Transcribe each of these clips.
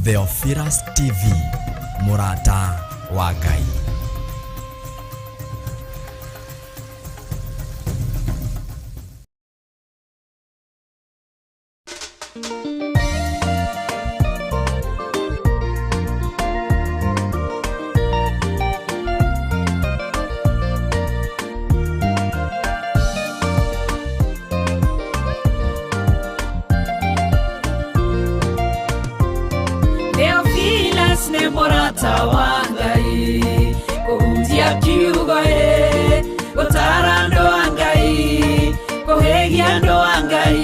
Theophilus TV, mũrata wa Ngai. Theophilus nĩ mũrata wa Ngai, kũhunjia kiugo ĩ, gũtara andũ a Ngai, kũhĩgia andũ a Ngai,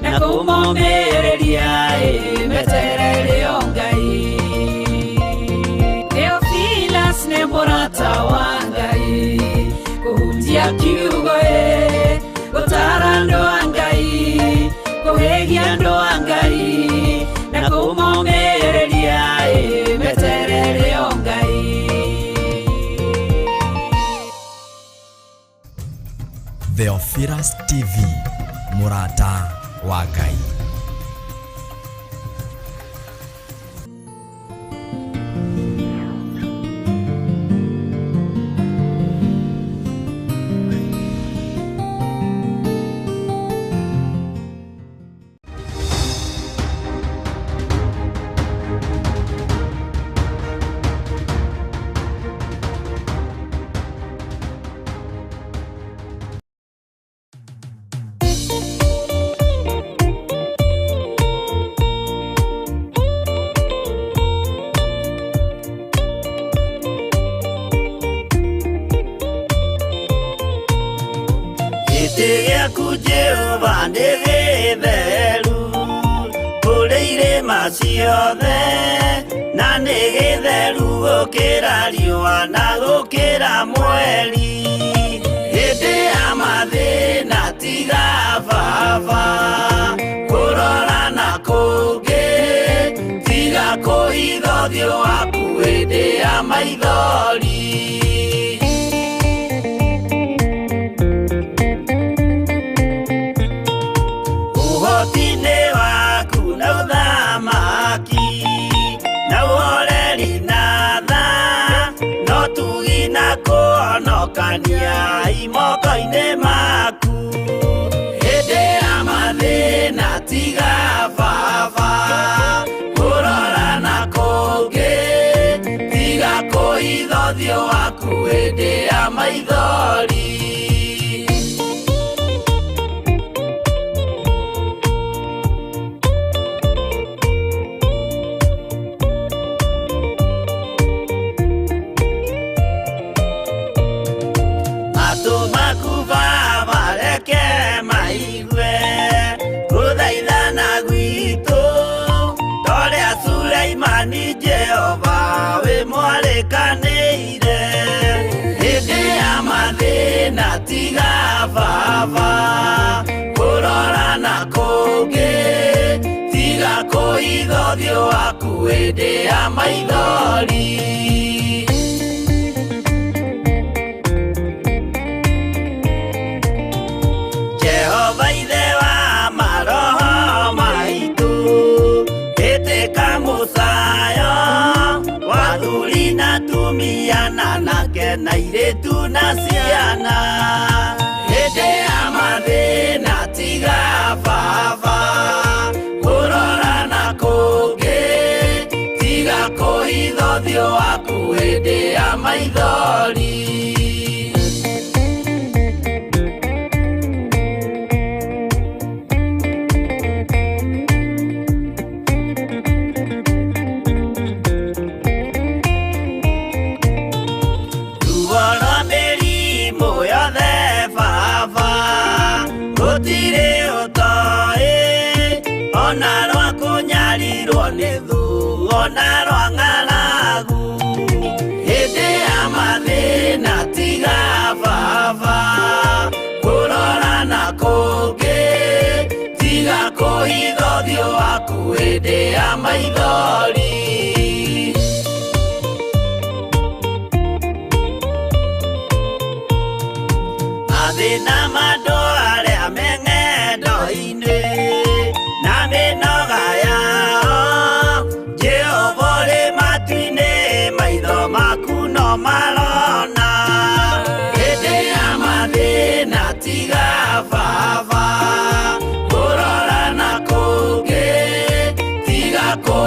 na kũmomĩrĩria ĩ, meterere o Ngai. Theophilus nĩ mũrata wa Ngai, kũhunjia kiugo ĩ, gũtara andũ a Ngai, kũhĩgia andũ a Ngai, na kũmomĩrĩria ĩ, meterere o Ngai. Theophilus TV, mũrata wa Ngai. Gĩtĩ gĩaku Jehova nĩ gĩtheru kũrĩ irĩma ciothe, na nĩ gĩtheru gũkĩra riũa na gũkĩra mweri. Hĩndĩ ya mathĩna tiga baba kũrora na kũngĩ, tiga kũhitha ũthiũ waku hĩndĩ ya maithori. Ũhoti-inĩ waku na ũthamaki na ũhoreri na tha, no tugi na kũhonokania imoko-inĩ maku. Hĩndĩ ya mathĩna tiga baba kũrora na kũngĩ, tiga kũhitha ũthiũ waku hĩndĩ ya maithori. Matũ maku baba reke maigue gũthaithana gwitũ, torĩa Suleimani Jehova wĩ mwarĩkanĩire. Hĩndĩ ya mathĩna tiga baba kũrora na kũngĩ, tiga kũhitha ũthiũ waku hĩndĩ ya maithori. Jehova ithe wa maroho maitũ, ĩtĩka mũcayo wa athuri na atumia na anake na airĩtu na ciana. Hĩndĩ ya mathĩna tiga baba kũrora na kũngĩ, tiga kũhitha ũthiũ waku hĩndĩ ya maithori. Ruo rwa mĩrimũ yothe baba gũtirĩ ũtoĩ, ona rwa kũnyarirwo nĩ thũ, ona rwa ng'aragu. Hĩndĩ ya mathĩna tiga baba kũrora na kũngĩ, tiga kũhitha ũthiũ waku hĩndĩ ya maithori. Mathĩna ma andũ arĩa me ng'endo-inĩ na mĩnoga yao, Jehova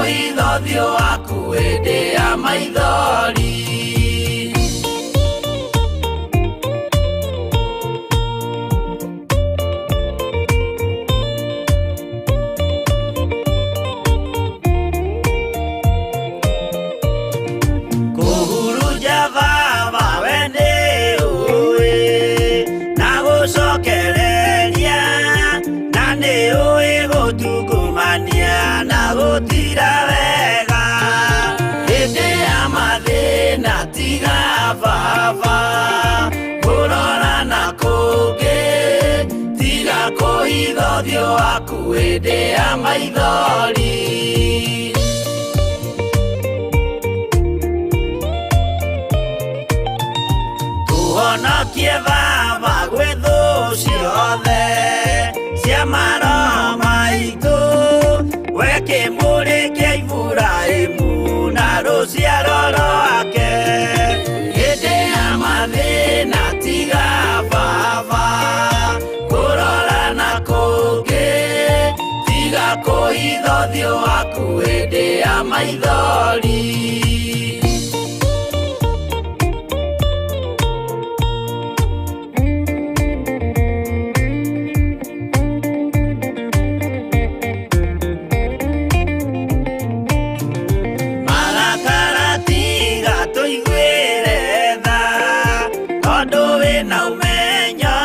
kũhitha ũthiũ waku hĩndĩ ya maithori. Kũhurunja baba we nĩ ũĩ na gũcokereria, na nĩ ũĩ gũtungumania na gũtira wega. Hĩndĩ ya mathĩna tiga baba kũrora na kũngĩ, tiga kũhitha ũthiũ waku hĩndĩ ya maithori. Tũhonokie baba gwĩ thũ ciothe cia maroho maitũ, we kĩmũrĩ kĩa Iburahĩmu na rũciaro rwake. Hĩndĩ ya mathĩna tiga baba kũrora na kũngĩ, tiga kũhitha ũthiũ waku hĩndĩ ya maithori. Marakara tiga tũiguĩre tha, tondũ wĩna ũmenyo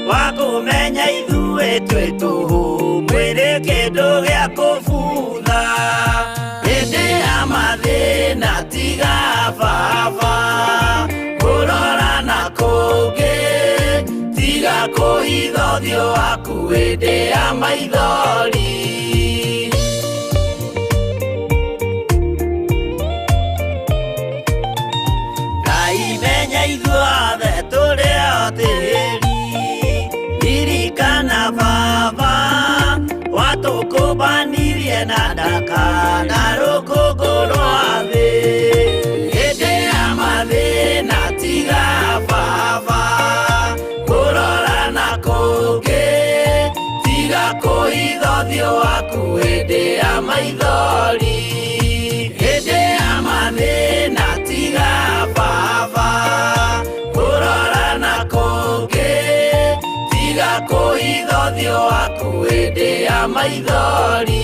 wa kũmenya ithuĩ twĩ tũhũ, mwĩrĩ kĩndũ gĩa kũbutha. Hĩndĩ ya mathĩna tiga baba kũrora na kũngĩ, tiga kũhitha ũthiũ waku hĩndĩ ya maithori. Ngai menya ithuothe tũrĩ o tĩri, ririkana baba watũkũmbanirie na ndaka na rũkũngũ rwa thĩ. Hĩndĩ ya mathĩna tiga baba kũrora na kũngĩ, tiga kũhitha ũthiũ waku hĩndĩ ya maithori. Hĩndĩ ya mathĩna tiga baba kũrora na kũngĩ, tiga kũhitha ũthiũ waku hĩndĩ ya maithori.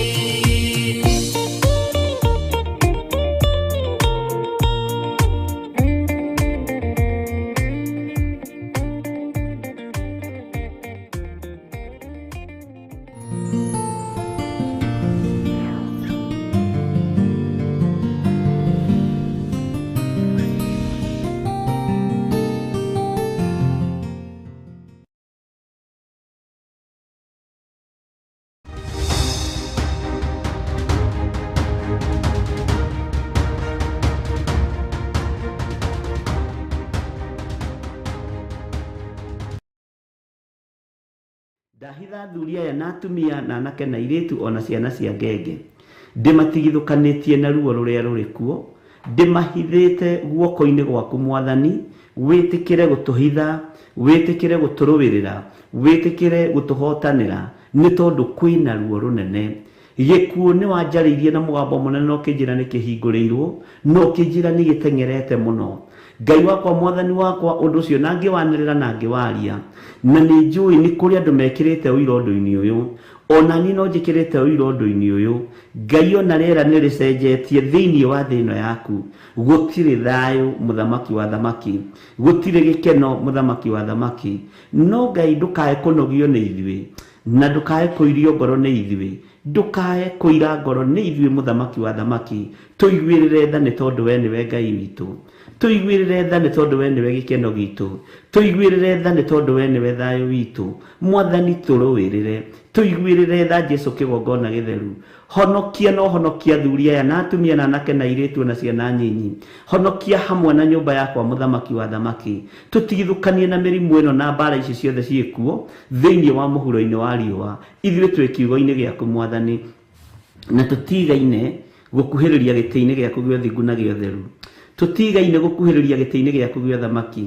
Ndahitha athuri aya na atumia na anake na airĩtu ona ciana cia ngenge, ndĩmatigithũkanĩtie na ruo rũrĩa rũrĩ kuo, ndĩmahithĩte guoko-inĩ gwaku Mwathani. Wĩtĩkĩre gũtũhitha, wĩtĩkĩre gũtũrũĩrĩra, wĩtĩkĩre gũtũhotanĩra, nĩ tondũ kwĩna ruo rũnene. Gĩkuũ nĩ wanjarĩirie na mũgambo mũnene na ũkĩnjĩra nĩ kĩhingũrĩirwo, na ũkĩnjĩra nĩ gĩteng'erete mũno. Ngai wakwa, Mwathani wakwa, ũndũ ũcio na ngĩwanĩrĩra na ngĩwaria, na nĩ njũĩ nĩ kũrĩ andũ mekĩrĩte ũira ũndũ-inĩ ũyũ, ona niĩ no njĩkĩrĩte ũira ũndũ-inĩ ũyũ. Ngai ona rĩera nĩ rĩcenjetie thĩinĩ wa thĩ ĩno yaku. Gũtirĩ thayũ mũthamaki wa thamaki, gũtirĩ gĩkeno mũthamaki wa thamaki. No Ngai ndũkae kũnogio nĩ ithuĩ, na ndũkae kũirio ngoro nĩ ithuĩ, ndũkae kũira ngoro nĩ ithuĩ mũthamaki wa thamaki. Tũiguĩrĩre tha nĩ tondũ we nĩwe Ngai witũ, tũiguĩrĩre tha nĩ tondũ we nĩwe gĩkeno gitũ, tũiguĩrĩre tha nĩ tondũ we nĩwe thayũ witũ. Mwathani tũrũĩrĩre, tũiguĩrĩre tha Jesu kĩgongona gĩtheru. Honokia no honokia athuri aya na atumia na anake na airĩtu na ciana nyinyi, honokia hamwe na nyũmba yakwa mũthamaki wa thamaki. Tũtigithũkanie na mĩrimũ ĩno na mbara ici ciothe ciĩkuo thĩinĩ wa mũhuro-inĩ wa riũa. Ithuĩ twĩ kiugo-inĩ gĩaku Mwathani, na tũtigaine gũkuhĩrĩria gĩtĩ-inĩ gĩaku gĩa ũthingu na gĩa ũtheru, tũtigaine gũkuhĩrĩria gĩtĩ-inĩ gĩaku gĩa ũthamaki.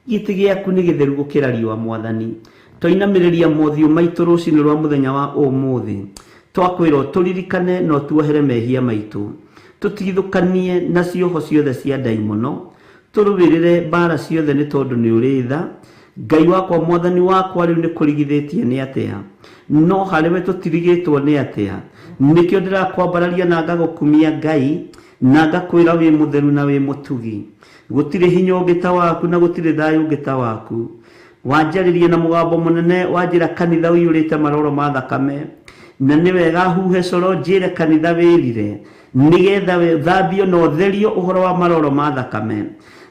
Gĩtĩ gĩaku nĩ gĩtheru gũkĩra riũa Mwathani. Twainamĩrĩria mothiũ maitũ rũcinĩ rwa mũthenya wa ũmũthĩ, Twakwĩrwo tũririkane no tuohere mehia maitũ, tũtigithũkanie na cioho ciothe cia ndaimono, tũrũĩrĩre mbara ciothe nĩ tondũ nĩ ũrĩ tha. Ngai wakwa mwathani wakwa rĩu nĩ kũrigithĩtie nĩ atĩa, no harĩ we tũtirigĩtwo nĩ atĩa. Nĩkĩo ndĩrakwambararia na ngagũkumia Ngai, na ngakwĩra wĩ mũtheru na wĩ mũtugi. Gũtirĩ hinya ũngĩ ta waku na gũtirĩ thayũ ũngĩ ta waku. Wanjarĩria na mũgambo mũnene, wanjĩra kanitha ũiyũrĩte maroro ma thakame, na nĩ wega huhe coro njĩre kanitha wĩrire, nĩgetha thambio na ũtherio ũhoro wa maroro ma thakame.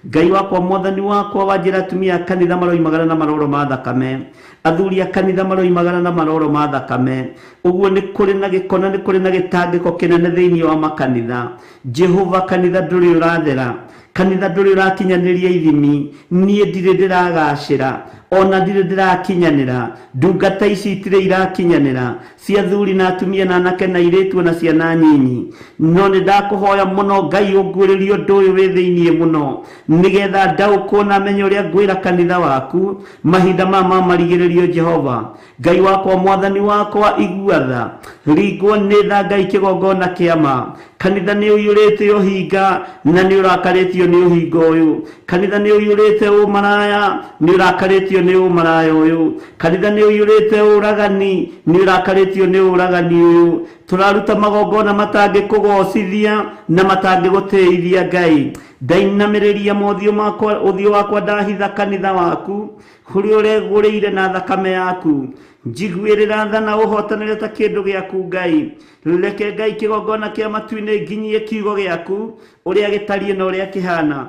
Ngai wakwa mwathani wakwa, wanjĩra atumia a kanitha maroimagara na maroro ma thakame, athuri a kanitha maroimagara na maroro ma thakame. Ũguo nĩ kũrĩ na gĩko na nĩ kũrĩ na gĩtangĩko kĩnene thĩinĩ wa makanitha. Jehova, kanitha ndũrĩ ũrathera, kanitha ndũrĩ ũrakinyanĩria ithimi. Niĩ ndirĩ ndĩragacĩra, ona ndirĩ ndĩrakinyanĩra, ndungata ici itirĩ irakinyanĩra, cia athuri na atumia na anake na airĩtu na ciana nyinyi. No nĩ ndakũhoya mũno Ngai ũnguũrĩrie ũndũ ũyũ wĩ thĩinĩ mũno, nĩgetha ndaũkwo na menye ũrĩa ngwĩra kanitha waku mahinda maya ma marigĩrĩrio. Jehova Ngai wakwa mwathani wakwa, igua tha, ringwo nĩ tha Ngai kĩgongona kĩa ma. Kanitha nĩ ũiyũrĩte ũhinga na nĩ ũrakarĩtio nĩ ũhinga ũyũ. Kanitha nĩ ũiyũrĩte ũmaraya, nĩ ũrakarĩtio nĩ ũmaraya ũyũ. Kanitha nĩ ũiyũrĩte ũragani, nĩ ũrakarĩtio nĩ ũragani ũyũ. Tũraruta magongona matangĩkũgocithia na matangĩgũtĩithia Ngai. Ndainamĩrĩria mothiũ makwa, ũthiũ wakwa ndahitha kanitha waku ũrĩa ũregũrĩire na thakame yaku. Njiguĩrĩra tha na ũhotanĩre ta kĩndũ gĩaku Ngai. Reke Ngai kĩgongona kĩa matu-inĩ nginyie kiugo gĩaku ũrĩa gĩtariĩ na ũrĩa kĩhana.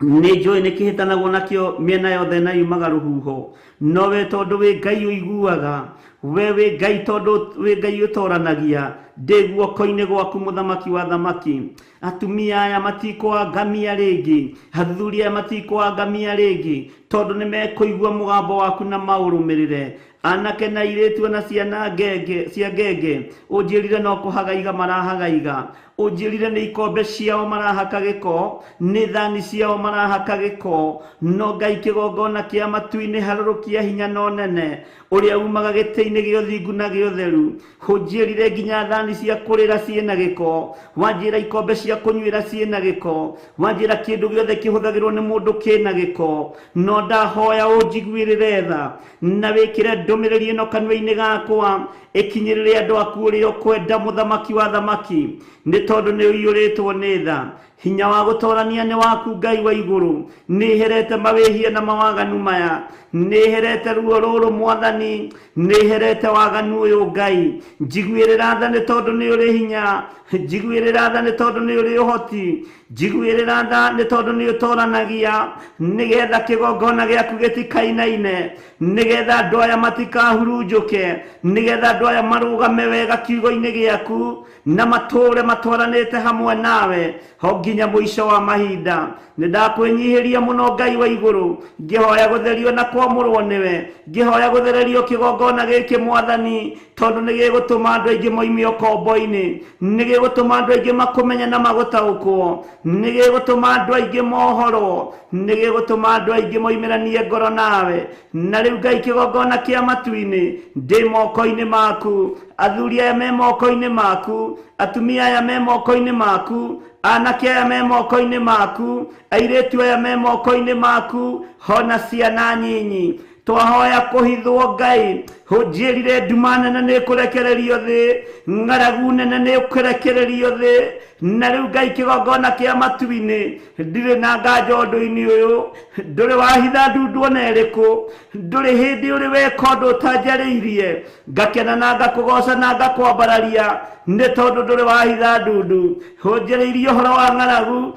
Nĩ njũĩ nĩ kĩhĩtanagwo nakĩo mĩena yothe na yumaga rũhuho, no we tondũ wĩ Ngai ũiguaga, we wĩ Ngai tondũ wĩ Ngai ũtoranagia, ndĩ guoko-inĩ gwaku mũthamaki wa thamaki. Atumia aya matikũangamia rĩngĩ, athuri aya matikũangamia rĩngĩ, tondũ nĩ mekũigua mũgambo waku na maũrũmĩrĩre. Anake na airĩtu na ciana ngenge cia ngenge, ũnjĩrire no kũhagaiga marahagaiga, ũnjĩrire nĩ ikombe ciao marahaka gĩko, nĩ thani ciao marahaka gĩko. No Ngai kĩgongona kĩa matu-inĩ harũrũkia hinya na ũnene ũrĩa umaga gĩtĩ-inĩ gĩa ũthingu na gĩa ũtheru. Ũnjĩrire nginya thani cia kũrĩra ciĩna gĩko, wanjĩra ikombe cia kũnyuĩra ciĩna gĩko, wanjĩra kĩndũ gĩothe kĩhũthagĩrwo nĩ mũndũ kĩna gĩko. No ndahoya ũnjiguĩrĩre tha na wĩkĩre ndũmĩrĩri ĩno kanua-inĩ gakwa, ĩkinyĩrĩre andũ aku ũrĩa ũkwenda, mũthamaki wa thamaki, nĩ tondũ nĩ ũiyũrĩtwo nĩ tha. Hinya wa gũtorania nĩ waku Ngai wa igũrũ. Nĩ herete mawĩhia na mawaganu maya, nĩ herete ruo rũrũ mwathani, nĩ herete waganu ũyũ Ngai. Njiguĩrĩra tha nĩ tondũ nĩ ũrĩ hinya, njiguĩrĩra tha nĩ tondũ nĩ ũrĩ ũhoti, njiguĩrĩra tha nĩ tondũ nĩ ũtoranagia, nĩgetha kĩgongona gĩaku gĩtikainaine, nĩgetha andũ aya matikahurunjũke, nĩgetha andũ aya marũgame wega kiugo-inĩ gĩaku na matũre matwaranĩte hamwe nawe ho nginya mũico wa mahinda. Nĩ ndakwĩnyihĩria mũno Ngai wa igũrũ, ngĩhoya gũtherio na kwamũrwo nĩwe, ngĩhoya gũthererio kĩgongona gĩkĩ mwathani, tondũ nĩ gĩgũtũma andũ aingĩ moime ũkombo-inĩ, nĩ gĩgũtũma andũ aingĩ makũmenye na magũtaũkwo, nĩ gĩgũtũma andũ aingĩ mohorwo, nĩ gĩgũtũma andũ aingĩ moimĩranie ngoro nawe. Na rĩu Ngai kĩgongona kĩa matu-inĩ ndĩ moko-inĩ maku, athuri aya me moko-inĩ maku, atumia aya me moko-inĩ maku, anake aya me moko-inĩ maku, airĩtu aya me moko-inĩ maku, hona ciana nyinyi. Twahoya kũhithwo Ngai, ũnjĩrire nduma nene nĩ ĩkũrekererio thĩ, ng'aragu nene nĩ ĩkũrekererio thĩ. Na rĩu Ngai kĩgongona kĩa matu-inĩ ndirĩ na nganja ũndũ-inĩ ũyũ, ndũrĩ wahitha ndundu ona ĩrĩkũ, ndũrĩ hĩndĩ ũrĩ weka ũndũ ũtanjarĩirie. Ngakena na ngakũgoca na ngakwambararia nĩ tondũ ndũrĩ wahitha ndundu. Ũnjĩrĩirie ũhoro wa ng'aragu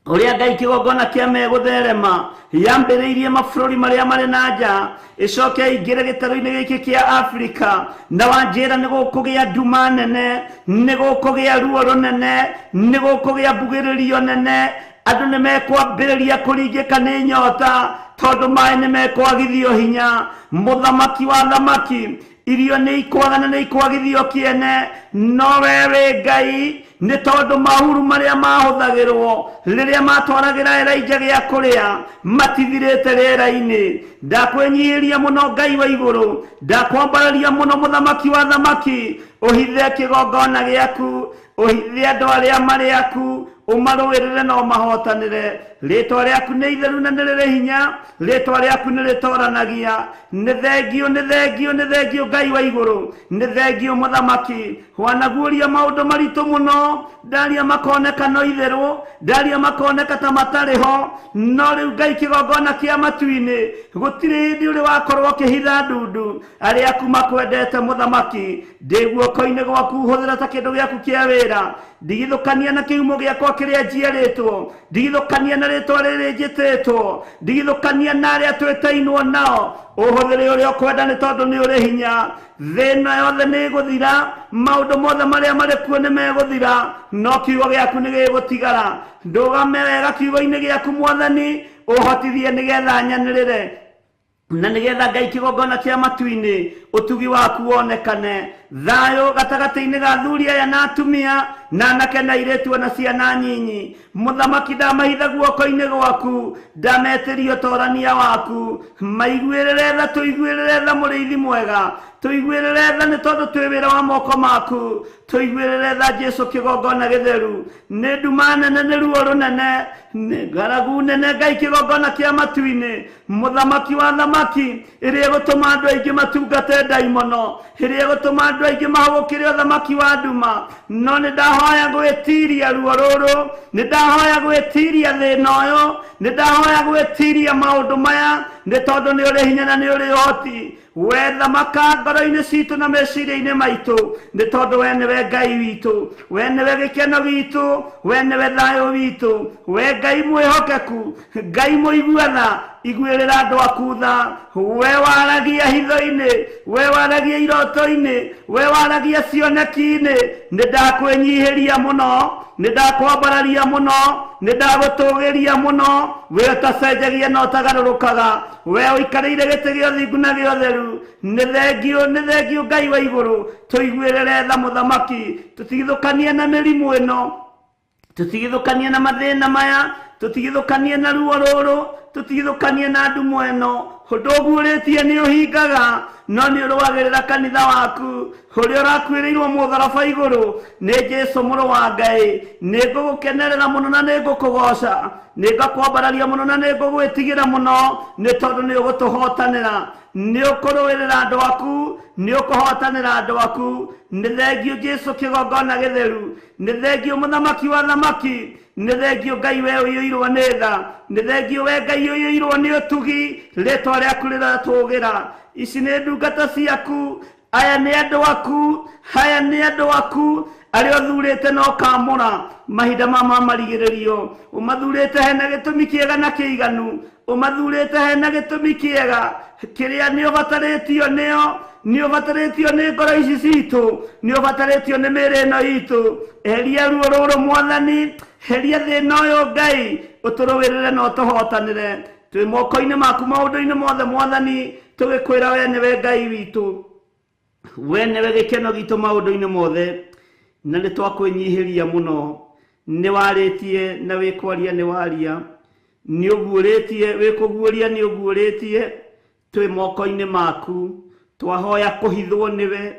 ũrĩa Ngai kĩgongona kĩa megũtherema yambĩrĩirie mabũrũri marĩa marĩ na nja, ĩcoke ĩingĩre gĩtarũ-inĩ gĩkĩ kĩa Afrika, na wanjĩra nĩ gũkũgĩa nduma nene, nĩ gũkũgĩa ruo rũnene, nĩ gũkũgĩa mbugĩrĩrio nene, andũ nĩ mekwambĩrĩria kũringĩka nĩ nyota tondũ maĩ nĩ mekwagithio hinya. Mũthamaki wa thamaki, irio nĩ ikwaga na nĩ ikwagithio kĩene, no we wĩ Ngai. Nĩ tondũ mahuru marĩa mahũthagĩrwo rĩrĩa matwaragĩra Elijah gĩa kũrĩa matithirĩte rĩera-inĩ. Ndakwĩnyihĩria mũno Ngai wa igũrũ, ndakwambararia mũno mũthamaki wa thamaki, ũhithe kĩgongona gĩaku, ũhithe andũ arĩa marĩ aku, ũmarũĩrĩre na ũmahotanĩre. Rĩtwa rĩaku nĩ itheru na nĩ rĩrĩ hinya, rĩtwa rĩaku nĩ rĩtoranagia. Nĩ thengio, nĩ thengio, nĩ thengio Ngai wa igũrũ, nĩ thengio mũthamaki. Wanaguũria maũndũ maritũ mũno, ndaria makoneka no itherũ, ndaria makoneka ta matarĩ ho, no rĩu Ngai kĩgongona kĩa matu-inĩ gũtirĩ hĩndĩ ũrĩ wakorwo ũkĩhitha ndundu. Arĩa aku makwendete mũthamaki, ndĩ guoko-inĩ gwaku, hũthĩra ta kĩndũ gĩaku kĩa wĩra. Ndigithũkania na kĩhumo gĩakwa kĩrĩa njiarĩtwo, ndigithũkania na rĩtwa rĩrĩ njĩtĩtwo, ndigithũkania na arĩa twĩtainwo nao. Ũhũthĩre ũrĩa ũkwenda nĩ tondũ nĩ ũrĩ hinya. Thĩ ĩno yothe nĩ ĩgũthira, maũndũ mothe marĩa marĩ kuo nĩ megũthira, no kiugo gĩaku nĩ gĩgũtigara. Ndũgame wega kiugo-inĩ gĩaku Mwathani, ũhotithie nĩgetha nyanĩrĩre na nĩgetha Ngai kĩgongona kĩa matu-inĩ ũtugi waku wonekane. Thayũ gatagatĩ-inĩ ga athuri aya na atumia na anake na airĩtu ona ciana nyinyi. Mũthamaki, ndamahitha guoko-inĩ gwaku, ndametĩria ũtorania waku. Maiguĩrĩre tha, tũiguĩrĩre tha mũrĩithi mwega, tũiguĩrĩre tha nĩ tondũ twĩ wĩra wa moko maku. Tũiguĩrĩre tha Jesu kĩgongona gĩtheru. Nĩ nduma nene, nĩ ruo rũnene, nĩ ng'aragu nene Ngai kĩgongona kĩa matu-inĩ, mũthamaki wa thamaki, ĩrĩa ĩgũtũma andũ aingĩ matungate ndaimono, ĩrĩa ĩgũtũma andũ aingĩ mahũgũkĩre ũthamaki wa nduma. No nĩ ndahoya gwĩtiria ruo rũrũ, nĩ ndahoya gwĩtiria thĩna ũyũ, nĩ ndahoya gwĩtiria maũndũ maya, nĩ tondũ nĩ ũrĩ hinya na nĩ ũrĩ ũhoti. We thamaka ngoro-inĩ citũ na meciria-inĩ maitũ, nĩ tondũ we nĩwe Ngai witũ, we nĩwe gĩkeno gitũ, we nĩwe thayũ witũ, we Ngai mwĩhokeku, Ngai mũigua tha, iguĩrĩra andũ aku tha. We waragia hitho-inĩ, we waragia iroto-inĩ, we waragia cioneki-inĩ. Nĩ ndakwĩnyihĩria mũno, nĩ ndakwambararia mũno, nĩ ndagũtũgĩria mũno. We ũtacenjagia na ũtagarũrũkaga, we ũikarĩire gĩtĩ gĩa ũthingu na gĩa ũtheru. Nĩ thengio, nĩ thengio Ngai wa igũrũ, tũiguĩrĩre tha mũthamaki, tũtigithũkanie na mĩrimũ ĩno, tũtigithũkanie na mathĩna maya, tũtigithũkanie na ruo rũrũ, tũtigithũkanie na ndumo ĩno. Ũndũ ũguũrĩtie nĩ ũhingaga, no nĩ ũrũagĩrĩra kanitha waku ũrĩa ũrakuĩrĩirwo mũtharaba igũrũ nĩ Jesu mũrũ wa Ngai. Nĩ ngũgũkenerera mũno na nĩ ngũkũgoca, nĩ ngakwambararia mũno na nĩ ngũgwĩtigĩra mũno, nĩ tondũ nĩ ũgũtũhotanĩra, nĩ ũkũrũĩrĩra andũ aku, nĩ ũkũhotanĩra andũ aku. Nĩ thengio Jesu kĩgongona gĩtheru, nĩ thengio mũthamaki wa thamaki, nĩ thengio Ngai we ũiyũirwo nĩ tha, nĩ thengio we Ngai ũiyũirwo nĩ ũtugi, rĩtwa rĩaku rĩratũgĩra. Ici nĩ ndungata ciaku, aya nĩ andũ aku, aya nĩ andũ aku arĩa ũthurĩte na ũkamũra mahinda ma marigĩrĩrio. Ũmathurĩte hena gĩtũmi kĩega na kĩiganu, ũmathurĩte hena gĩtũmi kĩega kĩrĩa nĩ ũbatarĩtio nĩo, nĩ ũbatarĩtio nĩ ngoro ici citũ, nĩ ũbatarĩtio nĩ mĩĩrĩ ĩno itũ. Eheria ruo rũrũ Mwathani, heria thĩna ũyũ Ngai, ũtũrũĩrĩre na ũtũhotanĩre. Twĩ moko-inĩ maku maũndũ-inĩ mothe Mwathani, tũgĩkwĩra we nĩwe Ngai witũ, we nĩwe gĩkeno gitũ maũndũ-inĩ mothe, na nĩ twakwĩnyihĩria mũno. Nĩ warĩtie na wĩkwaria nĩ waria, nĩ ũguũrĩtie, wĩkũguũria nĩ ũguũrĩtie. Twĩ moko-inĩ maku, twahoya kũhithwo nĩwe,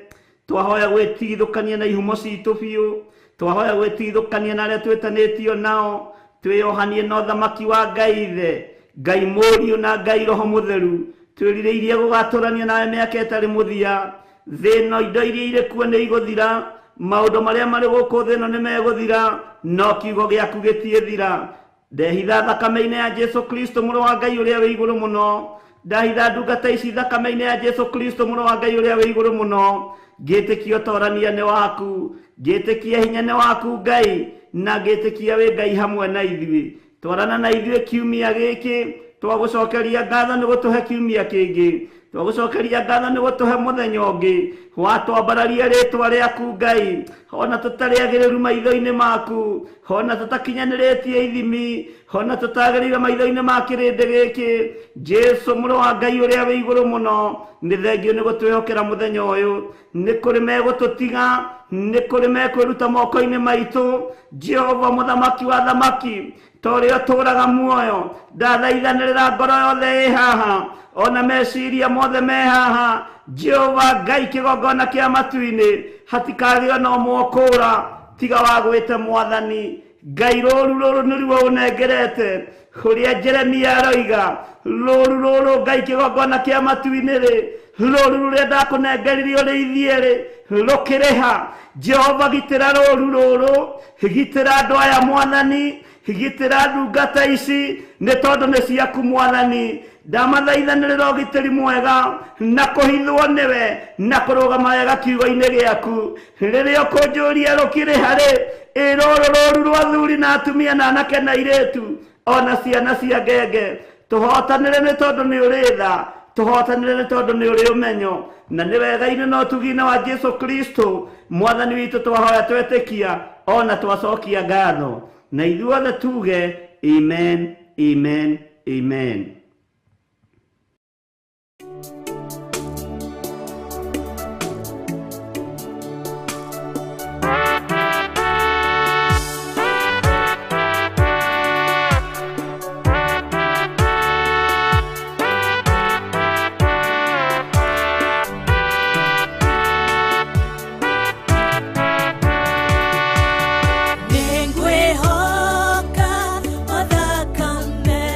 twahoya gwĩtigithũkania na ihumo citũ biũ, twahoya gwĩtigithũkania na arĩa twĩtanĩtio nao, twĩyohanie na ũthamaki wa Ngai Ithe, Ngai Mũriũ na Ngai Roho Mũtheru. Twĩrirĩirie gũgatũrania nawe mĩaka ĩtarĩ mũthia. Thĩ ĩno indo iria irĩ kuo nĩ igũthira, maũndũ marĩa marĩ gũkũ thĩ ĩno nĩ megũthira, no kiugo gĩaku gĩtiĩthira. Ndehitha thakame-inĩ ya Jesu Kristo mũrũ wa Ngai ũrĩa wĩ igũrũ mũno, ndahitha ndungata ici thakame-inĩ ya Jesu Kristo mũrũ wa Ngai ũrĩa wĩ igũrũ mũno. Ngĩtĩkia ũtorania nĩ waku, ngĩtĩkia hinya nĩ waku Ngai, na ngĩtĩkia wĩ Ngai hamwe na ithuĩ. Twarana na ithuĩ kiumia gĩkĩ, twagũcokeria ngatho nĩ gũtũhe kiumia kĩngĩ, twagũcokeria ngatho nĩ gũtũhe mũthenya ũngĩ. Watwambararia rĩtwa rĩaku Ngai, ona tũtarĩ agĩrĩru maitho-inĩ maku, ona tũtakinyanĩrĩtie ithimi, ona tũtagĩrĩire maitho-inĩ ma kĩrĩndĩ gĩkĩ. Jesu mũrũ wa Ngai ũrĩa wĩ igũrũ mũno, nĩ thengio nĩ gũtwĩhokera mũthenya ũyũ. Nĩ kũrĩ megũtũtiga, nĩ kũrĩ mekwĩruta moko-inĩ maitũ. Jehova mũthamaki wa thamaki, ta ũrĩa ũtũũraga muoyo, ndathaithanĩrĩra ngoro yothe ĩ haha, ona meciria mothe me haha. Jehova Ngai kĩgongona kĩa matu-inĩ, hatikagĩo na ũmwe ũkũũra tiga wagwĩte Mwathani Ngai. Rũru rũrũ nĩruo ũnengerete, ũrĩa Jeremia aroiga, rũru rũrũ Ngai kĩgongona kĩa matu-inĩ rĩ, rũru rũrĩa ndakũnengeririe ũrĩithie rĩ, rũkĩrĩha. Jehova gitĩra rũru rũrũ, gitĩra andũ aya Mwathani, gitĩra ndungata ici, nĩ tondũ nĩ ciaku Mwathani. Ndamathaithanĩrĩra ũgitĩri mwega na kũhithwo nĩwe na kũrũgama wega kiugo-inĩ gĩaku. Rĩrĩa ũkũnjũria rũkĩrĩ harĩ ĩ rũrũ rũru rwa athuri na atumia na anake na airĩtu ona ciana cia ngenge, tũhotanĩre nĩ tondũ nĩ ũrĩ tha, tũhotanĩre nĩ tondũ nĩ ũrĩ ũmenyo, na nĩ wega-inĩ na ũtugi-inĩ wa Jesu Kristo Mwathani witũ twahoya twetĩkia ona twacokia ngatho, na ithuothe tuge amen, amen, amen. Nĩngwĩhoka o thakame.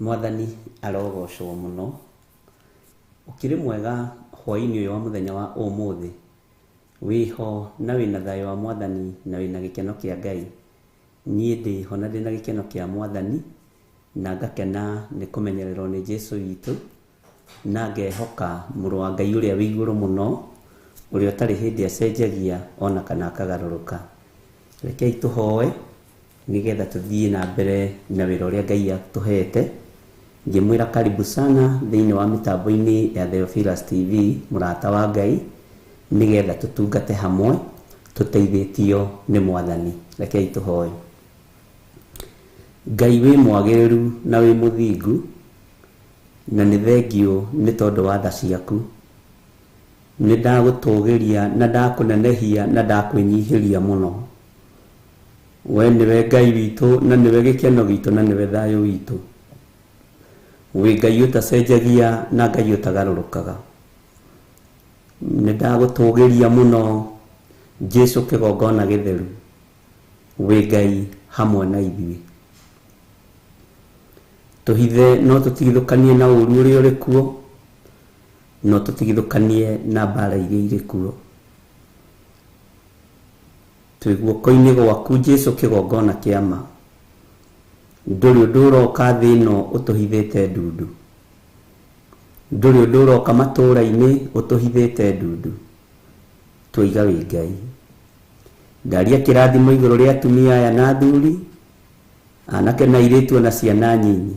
Mwathani arogocwo mũno. Ũkĩrĩ mwega hwaĩ-inĩ ũyũ wa mũthenya wa ũmũthĩ. Wĩho na wĩna thayũ wa Mwathani na wĩna gĩkeno kĩa Ngai. Niĩ ndĩho na ndĩna gĩkeno kĩa Mwathani na ngakena nĩ kũmenyererwo nĩ Jesu witũ na ngehoka mũrũ wa Ngai ũrĩa wĩ igũrũ mũno, ũrĩa ũtarĩ hĩndĩ acenjagia ona kana akagarũrũka. Rekei tũhoe nĩgetha tũthiĩ na mbere na wĩra ũrĩa Ngai atũhete. Ngĩmwĩra karibu sana thĩinĩ wa mĩtambo-inĩ ya Theophilus TV, mũrata wa Ngai, nĩgetha tũtungate hamwe tũteithĩtio nĩ Mwathani. Rekei tũhoe. Ngai wĩ mwagĩrĩru na wĩ mũthingu, na nĩ thengiũ nĩ tondũ wa tha ciaku. Nĩ ndagũtũgĩria na ndakũnenehia na ndakwĩnyihĩria mũno. We nĩwe Ngai witũ na nĩwe gĩkeno gitũ na nĩwe thayũ witũ. Wĩ Ngai ũtacenjagia na Ngai ũtagarũrũkaga. Nĩ ndagũtũgĩria mũno Jesu kĩgongona gĩtheru. Wĩ Ngai hamwe na ithuĩ. Tũhithe no tũtigithũkanie na ũru ũrĩa ũrĩ kuo, no tũtigithũkanie na mbara iria irĩ kuo. Twĩ guoko-inĩ gwaku Jesu kĩgongona kĩa ma. Ndũrĩ ũndũ ũroka thĩ ĩno ũtũhithĩte ndundu. Ndũrĩ ũndũ ũroka matũũra-inĩ ũtũhithĩte ndundu. Twoiga wĩ Ngai. Ndaria kĩrathimo igũrũ rĩa atumia aya na athuri, anake na airĩtu ona ciana nyinyi.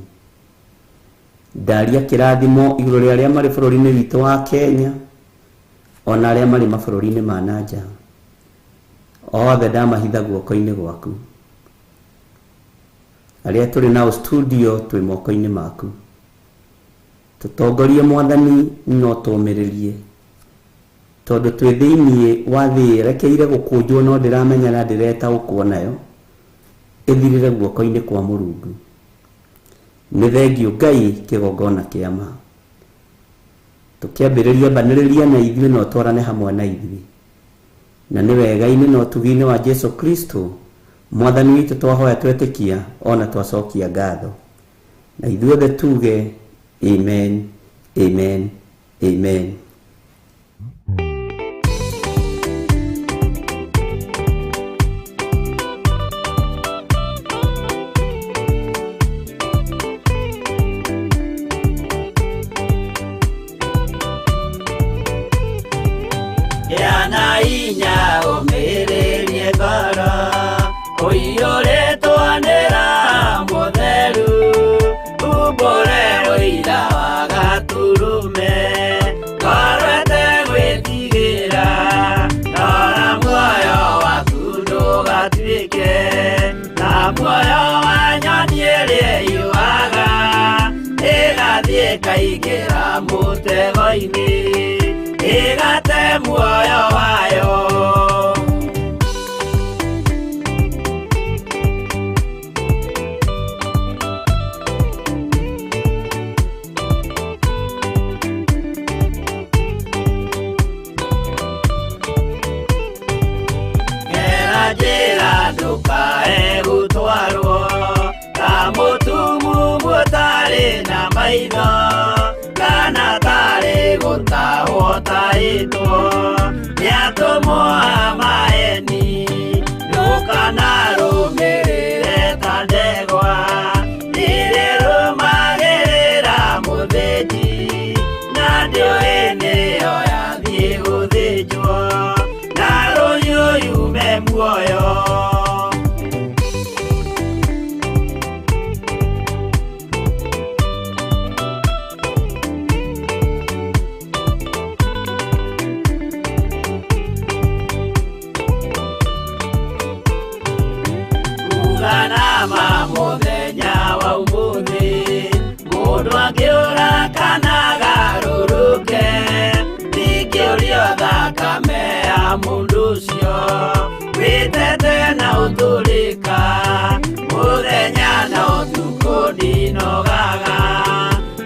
Ndaria kĩrathimo igũrũ rĩa arĩa marĩ bũrũri-inĩ witũ wa Kenya, ona arĩa marĩ mabũrũri-inĩ ma na nja. Othe ndamahitha guoko-inĩ gwaku. Arĩa tũrĩ nao studio twĩ moko-inĩ maku. Tũtongorie Mwathani no tũmĩrĩrie. Tondũ twĩ thĩinĩ wa thĩ yerekeire gũkũnjwo no ndĩramenya na ndĩretaũkwo nayo, ĩthirĩre guoko-inĩ kwa Mũrungu. Nĩ thengiũ Ngai kĩgongona kĩa ma. Tũkĩambĩrĩria mbanĩrĩria na ithuĩ na ũtwarane hamwe na ithuĩ. Na nĩ wega-inĩ na ũtugi-inĩ wa Jesu Kristo Mwathani witũ twahoya twetĩkia ona twacokia ngatho. Na ithuothe tuge amen, amen, amen. Gĩa na hinya ũmĩrĩrie ngoro ũiyũrĩtwo nĩ Roho Mũtheru, umbũre ũira wa Gatũrũme, ngoro ĩtegwĩtigĩra, rora muoyo waku ndũgatuĩke ta muoyo wa nyoni ĩrĩa ĩiyũaga, ĩgathiĩ ĩkaingĩra mũtego-inĩ, ĩgate muoyo wayo. Gera njĩra ndũkae gũtwarwo ta mũtumumu ũtarĩ na maitho, kana tarĩ gũtahwo tahĩtwo nĩ atũmwo a maeni. Ndũkanarũmĩrĩre ta ndegwa ĩrĩa ĩrũmagĩrĩra mũthĩnji, na ndĩũĩ nĩyo yathiĩ gũthĩnjwo, na rũhiũ yume muoyo. Uganama mũthenya wa ũmũthĩ, mũndũ angĩũra kana agarũrũke, ndingĩũrio thakame ya mũndũ ũcio, wĩtete na ũtũrĩka, mũthenya na ũtukũ ndinogaga,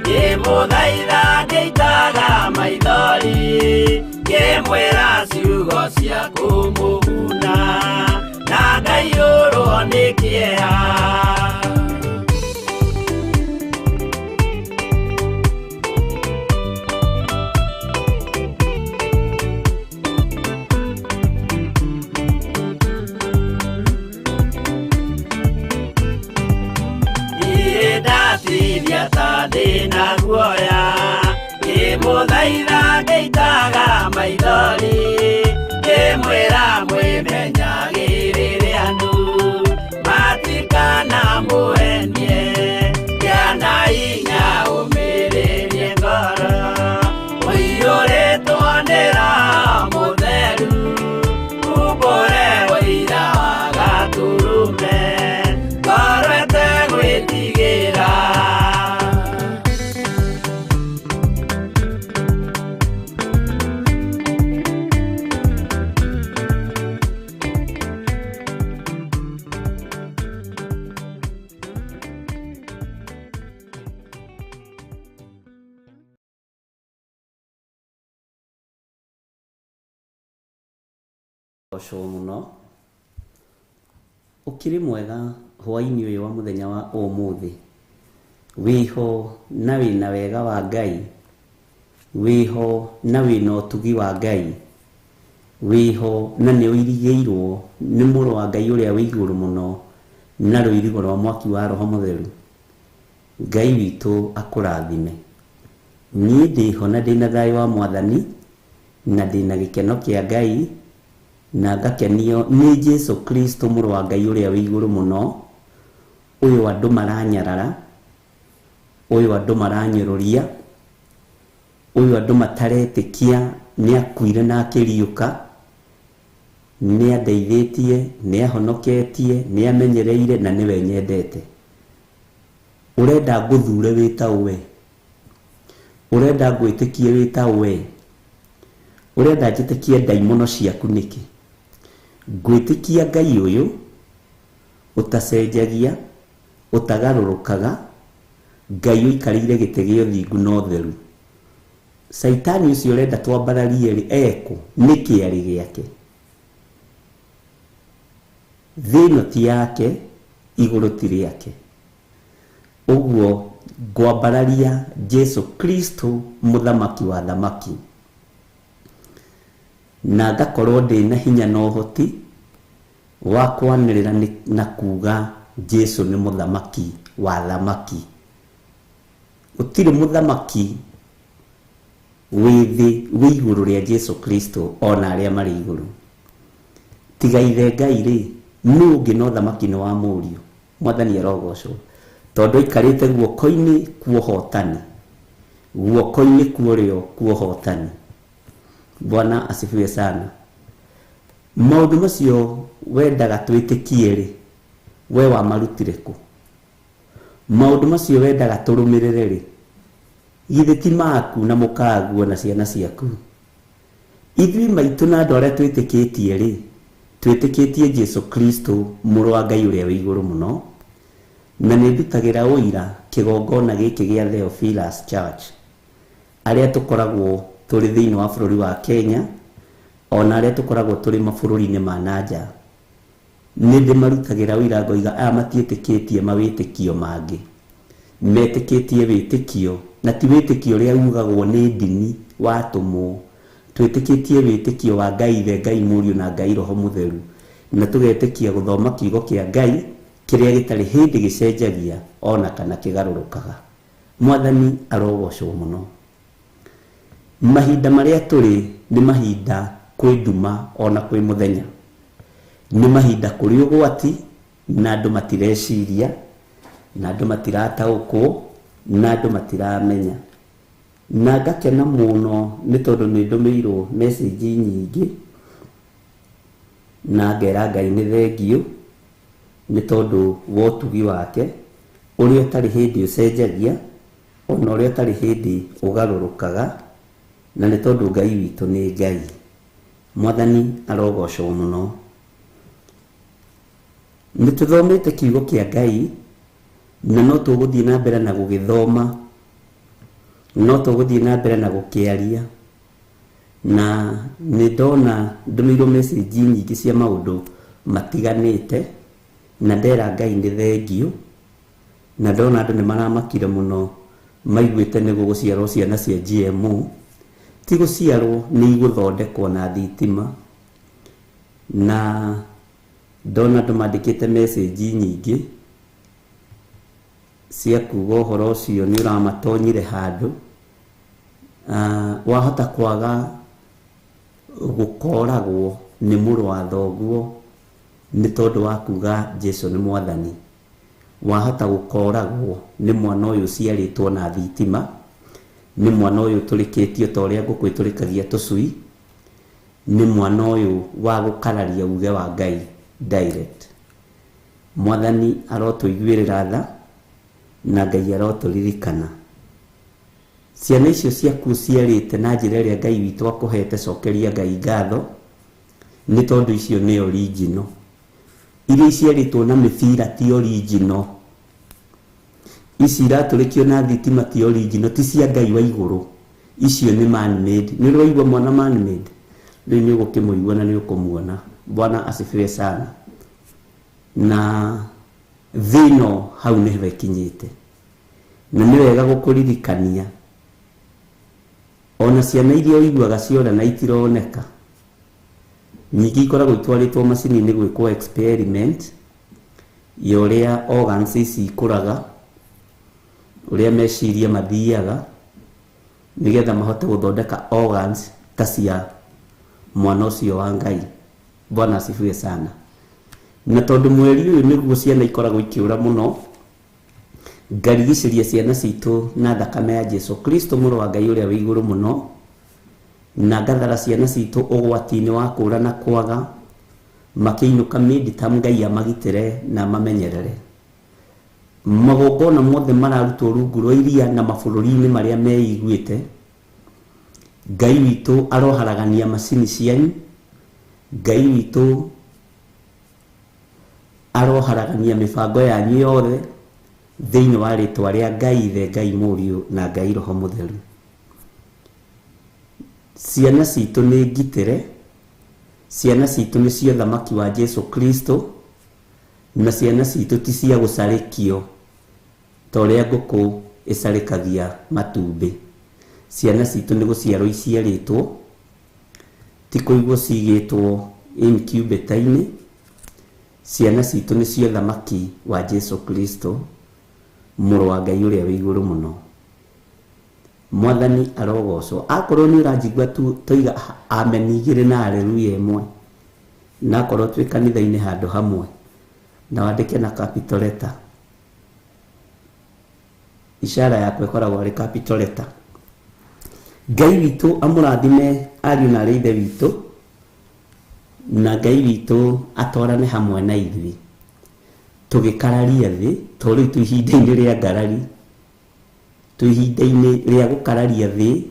ngĩmũthaitha ngĩitaga maithori, ngĩmwĩra ciugo cia kũmũguna, na ngaiyũrwo nĩ kĩeha. Ndĩ na guoya ngĩmũthaitha ngĩitaga maithori ngĩmwĩra mwĩmenyagĩrĩre andũ matikana mũhenie kĩana inya ũmĩrĩrie ngoro ũiyũrĩtwo nĩ Roho Mũtheru umbũre ũira wa Gatũrũme ngoro ĩtegwĩtigĩra. Gocwo mũno. Ũkĩrĩ mwega hwaĩ-inĩ ũyũ wa mũthenya wa ũmũthĩ. Wĩho na wĩna wega wa Ngai, wĩho na wĩna ũtugi wa Ngai, wĩho na nĩ ũirigĩirwo nĩ mũrũ wa Ngai ũrĩa wĩ igũrũ mũno na rũirigo rwa mwaki wa Roho Mũtheru. Ngai witũ akũrathime. Niĩ ndĩho na ndĩna thayũ wa Mwathani na ndĩna gĩkeno kĩa Ngai na ngakenio nĩ Jesu Kristo mũrũ wa Ngai ũrĩa wĩ igũrũ mũno, ũyũ andũ maranyarara, ũyũ andũ maranyũrũria, ũyũ andũ mataretĩkia nĩ akuire na akĩriũka, nĩ andeithĩtie, nĩ ahonoketie, nĩ amenyereire na nĩwe nyendete. Ũrenda ngũthure wĩ ta ũwe? Ũrenda ngwĩtĩkie wĩ ta ũwe? Ũrenda njĩtĩkie ndaimono ciaku nĩkĩ? Ngwĩtĩkia Ngai ũyũ ũtacenjagia, ũtagarũrũkaga, Ngai ũikarĩire gĩtĩ gĩa ũthingu na ũtheru. Caitani ũcio ũrenda twambararie rĩ, ekũ? Nĩ kĩarĩ gĩake. Thĩ ĩno ti yake, igũrũ ti rĩake. Ũguo ngwambararia Jesu Kristo mũthamaki wa thamaki. Na ngakorwo ndĩna hinya na ũhoti wa kwanĩrĩra na kuga Jesu nĩ mũthamaki wa thamaki. Gũtirĩ mũthamaki wĩ thĩ wĩ igũrũ rĩa Jesu Kristo ona arĩa marĩ igũrũ. Tiga ithe Ngai rĩ, nũ ũngĩ no thamaki nĩ wa mũriũ. Mwathani arogocwo. Tondũ aikarĩte guoko-inĩ kwa ũhotani. Guoko-inĩ kwa ũrĩo kwa ũhotani. Bwana asifiwe sana. Maũndũ macio wendaga twĩtĩkie rĩ, we wamarutire kũ? Maũndũ macio wendaga tũrũmĩrĩre rĩ, githĩ ti maku na mũkaguo na ciana ciaku? Ithuĩ maitũ na andũ arĩa twĩtĩkĩtie rĩ, twĩtĩkĩtie Jesu Kristo mũrũ wa Ngai ũrĩa wĩ igũrũ mũno, na nĩ ndutagĩra ũira kĩgongona gĩkĩ gĩa Theophilus Church, arĩa tũkoragwo tũrĩ thĩinĩ wa bũrũri wa Kenya, ona arĩa tũkoragwo tũrĩ mabũrũri-inĩ ma nanja. Nĩ ndĩmarutagĩra ũira ngoiga aya matiĩtĩkĩtie mawĩtĩkio mangĩ. Metĩkĩtie wĩtĩkio, na ti wĩtĩkio ũrĩa ugagwo nĩ ndini watũmwo. Twĩtĩkĩtie wĩtĩkio wa Ngai Ithe, Ngai Mũriũ na Ngai Roho Mũtheru, na tũgetĩkia gũthoma kiugo kĩa Ngai kĩrĩa gĩtarĩ hĩndĩ gĩcenjagia ona kana kĩgarũrũkaga. Mwathani arogocwo mũno. Mahinda marĩa tũrĩ nĩ mahinda kwĩ nduma ona kwĩ mũthenya. Nĩ mahinda kũrĩ ũgwati na andũ matireciria, na andũ matirataũkwo, na andũ matiramenya. Na ngakena mũno nĩ tondũ nĩ ndũmĩirwo message nyingĩ na ngera Ngai nĩ thengiũ nĩ tondũ wa ũtugi wake ũrĩa ũtarĩ hĩndĩ ũcenjagia ona ũrĩa ũtarĩ hĩndĩ ũgarũrũkaga, na nĩ tondũ Ngai witũ nĩ Ngai. Mwathani arogocwo mũno. Nĩ tũthomete kiugo kĩa Ngai na no tũgũthiĩ na mbere na gũgĩthoma, no tũgũthiĩ na mbere na gũkĩaria, na nĩ ndona ndũmĩirwo message nyingĩ cia maũndũ matiganĩte, na ndera Ngai nĩ thengiũ, na ndona andũ nĩ maramakire mũno maiguĩte nĩ gũgũciarwo ciana cia GMO. Ti gũciarwo, nĩ igũthondekwo na thitima. Na ndona andũ mandĩkĩte message nyingĩ. Cia kuga ũhoro ũcio nĩ ũramatonyire handũ. Wahota kwaga gũkoragwo nĩ mũrũ wa thoguo nĩ tondũ wa kuga Jesu nĩ mwathani. Wahota gũkoragwo nĩ mwana ũyũ ũciarĩtwo na thitima, nĩ mwana ũyũ ũtũrĩkĩtio ta ũrĩa ngũkũ ĩtũrĩkagia tũcui, nĩ mwana ũyũ wa gũkararia uge wa Ngai direct. Mwathani arotũiguĩrĩra tha na Ngai arotũririkana. Ciana icio ciaku ũciarĩte na njĩra ĩrĩa Ngai witũ akũhete, cokeria Ngai ngatho nĩ tondũ icio nĩ original. Iria iciarĩtwo na mĩbira ti original. Ici iratũrĩkio na thitima ti original, ti cia Ngai wa igũrũ. Icio nĩ man made. Nĩ ũrĩ waigua mwana man made? Rĩu nĩ ũgũkĩmũigua na nĩ ũkũmuona. Bwana asifiwe sana. Na thĩ ĩno hau nĩho ĩkinyĩte. Na nĩ wega gũkũririkania ona ciana iria ũiguaga ciora na itironeka, nyingĩ ikoragwo itwarĩtwo macini-inĩ gwĩkwo experiment ya ũrĩa organs ici ikũraga, ũrĩa meciria mathiaga, nĩgetha mahote gũthondeka organs ta cia mwana ũcio wa Ngai. Bwana asifiwe sana. Na tondũ mweri ũyũ nĩguo ciana ikoragwo ikĩũra mũno, ngarigicĩria ciana citũ na thakame ya Jesu Kristo mũrũ wa Ngai ũrĩa wĩ igũrũ mũno, na ngathara ciana citũ ũgwati-inĩ wa kũũra na kwaga, makĩinũka mid-term Ngai amagitĩre na amamenyerere. Magongona mothe mararutwo rungu rwa iria na mabũrũri-inĩ marĩa meiguĩte, Ngai witũ aroharagania macini cianyu, Ngai witũ aroharagania mĩbango yanyu yothe thĩinĩ wa rĩtwa rĩa Ngai Ithe, Ngai Mũriũ na Ngai Roho Mũtheru. Ciana citũ nĩ ngitĩre, ciana citũ nĩ cia ũthamaki wa Jesu Kristo, na ciana citũ ti cia gũcarĩkio ta ũrĩa ngũkũ ĩcarĩkagia matumbĩ. Ciana citũ nĩ gũciarwo iciarĩtwo, ti kũigwo cigĩtwo incubator-inĩ. Ciana citũ nĩ cia ũthamaki wa Jesu Kristo, mũrũ wa Ngai ũrĩa wĩ igũrũ mũno. Mwathani arogocwo. Akorwo nĩ ũranjigua tu toiga amen igĩrĩ na haleluya ĩmwe, na akorwo twĩ kanitha-inĩ handũ hamwe, na wandĩke na capital letter. Ishara yakwa ĩkoragwo arĩ capital letter. Ngai witũ amũrathime ariũ na arĩ ithe witũ, na Ngai witũ atwarane hamwe na ithuĩ tũgĩkararia thĩ, tondũ rĩu twĩ ihinda-inĩ rĩa ngarari, twĩ ihinda-inĩ rĩa gũkararia thĩ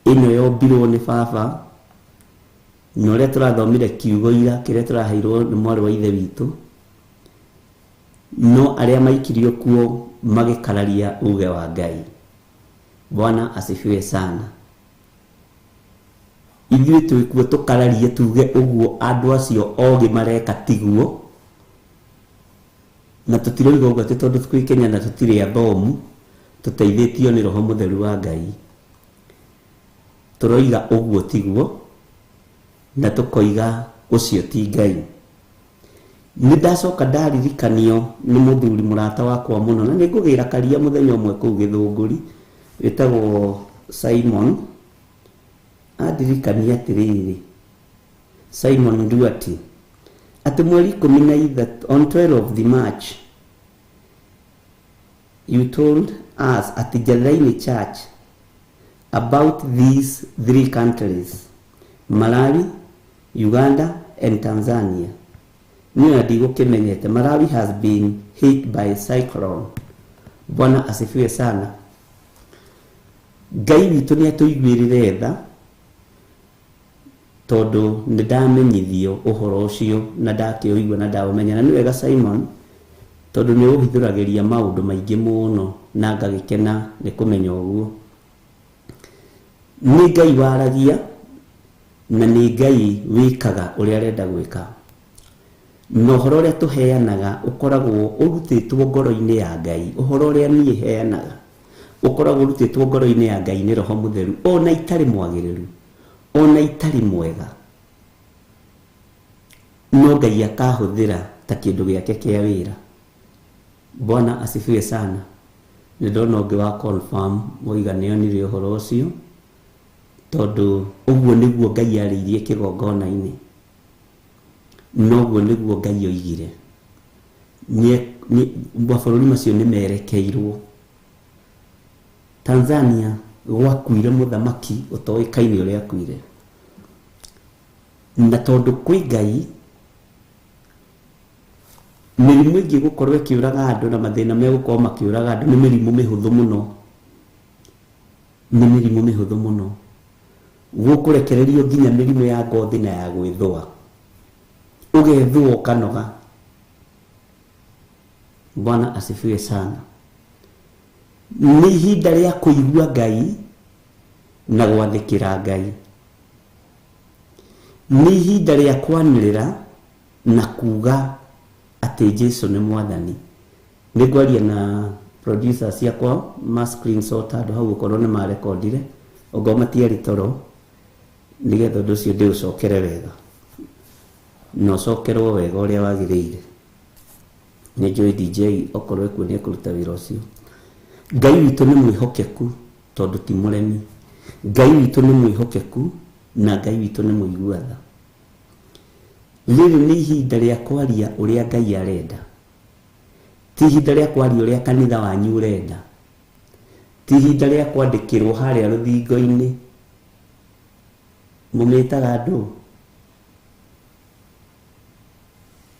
ĩno yombirwo nĩ baba, na ũrĩa tũrathomire kiugo ira kĩrĩa tũraheirwo nĩ mwarĩ wa ithe witũ, no arĩa maikirio kuo magĩkararia uge wa Ngai. Bwana asifiwe sana. Ithuĩ twĩkuo tũkararie tuge ũguo andũ acio ogĩ mareka tiguo, na tũtiroiga ũguo atĩ tondũ twĩ Kenya na tũtirĩ athomu, tũteithĩtio nĩ Roho Mũtheru wa Ngai. Tũroiga ũguo tiguo, na tũkoiga ũcio ti Ngai. Nĩ ndacoka ndaririkanio nĩ mũthuri mũrata wakwa mũno, na nĩ ngũgĩra karia mũthenya ũmwe kũu Gĩthũngũri, wĩtagwo Simon. Andirikania atĩrĩrĩ, Simon Nduati, atĩ mweri ikũmi na ithatũ, on 12 of the March, you told us at Jathaini Church about these three countries, Malawi, Uganda, and Tanzania. Niĩ ona ndigũkĩmenyete. Malawi has been hit by cyclone. Bwana asifiwe sana. Ngai witũ nĩ atũiguĩrĩre tha, tondũ nĩ ndamenyithio ũhoro ũcio na ndakĩũigua na ndaũmenya. Na nĩ wega Simon, tondũ nĩ ũhithũragĩria maũndũ maingĩ mũno na ngagĩkena nĩ kũmenya ũguo. Nĩ Ngai waragia na nĩ Ngai wĩkaga ũrĩa arenda gwĩka. Na ũhoro ũrĩa tũheanaga ũkoragwo ũrutĩtwo ngoro-inĩ ya Ngai. Ũhoro ũrĩa niĩ heanaga ũkoragwo ũrutĩtwo ngoro-inĩ ya Ngai nĩ Roho Mũtheru, ona itarĩ mwagĩrĩru, ona itarĩ mwega, no Ngai akahũthĩra ta kĩndũ gĩake kĩa wĩra. Bwana asifiwe sana. Nĩ ndona ũngĩ wa confirm woiga nĩ onire ũhoro ũcio, tondũ ũguo nĩguo Ngai arĩirie kĩgongona-inĩ, noguo nĩguo Ngai oigire. Mabũrũri macio nĩ merekeirwo. Tanzania gwakuire mũthamaki ũtoĩkaine ũrĩa akuire, na tondũ kwĩ Ngai, mĩrimũ ĩngĩ ĩgũkorwo ĩkĩũraga andũ na mathĩna megũkorwo makĩũraga andũ nĩ mĩrimũ mĩhũthũ mũno, nĩ mĩrimũ mĩhũthũ mũno. Gũkũrekererio nginya mĩrimũ ya ngothi na ya gwĩthũa, ũgethũa ũkanoga. Bwana asifiwe sana. Nĩ ihinda rĩa kũigua Ngai na gwathĩkĩra Ngai. Nĩ ihinda rĩa kwanĩrĩra na kuga atĩ Jesu nĩ Mwathani. Nĩ ngwaria na producers ciakwa ma screenshot handũ hau okorwo nĩ marekondire, ongorwo matiarĩ toro, nĩgetha ũndũ ũcio ndĩũcokere wega na ũcokerwo wega ũrĩa wagĩrĩire. Nĩ njũĩ DJ okorwo ekuo nĩ ekũruta wĩra ũcio. Ngai witũ nĩ mwĩhokeku tondũ ti mũremi. Ngai witũ nĩ mwĩhokeku na Ngai witũ nĩ mũigua tha. Rĩrĩ nĩ ihinda rĩa kwaria ũrĩa Ngai arenda, ti ihinda rĩa kwaria ũrĩa kanitha wanyu ũrenda, ti ihinda rĩa kwandĩkĩrwo harĩa rũthingo-inĩ. Mũmĩtaga andũ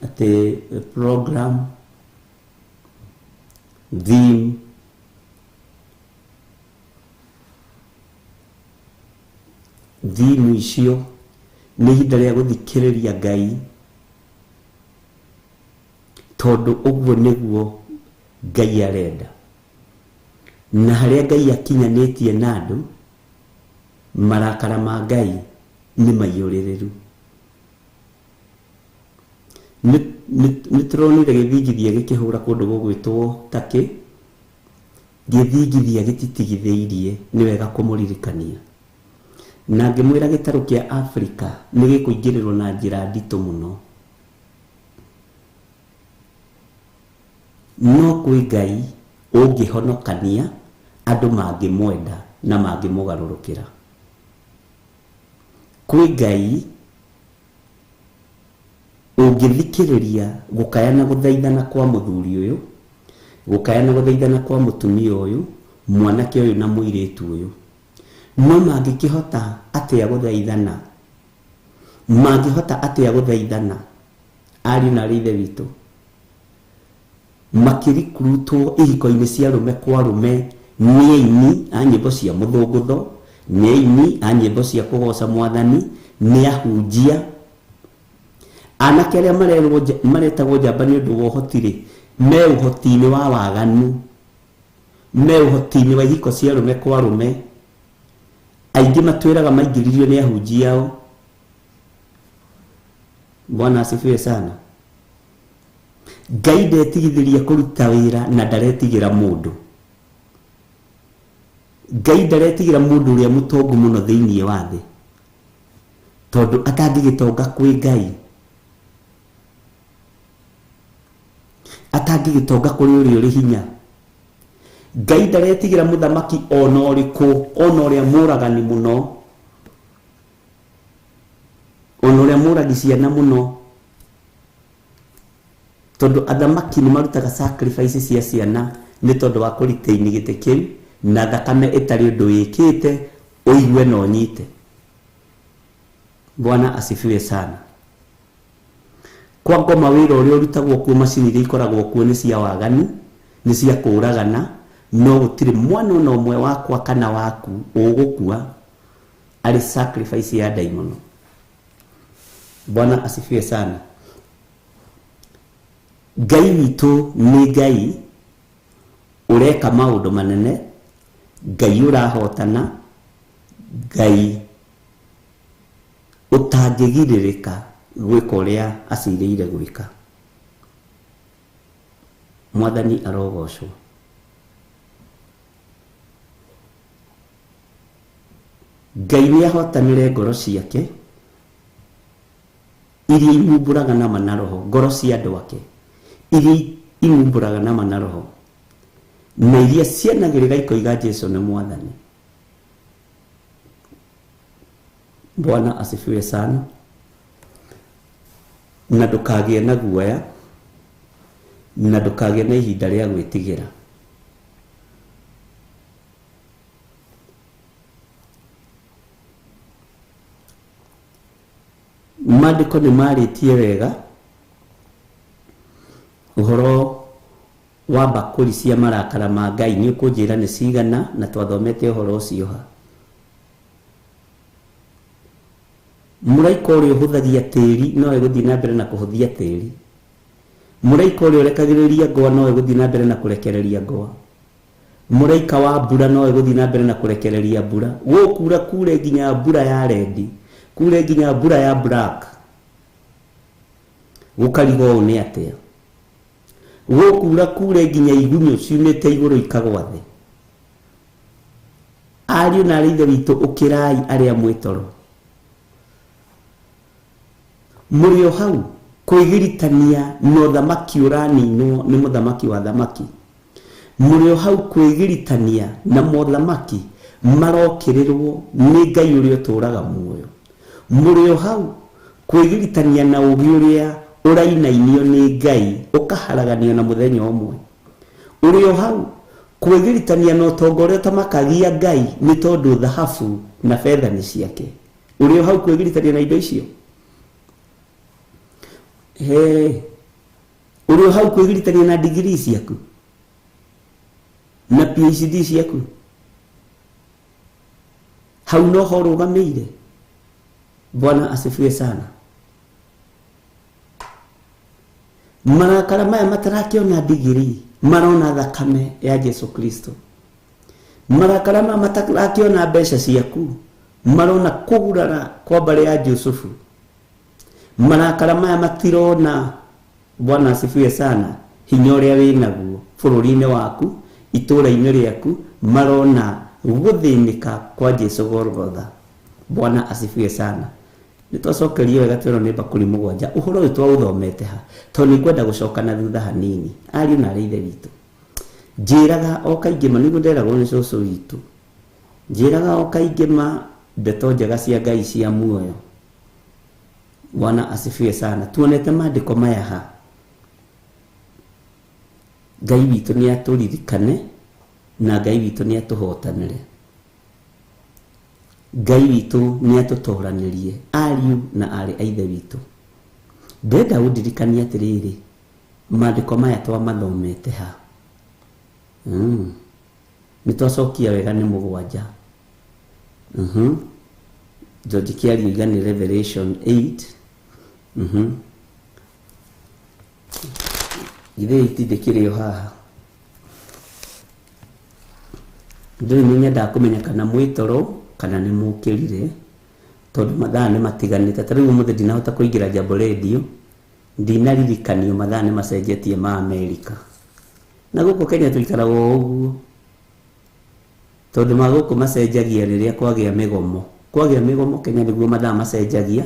atĩ program, theme, theme icio. Nĩ ihinda rĩa gũthikĩrĩria Ngai, tondũ ũguo nĩguo Ngai arenda. Na harĩa Ngai akinyanĩtie na andũ, marakara ma Ngai nĩ maiyũrĩrĩru. Nĩ tũronire gĩthingithia gĩkĩhũra kũndũ gũgwĩtwo Turkey. Gĩthingithia gĩtitigithĩirie, nĩ wega kũmũririkania. Na ngĩmwĩra gĩtarũ kĩa Afrika nĩ gĩkũingĩrĩrwo na njĩra nditũ mũno. No kwĩ Ngai ũngĩhonokania andũ mangĩmwenda na mangĩmũgarũrũkĩra. Kwĩ Ngai ũngĩthikĩrĩria gũkaya na gũthaithana kwa mũthuri ũyũ, gũkaya na gũthaithana kwa mũtumia ũyũ, mwanake ũyũ na mũirĩtu ũyũ. No mangĩkĩhota atĩa gũthaithana? Mangĩhota atĩa gũthaithana, ariũ na arĩ ithe witũ? Makĩrikurutwo ihiko-inĩ cia arũme kwa arũme nĩ aini a nyĩmbo cia mũthũngũtho, nĩ aini a nyĩmbo cia kũgoca Mwathani, nĩ ahunjia. Anake arĩa maretagwo njamba nĩ ũndũ wa ũhoti-rĩ, me ũhoti-inĩ wa waganu, me ũhoti-inĩ wa ihiko cia arũme kwa arũme. Aingĩ matwĩraga maingĩririo nĩ ahunjia ao. Bwana asifiwe sana. Ngai ndetigithĩria kũruta wĩra na ndaretigĩra mũndũ. Ngai ndaretigĩra mũndũ ũrĩa mũtongu mũno thĩinĩ wa thĩ, tondũ atangĩgĩtonga kwĩ Ngai, atangĩgĩtonga kũrĩ ũrĩa ũrĩ hinya. Ngai ndaretigĩra mũthamaki ona ũrĩkũ, ona ũrĩa mũragani mũno, ona ũrĩa mũragi ciana mũno, tondũ athamaki nĩ marutaga sacrifice cia ciana nĩ tondũ wa kũretain gĩtĩ kĩu, na thakame ĩtarĩ ũndũ ĩkĩte, ũigue na ũnyite. Bwana asifiwe sana. Kwa ngoma wĩra ũrĩa ũrutagwo kuo, macini iria ikoragwo kuo nĩ cia waganu, nĩ cia kũũragana, no gũtirĩ mwana ona ũmwe wakwa kana waku ũgũkua arĩ sacrifice ya ndaimono. Bwana asifiwe sana. Ngai witũ nĩ Ngai ũreka maũndũ manene, Ngai ũrahotana, Ngai ũtangĩgirĩrĩka gwĩka ũrĩa acirĩire gwĩka. Mwathani arogocwo. Ngai nĩ ahotanĩre ngoro ciake iria imumbũraga nama na roho, ngoro cia andũ ake iria imumbũraga nama na roho na iria cianagĩrĩra ikoiga Jesu nĩ mwathani. Bwana asifiwe sana. Na ndũkagĩe na guoya na ndũkagĩe na ihinda rĩa gwĩtigĩra. Maandĩko nĩ marĩtie wega ũhoro wa mbakũri cia marakara ma Ngai. Nĩ ũkũnjĩra nĩ cigana, na twathomete ũhoro ũcio ha. Mũraika ũrĩa ũhũthagia tĩri no egũthiĩ na mbere na kũhũthia tĩri. Mũraika ũrĩa ũrekagĩrĩria ngũa no egũthiĩ na mbere na kũrekereria ngũa. Mũraika wa mbura no egũthiĩ na mbere na kũrekereria mbura. Gũkura kure nginya mbura ya rendi, kure nginya mbura ya black. Gũkarigwo ũũ nĩ atĩa? Gũkura kure nginya igunyũ ciumĩte igũrũ ikagwa thĩ. Ariũ na arĩ ithe witũ, ũkĩrai arĩa mwĩ toro. Mũrĩ o hau kwĩgiritania na ũthamaki ũraninwo nĩ mũthamaki wa thamaki. Mũrĩ o hau kwĩgiritania na mothamaki marokĩrĩrwo nĩ Ngai ũrĩa ũtũũraga muoyo. Mũrĩ o hau kwĩgiritania na ũũgĩ ũrĩa ũrainainio nĩ Ngai ũkaharaganio na mũthenya ũmwe. Ũrĩ o hau kwĩgiritania na ũtonga ũrĩa ũtamakagia Ngai nĩ tondũ thahabu na betha nĩ ciake. Ũrĩ o hau kwĩgiritania na indo icio. He, ũrĩ o hau kwĩgiritania na degree ciaku na PhD ciaku. Hau no ho ũrũgamĩire. Bwana asifiwe sana. Marakara maya matarakĩona degree, marona thakame ya Jesu Kristo. Marakara maya matarakĩona mbeca ciaku, marona kũgurara kwa mbarĩ ya Jusufu. Marakara maya matirona, Bwana asifiwe sana, hinya ũrĩa wĩnaguo bũrũri-inĩ waku, itũũra-inĩ rĩaku, marona gũthĩnĩka kwa Jesu Golgotha. Bwana asifiwe sana. Nĩ twacokerio wega twĩrwo nĩ mbakũri mũgwanja. Ũhoro ũyũ twaũthomete ha, tondũ nĩ ngwenda gũcoka na thutha hanini. Ariũ na arĩ ithe witũ, njĩraga o kaingĩ ma, nĩguo nderagwo nĩ cũcũ witũ, njĩraga o kaingĩ ma ndeto njega cia Ngai cia muoyo. Bwana asifiwe sana. Tuonete maandĩko maya ha. Ngai witũ nĩ atũririkane na Ngai witũ nĩ atũhotanĩre. Ngai witũ nĩ atũtoranĩrie ariũ na arĩ a ithe witũ. Ndĩrenda ũndirikanie atĩrĩrĩ, maandĩko maya twamathomete ha. Nĩ twacokia wega nĩ mũgwanja. George Kĩario iga nĩ Revelation 8. Githĩ itindĩkĩrĩ o haha. Ndũrĩ nĩ nyendaga kũmenya kana mwĩ toro kana nĩ mũkĩrire, tondũ mathaa nĩ matiganĩte. Ta rĩu ũmũthĩ ndinahota kũingĩra Jambo Radio, ndinaririkanio mathaa nĩ macenjetie ma Amerika. Na gũkũ Kenya tũikaraga o ũguo, tondũ ma gũkũ macenjagia rĩrĩa kwagĩa mĩgomo. Kwagĩa mĩgomo Kenya nĩguo mathaa macenjagia,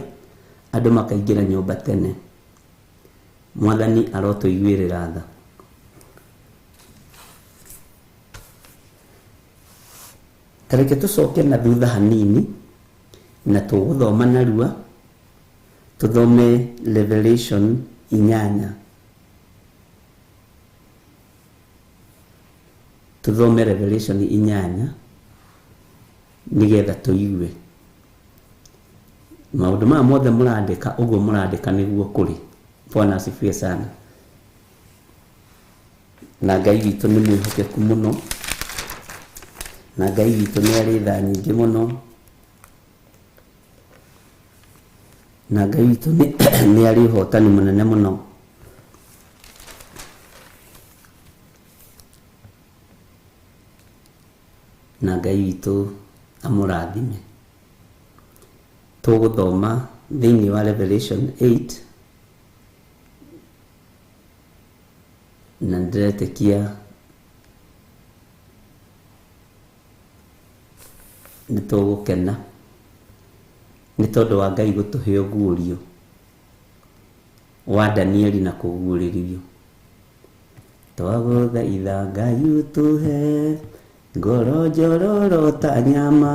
andũ makaingĩra nyũmba tene. Mwathani arotũiguĩrĩra tha. Ta reke tũcoke na thutha hanini na tũgũthoma narua, tũthome Revelation 8. Tũthome Revelation 8 nĩgetha tũigue maũndũ maya mothe mũrandĩka, ũguo mũrandĩka nĩguo kũrĩ. Bwana asifiwe sana. Na Ngai witũ nĩ mwĩhokeku mũno, na Ngai witũ nĩ arĩ tha nyingĩ mũno, na Ngai witũ nĩ arĩ ũhotani mũnene mũno. Na Ngai witũ amũrathime. Tũgũthoma thĩinĩ wa Revelation 8 na ndĩretĩkia nĩ tũgũkena nĩ tondũ wa Ngai gũtũhe ũguũrio wa Danieli na kũguũrĩrio. Twagũthaitha Ngai ũtũhe ngoro njororo ta nyama,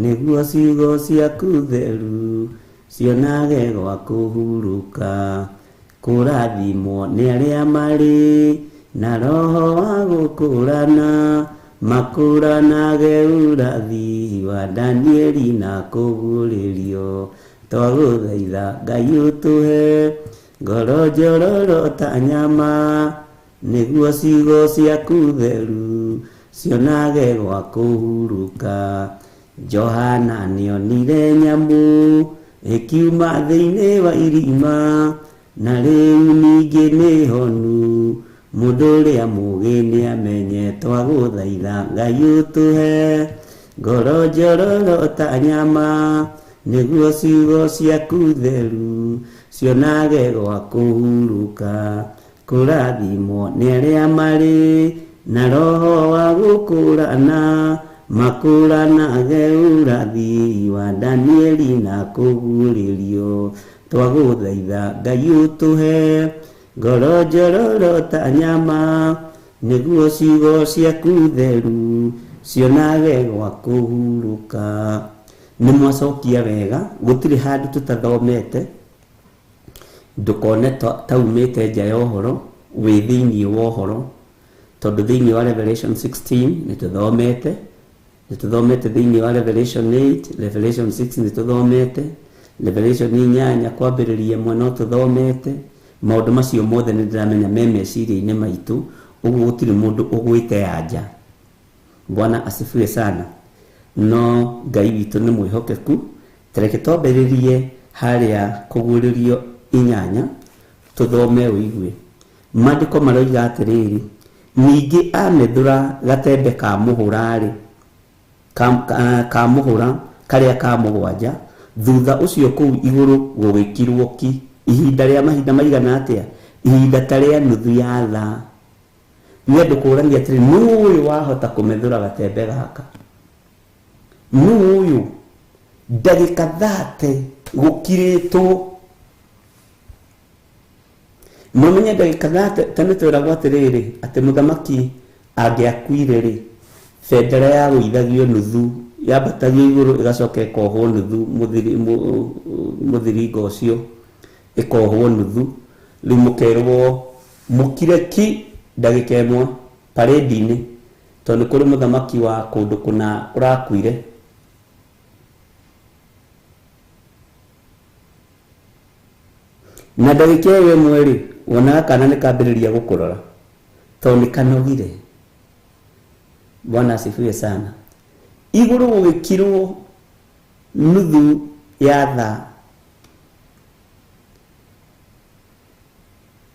nĩguo ciugo ciaku theru cionage gwa kũhurũka. Kũrathimwo nĩ arĩa marĩ na roho wa gũkũrana, makũranage ũrathi wa Danieli na kũguũrĩrio. Twagũthaitha Ngai ũtũhe ngoro njororo ta nyama, nĩguo ciugo ciaku theru cionage gwa kũhurũka. Johana nĩonire nyamũ ĩkiuma thĩinĩ wa irima, na rĩu ningĩ nĩ honu, mũndũ ũrĩa mũũgĩ nĩamenye. Twagũthaitha Ngai ũtũhe ngoro njororo ta nyama, nĩguo ciugo ciaku theru cionage gwa kũhurũka. Kũrathimwo nĩ arĩa marĩ na roho wa gũkũrana, makũranage ũrathi wa Danieli na kũguũrĩrio. Twagũthaitha Ngai ũtũhe ngoro njororo ta nyama, nĩguo ciugo ciaku theru cionage gwa kũhurũka. Nĩ mwacokia wega, gũtirĩ handũ tũtathomete. Ndũkone taumĩte nja ya ũhoro, wĩ thĩinĩ wa ũhoro, tondũ thĩinĩ wa Revelation 16 nĩ tũthomete, nĩ tũthomete thĩinĩ wa Revelation 8, Revelation 6 nĩ tũthomete, Revelation 8 kwambĩrĩria ĩmwe no tũthomete. Maũndũ macio mothe nĩ ndĩramenya me meciria-inĩ maitũ, ũguo gũtirĩ mũndũ ũgwĩte ya nja. Bwana asifiwe sana. No Ngai witũ nĩ mwĩhokeku. Tareke twambĩrĩrie harĩa kũguũrĩrio 8, tũthome ũigue. Maandĩko maroiga atĩrĩrĩ, ningĩ amethũra gatembe ka mũhũra-rĩ, ka mũhũra karĩa ka mũgwanja, thutha ũcio kũu igũrũ gũgĩkirwo ki ihinda rĩa mahinda maigana atĩa? Ihinda ta rĩa nuthu ya thaa. Nĩ andũ kũũrania atĩrĩ, nũ ũyũ wahota kũmethũra gatembe gaka? Nũ ũyũ? Ndagĩka 30 gũkirĩtwo. No menye ndagĩka 30, tene twĩragwo atĩrĩrĩ, atĩ mũthamaki angĩakuire rĩ, bendera yagũithagio nuthu, yambatagio igũrũ ĩgacoka ĩkohwo nuthu, mũthiringo ũcio ĩkohwo nuthu. Rĩu mũkerwo mũkire ki ndagĩka ĩmwe parade-inĩ, tondũ nĩ kũrĩ mũthamaki wa kũndũ kũna ũrakuire. Na ndagĩka ĩyo ĩmwe rĩ, wonaga kana nĩ kambĩrĩria gũkũrora, tondũ nĩ kanogire. Bwana asifiwe sana. Igũrũ gũgĩkirwo nuthu ya thaa,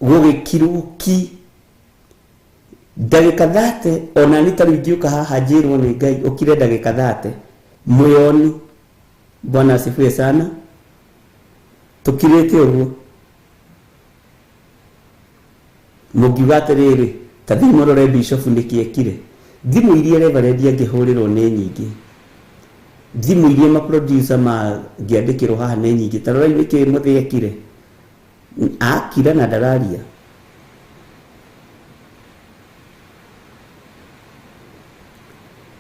gũgĩkirwo ki ndagĩka 30. Ona niĩ ta rĩu ingĩũka haha njĩrwo nĩ Ngai ũkire ndagĩka 30, mũyoni. Bwana asifiwe sana. Tũkirĩte ũguo, mũngiuga atĩrĩrĩ, ta thiĩ mũrore bishop nĩkĩ ekire. Thimũ iria reverend angĩhũrĩrwo nĩ nyingĩ, thimũ iria maproducer mangĩandĩkĩrwo haha nĩ nyingĩ. Ta rorai nĩkĩ mũthĩ ekire, akira na ndararia.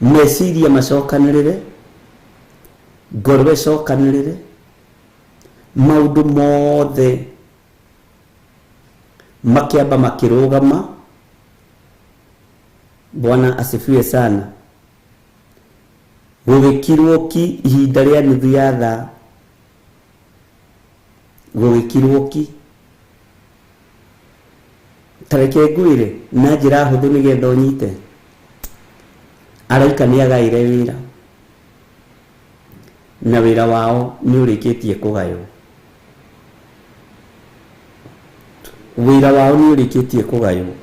Meciria macokanĩrĩre, ngoro ĩcokanĩrĩre, maũndũ mothe makĩamba makĩrũgama. Bwana asifiwe sana. Gũgĩkirwo ki ihinda rĩa nuthu ya thaa, gũgĩkirwo ki. Ta reke ngwĩre na njĩra hũthũ nĩgetha ũnyite. Araika nĩ agaĩre wĩra, na wĩra wao nĩ ũrĩkĩtie kũgaywo. Wĩra wao nĩ ũrĩkĩtie kũgaywo.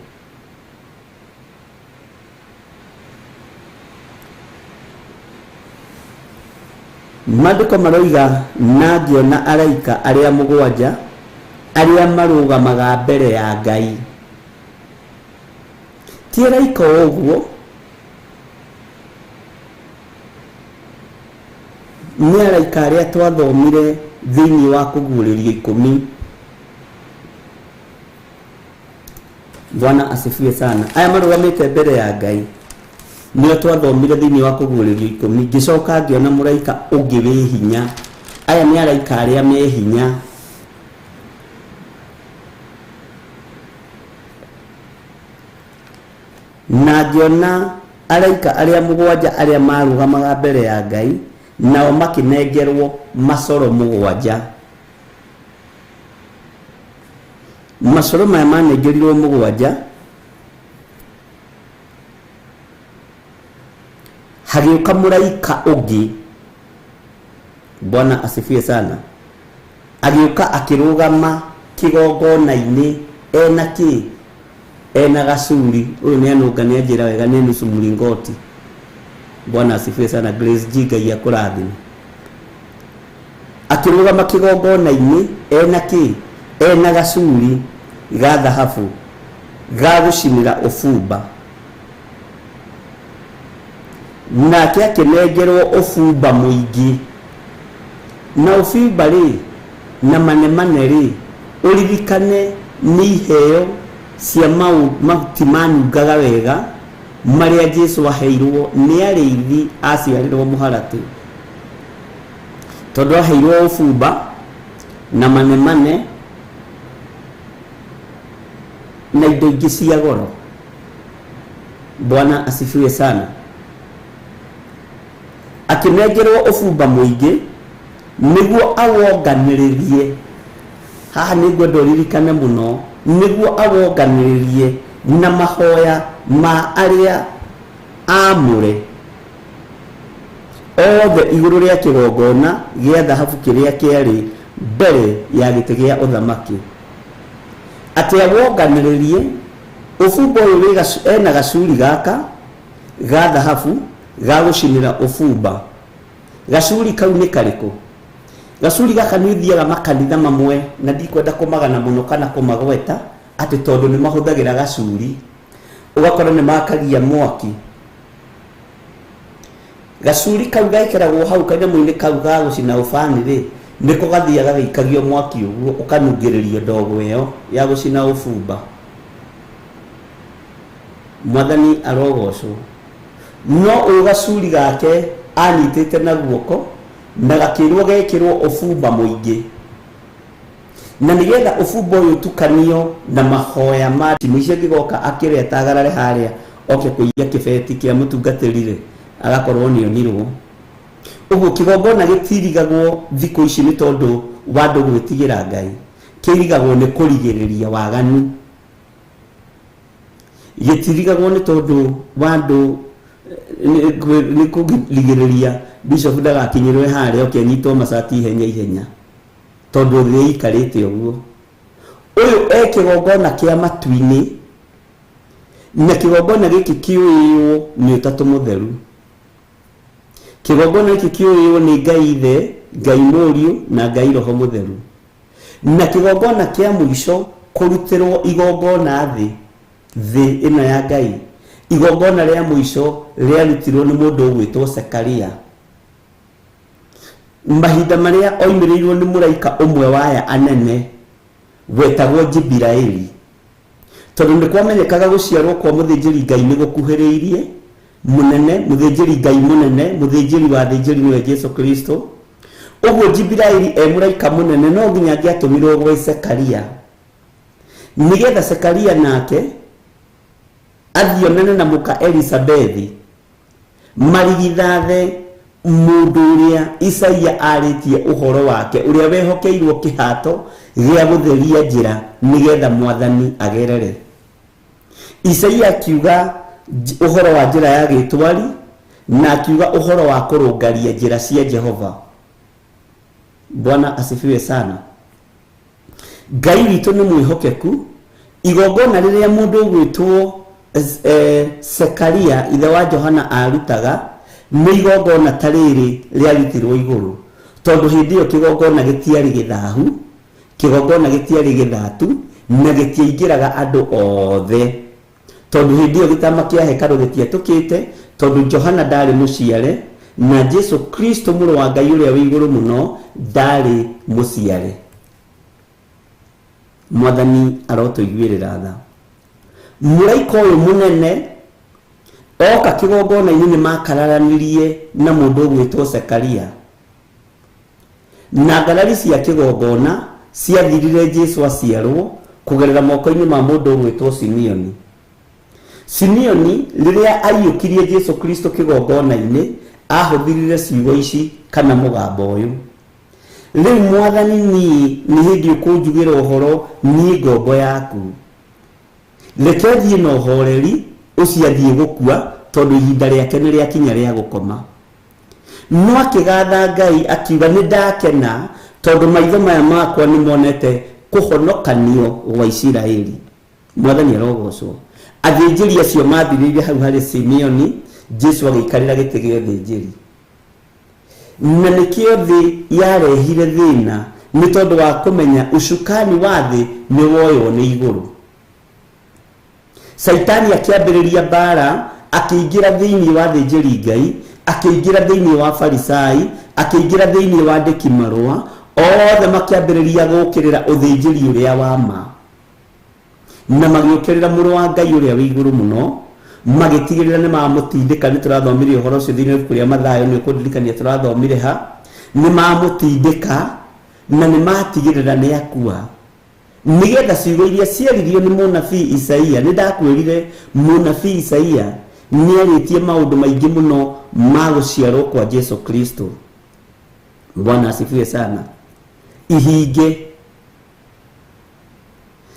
Maandĩko maroiga, na ngĩona araika arĩa mũgwanja arĩa marũgamaga mbere ya Ngai. Ti araika o ũguo, nĩ araika arĩa twathomire thĩinĩ wa kũguũrĩrio 10. Bwana asifiwe sana. Aya marũgamĩte mbere ya Ngai nĩo twathomire thĩinĩ wa kũguũrĩrio 10. Ngĩcoka ngĩona mũraika ũngĩ wĩ hinya. Aya nĩ araika arĩa me hinya. Na ngĩona araika arĩa 7 arĩa marũgamaga mbere ya Ngai, nao makĩnengerwo macoro 7. Macoro maya manengerirwo 7, hagĩũka mũraika ũngĩ. Bwana asifiwe sana. Agĩũka akĩrũgama kĩgongona-inĩ ena kĩ? Ena gacuri. Ũyũ nĩ anũnga, nĩ anjĩra wega nĩ nusu mlingoti. Bwana asifiwe sana. Grace G, Ngai akũrathime. Akĩrũgama kĩgongona-inĩ ena kĩ? Ena gacuri ga thahabu ga gũcinĩra ũbumba. Nake akĩnengerwo ũbumba mũingĩ. Na ũbumba rĩ na manemane rĩ, ũririkane nĩ iheo cia mahuti manungaga wega marĩa Jesu aheirwo nĩ arĩithi aciarĩrwo mũharatĩ. Tondũ aheirwo ũbumba na manemane na indo ingĩ cia goro. Bwana asifiwe sana. Akĩnengerwo ũbumba mũingĩ nĩguo awonganĩrĩrie. Haha nĩngwenda ũririkane mũno, nĩguo awonganĩrĩrie na mahoya ma arĩa aamũre othe igũrũ rĩa kĩgongona gĩa thahabu kĩrĩa kĩarĩ mbere ya gĩtĩ gĩa ũthamaki. Atĩ awonganĩrĩrie ũbumba ũyũ ena gacuri gaka ga thahabu ga gũcinĩra ũbumba. Gacuri kau nĩ karĩkũ? Gacuri gaka nĩ ũthiaga makanitha mamwe, na ndikwenda kũmagana mũno kana kũmagweta, atĩ tondũ nĩ mahũthagĩra gacuri, ũgakora nĩ makagia mwaki. Gacuri kau gekĩragwo hau kanyamũ-inĩ kau ga gũcina ũbani rĩ, nĩko gathiaga gagĩikagio mwaki ũguo, ũkanungĩrĩrio ndogo ĩyo ya gũcina ũbumba. Mwathani arogocwo. No ũyũ gacuri gake anyitĩte na guoko na gakĩrwo gekĩrwo ũbumba mũingĩ, na nĩgetha ũbumba ũyũ ũtukanio na mahoya ma mũici angĩgoka akĩrĩa tagarare harĩa oke kũiya kĩbeti kĩa mũtungatĩri rĩ, agakorwo nĩ onirwo. Ũguo kĩgongona gĩtirigagwo thikũ ici nĩ tondũ wa andũ gwĩtigĩra Ngai, kĩrigagwo nĩ kũrigĩrĩria waganu. Gĩtirigagwo nĩ tondũ wa andũ nĩ kũrigĩrĩria bishop ndagakinyĩrwe harĩa oke anyitwo macati ihenya ihenya, tondũ thĩ ĩikarĩte ũguo. Ũyũ e kĩgongona kĩa matu-inĩ, na kĩgongona gĩkĩ kĩũĩywo nĩ Ũtatũ Mũtheru. Kĩgongona gĩkĩ kĩũĩywo nĩ Ngai Ithe, Ngai Mũriũ na Ngai Roho Mũtheru. Na kĩgongona kĩa mũico kũrutĩrwo igongona thĩ, thĩ ĩno ya Ngai, igongona rĩa mũico rĩarutirwo nĩ mũndũ ũgwĩtwo Zekaria. Mahinda marĩa oimĩrĩirwo nĩ mũraika ũmwe wa aya anene wetagwo Jibiraeli, tondũ nĩ kwamenyekaga gũciarwo kwa mũthĩnjĩri Ngai nĩ gũkuhĩrĩirie mũnene, mũthĩnjĩri Ngai mũnene, mũthĩnjĩri wa athĩnjĩri nĩwe Jesu Kristo. Ũguo Jibiraeli e mũraika mũnene no nginya angĩatũmirwo gwĩ Zekaria, nĩgetha Zekaria nake athiĩ onane na mũka Elizabethi marigithathe mũndũ ũrĩa Isaia arĩtie ũhoro wake, ũrĩa wehokeirwo kĩhato gĩa gũtheria njĩra nĩgetha mwathani agerere. Isaia akiuga ũhoro wa njĩra ya gĩtwari, na akiuga ũhoro wa kũrũngaria njĩra cia Jehova. Bwana asifiwe sana. Ngai witũ nĩ mwĩhokeku. Igongona rĩrĩa mũndũ ũgwĩtwo Zekaria ithe wa Johana arutaga nĩ igongona ta rĩrĩ rĩarutirwo igũrũ, tondũ hĩndĩ ĩyo kĩgongona gĩtiarĩ gĩthahu, kĩgongona gĩtiarĩ gĩthatu, na gĩtiaingĩraga andũ othe, tondũ hĩndĩ ĩyo gĩtama kĩa hekarũ gĩtiatũkĩte, tondũ Johana ndarĩ mũciare na Jesu Kristo mũrũ wa Ngai ũrĩa wĩ igũrũ mũno ndarĩ mũciare. Mwathani arotũiguĩrĩra tha. Mũraika ũyũ mũnene oka kĩgongona-inĩ nĩ makararanirie na mũndũ ũgwĩtwo Zekaria. Na ngarari cia kĩgongona ciathirire Jesu aciarwo kũgerera moko-inĩ ma mũndũ ũgwĩtwo Simeoni. Simeoni rĩrĩa aiyũkirie Jesu Kristo kĩgongona-inĩ ahũthĩrire ciugo ici kana mũgambo ũyũ: rĩu Mwathani, niĩ nĩ hĩndĩ ũkũnjugĩra ũhoro, niĩ ngombo yaku. Reke thiĩ na ũhoreri, ũcio athiĩ gũkua, tondũ ihinda rĩake nĩ rĩakinya rĩa gũkoma. No akĩgatha Ngai akiuga, nĩ ndakena tondũ maitho maya makwa nĩ monete kũhonokanio gwa Isiraeli. Mwathani arogocwo. Athĩnjĩri acio mathirĩire hau harĩ Simeoni, Jesu agĩikarĩra gĩtĩ gĩa ũthĩnjĩri. Na nĩkĩo thĩ yarehire thĩna, nĩ tondũ wa kũmenya ũcukani wa thĩ nĩ woywo nĩ igũrũ. Caitani akĩambĩrĩria mbara, akĩingĩra thĩinĩ wa athĩnjĩri Ngai, akĩingĩra thĩinĩ wa Farisai, akĩingĩra thĩinĩ wa andĩki marũa, othe makĩambĩrĩria gũũkĩrĩra ũthĩnjĩri ũrĩa wa ma. Na magĩũkĩrĩra mũrũ wa Ngai ũrĩa wĩ igũrũ mũno, magĩtigĩrĩra nĩ mamũtindĩka. Nĩ tũrathomire ũhoro ũcio thĩinĩ wa ibuku rĩa Mathayo, nĩ ũkũndirikania tũrathomire ha. Nĩ mamũtindĩka na nĩ matigĩrĩra nĩ akua, nĩgetha ciugo iria ciaririo nĩ mũnabii Isaia. Nĩ ndakwĩrire mũnabii Isaia nĩ arĩtie maũndũ maingĩ mũno ma gũciarwo kwa Jesu Kristo. Bwana asifiwe sana. Ihinge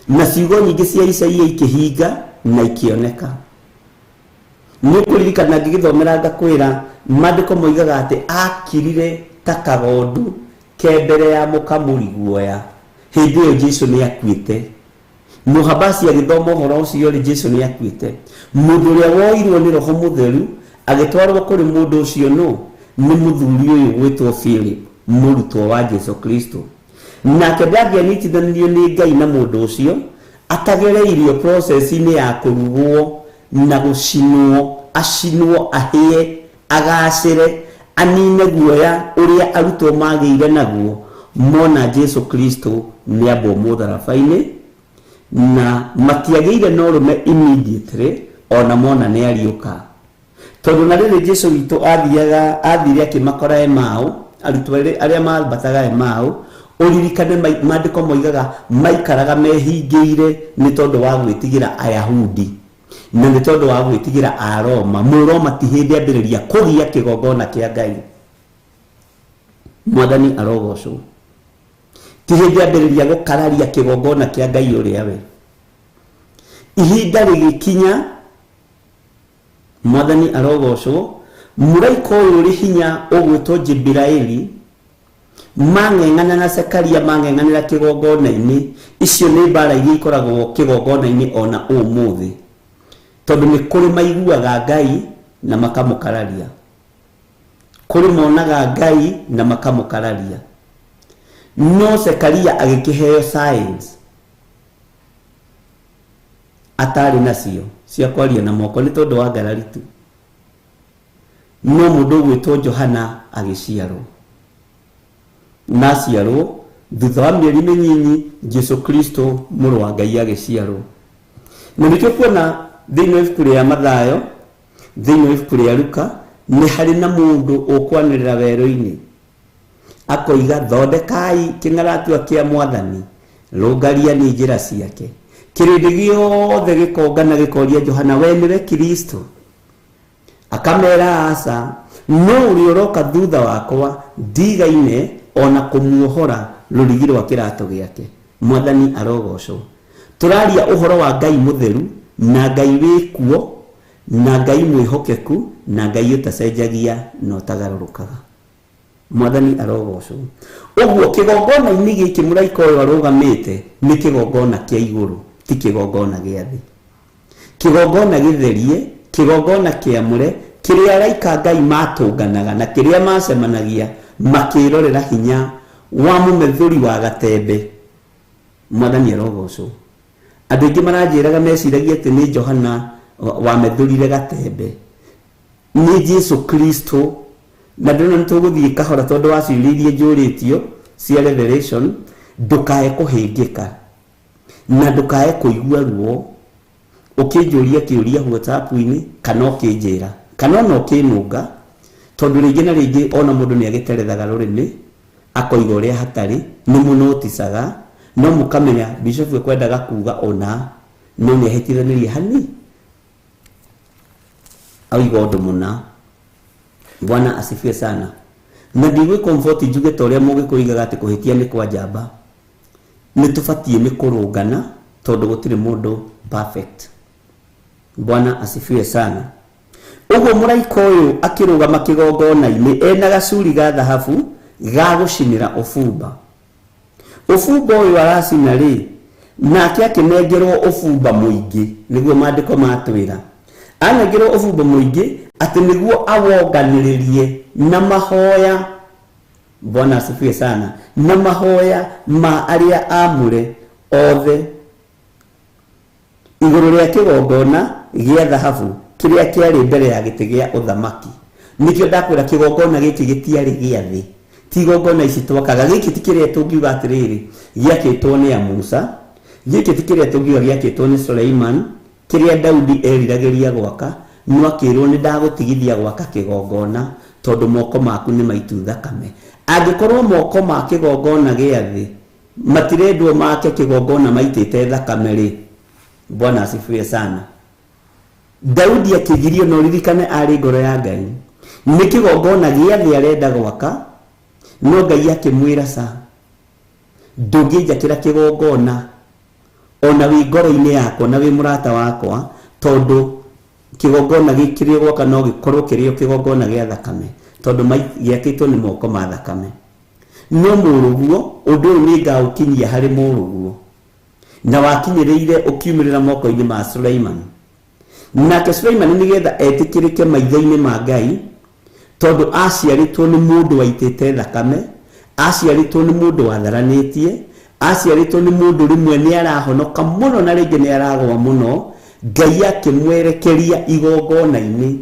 na ciugo nyingĩ cia Isaia ikĩhinga na ikĩoneka. Nĩ ũkũririkana ngĩgĩthomera ngakwĩra maandĩko moigaga atĩ akirire ta kagondu ke mbere ya mũkamũri guoya. Hĩndĩ ĩyo Jesu nĩ akuĩte. Mũhabasi agĩthoma ũhoro ũcio rĩ, Jesu nĩ akuĩte. Mũndũ ũrĩa woirwo nĩ Roho Mũtheru agĩtwarwo kũrĩ mũndũ ũcio nũ? Nĩ mũthuri ũyũ gwĩtwo Philip, mũrutwo wa Jesu Kristo. Nake ndangĩanyitithanirio nĩ Ngai na mũndũ ũcio atagereirio process-inĩ ya kũrugwo na gũcinwo, acinwo, ahĩe, agacĩre, anine guoya ũrĩa arutwo magĩire naguo mona Jesu Kristo nĩ ambwo mũtharaba-inĩ, na matiagĩire na ũrũme immediately ona mona nĩ ariũka. Tondũ na rĩrĩ Jesu witũ athiaga, athire akĩmakora Emau, arutwo arĩa mambataga Emau, ũririkane maandĩko moigaga maikaraga mehingĩire nĩ tondũ wa gwĩtigĩra Ayahudi na nĩ tondũ wa gwĩtigĩra Aroma. Mũroma ti hĩndĩ ambĩrĩria kũgia kĩgongona kĩa Ngai. Mwathani arogocwo. Ti hĩndĩ ambĩrĩria gũkararia kĩgongona kĩa Ngai ũrĩa we. Ihinda rĩgĩkinya, Mwathani arogocwo, mũraika ũyũ ũrĩ hinya ũgwĩtwo Jibiraeli mang'eng'ana na Zekaria, mang'eng'anĩra kĩgongona-inĩ. Icio nĩ mbara iria ikoragwo kĩgongona-inĩ ona ũmũthĩ, tondũ nĩ kũrĩ maiguaga Ngai na makamũkararia, kũrĩ monaga Ngai na makamũkararia. No Zekaria agĩkĩheo signs atarĩ nacio cia kwaria na moko nĩ tondũ wa ngarari tu. No mũndũ ũgwĩtwo Johana agĩciarwo, na aciarwo thutha wa mĩeri mĩnyinyi Jesu Kristo mũrũ wa Ngai agĩciarwo. Na nĩkĩo kuona thĩinĩ wa ibuku rĩa Mathayo, thĩinĩ wa ibuku rĩa Luka, nĩ harĩ na mũndũ ũkwanĩrĩra werũ-inĩ akoiga, thondekai kĩng'aratua kĩa Mwathani, rũngariani njĩra ciake. Kĩrĩndĩ gĩothe gĩkongana gĩkoria Johana, we nĩwe Kristo? Akamera, aca, no ũrĩa ũroka thutha wakwa ndigaine ona kũmuohora rũrigi rwa kĩratũ gĩake. Mwathani arogocwo. Tũraria ũhoro wa Ngai mũtheru na Ngai wĩ kuo na Ngai mwĩhokeku na Ngai ũtacenjagia na ũtagarũrũkaga. Mwathani arogocwo. Ũguo kĩgongona-inĩ gĩkĩ mũraika ũyũ arũgamĩte nĩ kĩgongona kĩa igũrũ, ti kĩgongona gĩa thĩ. Kĩgongona gĩtherie, kĩgongona kĩamũre, kĩrĩa araika Ngai matũnganaga na kĩrĩa macemanagia makĩrorera hinya wa mũmethũri wa gatembe. Mwathani arogocwo. Andũ aingĩ maranjĩraga meciragia atĩ nĩ Johana wamethũrire gatembe. Nĩ Jesu Kristo. Na ndĩrona nĩ tũgũthiĩ kahora tondũ wa ciũria iria njũrĩtio cia Revelation. Ndũkae kũhĩngĩka na ndũkae kũigua ruo. Ũkĩnjũria kĩũria WhatsApp-inĩ kana ũkĩnjĩra kana ona ũkĩnũnga, tondũ rĩngĩ na rĩngĩ ona mũndũ nĩ agĩterethaga rũrĩmĩ akoiga ũrĩa hatarĩ, nĩ mũnoticaga no mũkamenya bishop ekwendaga kuga ũna no nĩ ahĩtithanirie hani auga ũndũ mũna. Bwana asifiwe sana. Na ndigwĩ comfort njuge ta ũrĩa mũgĩkũyũ oigaga atĩ kũhĩtia nĩ kwa njamba. Nĩ tũbatiĩ nĩ kũrũngana tondũ gũtirĩ mũndũ perfect. Bwana asifiwe sana. Ũguo mũraika ũyũ akĩrũgama kĩgongona-inĩ ena gacuri ga thahabu ga gũcinĩra ũbumba. Ũbumba ũyũ aracina rĩ, nake akĩnengerwo ũbumba mũingĩ, nĩguo maandĩko matwĩra. Anengerwo ũbumba mũingĩ atĩ nĩguo awonganĩrĩrie na mahoya. Bwana asifiwe sana. Na mahoya ma arĩa amũre othe igũrũ rĩa kĩgongona gĩa thahabu kĩrĩa kĩarĩ mbere ya gĩtĩ gĩa ũthamaki. Nĩkĩo ndakwĩra kĩgongona gĩkĩ gĩtiarĩ gĩa thĩ, ti igongona ici twakaga. Gĩkĩ ti kĩrĩa tũngiuga atĩrĩrĩ gĩakĩtwo nĩ Musa, gĩkĩ ti kĩrĩa tũngiuga gĩakĩtwo nĩ Suleiman, kĩrĩa Daudi eriragĩria gwaka, no akĩrwo nĩ ndagũtigithia gwaka kĩgongona tondũ moko maku nĩ maitu thakame. Angĩkorwo moko ma kĩgongona gĩa thĩ matirendwo make kĩgongona maitĩte thakame rĩ, Bwana asifiwe sana. Daudi akĩgirio, na ũririkane arĩ ngoro ya Ngai, nĩ kĩgongona gĩa thĩ arenda gwaka, no Ngai akĩmwĩra ca, ndũngĩnjakĩra kĩgongona ona wĩ ngoro-inĩ yakwa na wĩ mũrata wakwa, tondũ kĩgongona gĩkĩ kĩrĩa gwaka no gĩkorwo kĩrĩ o kĩgongona gĩa thakame, tondũ gĩakĩtwo nĩ moko ma thakame. No mũrũguo, ũndũ ũyũ nĩ ngaũkinyia harĩ mũrũguo, na wakinyĩrĩire ũkiumĩrĩra moko-inĩ ma Suleiman. Nake Suleiman nĩgetha etĩkĩrĩke maitho-inĩ ma Ngai, tondũ aciarĩtwo nĩ mũndũ waitĩte thakame, aciarĩtwo nĩ mũndũ watharanĩtie, aciarĩtwo nĩ mũndũ rĩmwe nĩ arahonoka mũno na rĩngĩ nĩ aragwa mũno, Ngai akĩmwerekeria igongona-inĩ.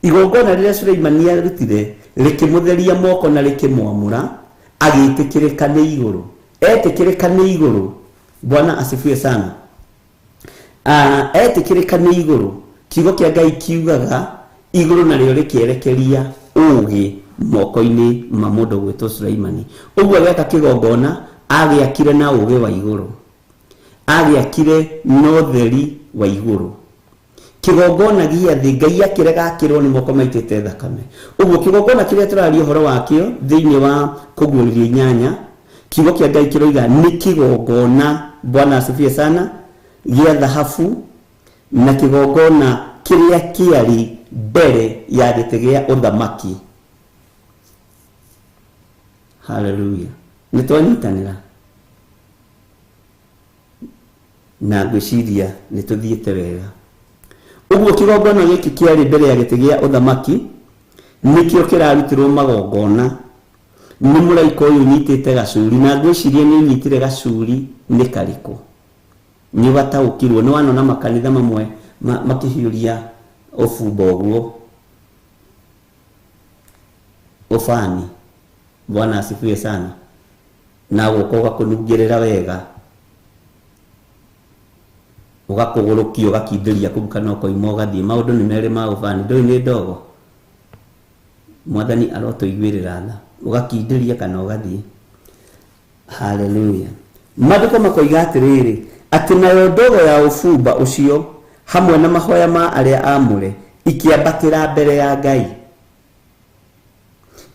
Igongona rĩrĩa Suleimani arutire rĩkĩmũtheria moko na rĩkĩmwamũra, agĩtĩkĩrĩka nĩ igũrũ. Etĩkĩrĩka nĩ igũrũ, Bwana asifiwe sana. Etĩkĩrĩka nĩ igũrũ, kiugo kĩa Ngai kiugaga igũrũ narĩo rĩkĩerekeria ũũgĩ moko-inĩ ma mũndũ gwĩtwo Suleimani. Ũguo agĩaka kĩgongona, agĩakire na ũũgĩ wa igũrũ, agĩakire na ũtheri wa igũrũ. Kĩgongona gĩa thĩ Ngai akĩrega akĩrwo nĩ moko maitĩte thakame. Ũguo kĩgongona kĩrĩa tũraria ũhoro wakĩo thĩinĩ wa kũguũrĩrio inyanya, kiugo kĩa Ngai kĩroiga nĩ kĩgongona, Bwana asifiwe sana, gĩa thahabu, na kĩgongona kĩrĩa kĩarĩ mbere ya gĩtĩ gĩa ũthamaki. Haleluya. Nĩ twanyitanĩra na ngwĩciria nĩ tũthiĩte wega. Ũguo kĩgongona gĩkĩ kĩarĩ mbere ya gĩtĩ gĩa ũthamaki nĩkĩo kĩrarutirwo magongona nĩ mũraika ũyũ ũnyitĩte gacuri, na ngwĩciria nĩ ũnyitire gacuri nĩ karĩkũ. Nĩ ũgataũkirwo, nĩ wanona makanitha mamwe makĩhiũria ũbumba ũguo ũbani. Bwana asifiwe sana. Na gũka ũgakũnungĩrĩra wega, ũgakũgũrũkia ũgakindĩria kũu kana ũkoima ũgathiĩ. Maũndũ nĩ merĩ ma ũbani, ndũĩ nĩ ndogo. Mwathani arotũiguĩrĩra tha, ũgakindĩria kana ũgathiĩ. Haleluya. Maandĩko makoiga atĩrĩrĩ, atĩ nayo ndogo ya ũbumba ũcio hamwe na mahoya ma arĩa aamũre ikĩambatĩra mbere ya Ngai,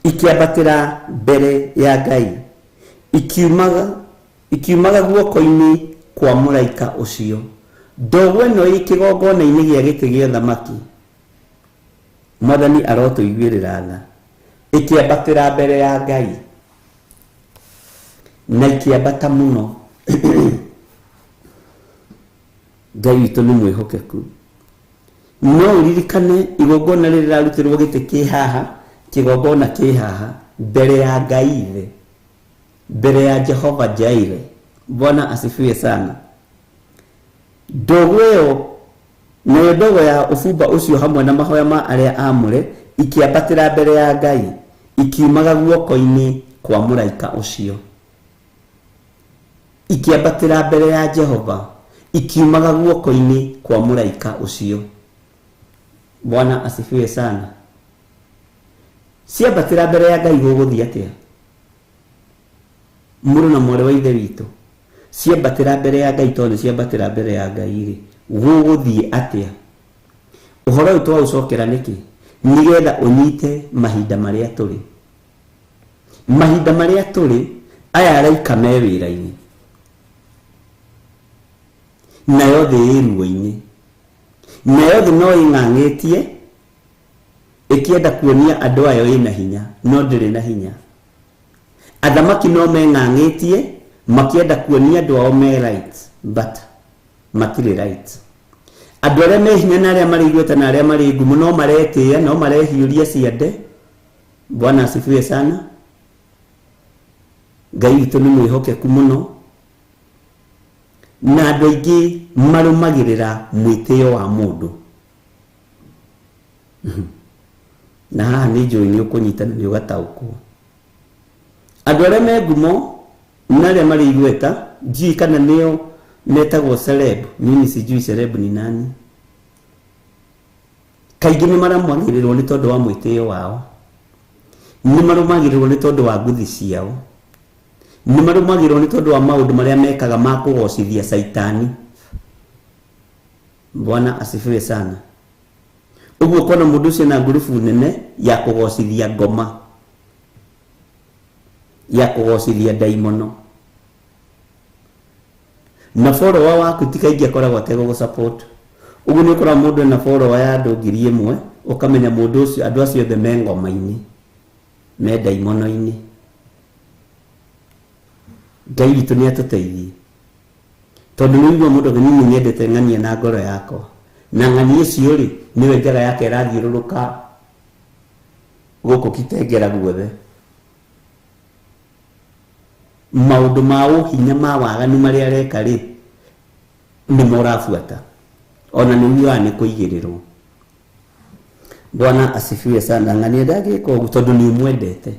ikĩambatĩra mbere ya Ngai, ikiumaga guoko-inĩ kwa mũraika ũcio. Ndogo ĩno ĩ kĩgongona-inĩ gĩa gĩtĩ gĩa ũthamaki, Mwathani arotũiguĩrĩra tha, ĩkĩambatĩra mbere ya Ngai na ikĩambata mũno. Ngai witũ nĩ mwĩhokeku. No ũririkane igongona rĩrĩ rĩrarutĩrwo gĩtĩ kĩ haha, kĩgongona kĩ haha mbere ya Ngai ithe, mbere ya Jehova Jaire. Bwana asifiwe sana. Ndogo ĩyo, nayo ndogo ya ũbumba ũcio hamwe na mahoya ma arĩa aamũre ikĩambatĩra mbere ya Ngai, ikiumaga guoko-inĩ kwa mũraika ũcio. Ikĩambatĩra mbere ya Jehova, Ikiumaga guoko-inĩ kwa mũraika ũcio. Bwana asifiwe sana. Ciambatĩra mbere ya Ngai gũgũthiĩ atĩa? Mũrũ na mwarĩ wa Ithe witũ, ciambatĩra mbere ya Ngai, tondũ ciambatĩra mbere ya Ngai rĩ, gũgũthiĩ atĩa? Ũhoro ũyũ twaũcokera nĩkĩ? Nĩgetha ũnyite mahinda marĩa tũrĩ. Mahinda marĩa tũrĩ, aya araika me wĩra-inĩ, nayo thĩ ĩ ruo-inĩ, nayo thĩ no ĩng'ang'ĩtie ĩkĩenda kuonia andũ ayo ĩna hinya, no ndĩrĩ na hinya. Athamaki no meng'ang'ĩtie makĩenda kuonia andũ ao me right, but matirĩ right. Andũ arĩa me hinya na arĩa marĩ igweta na arĩa marĩ ngumo no maretĩĩa, no marehiũria ciande. Bwana asifiwe sana. Ngai witũ nĩ mwĩhokeku mũno, na andũ aingĩ marũmagĩrĩra mwĩtĩo wa mũndũ. Na haha nĩ njũĩ nĩ ũkũnyita na nĩ ũgataũkwo. Andũ arĩa me ngumo na arĩa marĩ igweta, ndiũĩ kana nĩo metagwo celeb, mimi sijui celeb ni nani. Kaingĩ nĩ marũmagĩrĩrwo nĩ tondũ wa mwĩtĩo wao, nĩ marũmagĩrĩrwo nĩ tondũ wa nguthi ciao, nĩ marũmagĩrĩrwo nĩ tondũ wa maũndũ marĩa mekaga ma kũgocithia caitani. Bwana asifiwe sana. Ũguo ũkona mũndũ ũcio na ngurubu nene ya kũgocithia ngoma, ya kũgocithia ndaimono, na follower waku ti kaingĩ akoragwo ategũgũ support. Ũguo nĩ ũkoraga mũndũ ena follower ya andũ 1000, ũkamenya mũndũ ũcio, andũ acio othe me ngoma-inĩ, me ndaimono-inĩ. Ngai witũ nĩ atũteithie, tondũ nĩ ũigua mũndũ niĩ nĩ nyendete ng'ania na ngoro yakwa, na ng'ania ũcio rĩ nĩwe njaga yake ĩrathiũrũrũka gũkũ Kitengera guothe. Maũndũ ma ũhinya ma waganu marĩa areka rĩ, nĩmo ũrabuata, ona nĩ ugaga nĩ kũigĩrĩrwo. Bwana asifiwe sana. Ng'ania ndangĩka ũguo tondũ nĩ ũmwendete.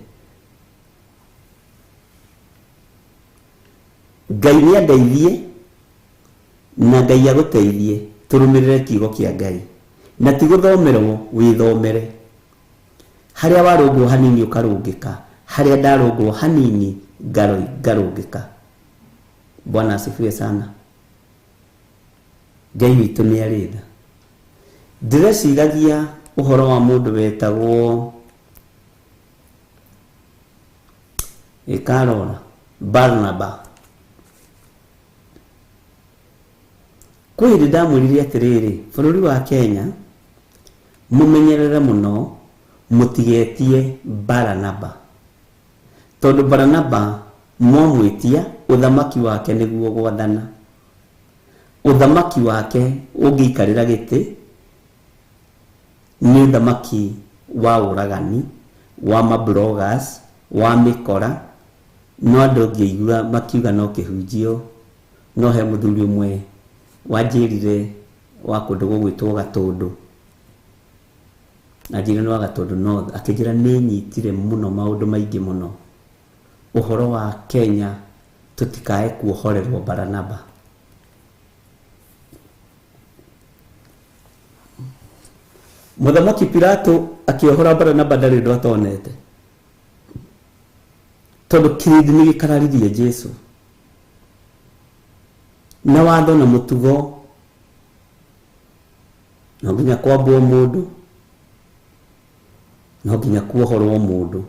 Ngai nĩ andeithie na Ngai agũteithie tũrũmĩrĩre kiugo kĩa Ngai, na ti gũthomerwo, wĩthomere. Harĩa warũngwo hanini ũkarũngĩka, harĩa ndarũngwo hanini ngarũngĩka. Bwana asifiwe sana. Ngai witũ nĩ arĩ tha. Ndĩreciragia ũhoro wa mũndũ wetagwo ĩkarora Barnaba. Kwĩ hĩndĩ ndamwĩrire atĩrĩrĩ, bũrũri wa Kenya mũmenyerere mũno mũtigetie Baranaba, tondũ Baranaba mwamwĩtia ũthamaki wake nĩguo gwathana. Ũthamaki wake ũngĩikarĩra gĩtĩ nĩ ũthamaki wa ũragani, wa mabloggers, wa mĩkora. No andũ ngĩigua makiuga no kĩhunjio, no he mũthuri ũmwe wanjĩrire wa kũndũ gũgwĩtwo Gatũndũ, anjĩrire nĩ wa Gatũndũ North, akĩnjĩra nĩ nyitire mũno maũndũ maingĩ mũno ũhoro wa Kenya, tũtikae kuohorerwo Baranaba. Mũthamaki Pilato akĩohora Baranaba ndarĩ ũndũ atonete, tondũ kĩrĩndĩ nĩ gĩkararirie Jesu na watho na mũtugo, no nginya kwambwo mũndũ, no nginya kuohorwo mũndũ.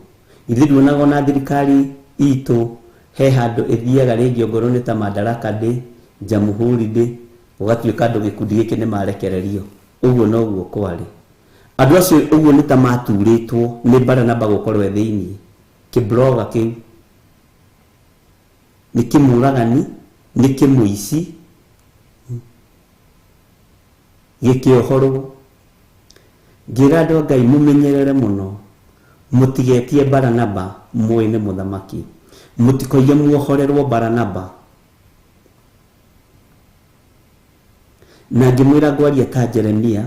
Ithuĩ nduonaga ona thirikari itũ he handũ ĩthiaga rĩngĩ ongorwo nĩ ta Madaraka Day, Jamhuri Day, gũgatuĩka andũ gĩkundi gĩkĩ nĩ marekererio. Ũguo noguo kwarĩ. Andũ acio ũguo nĩ ta maturĩtwo nĩ Baranaba gũkorwo e thĩiniĩ. Kĩbloga kĩu nĩ kĩmũragani, nĩ kĩmũici, gĩkĩohorwo. Ngĩra andũ a Ngai mũmenyerere mũno, mũtigetie Baranaba mũĩ nĩ mũthamaki, mũtikoige muohorerwo Baranaba. Na ngĩmwĩra ngwaria ta Jeremia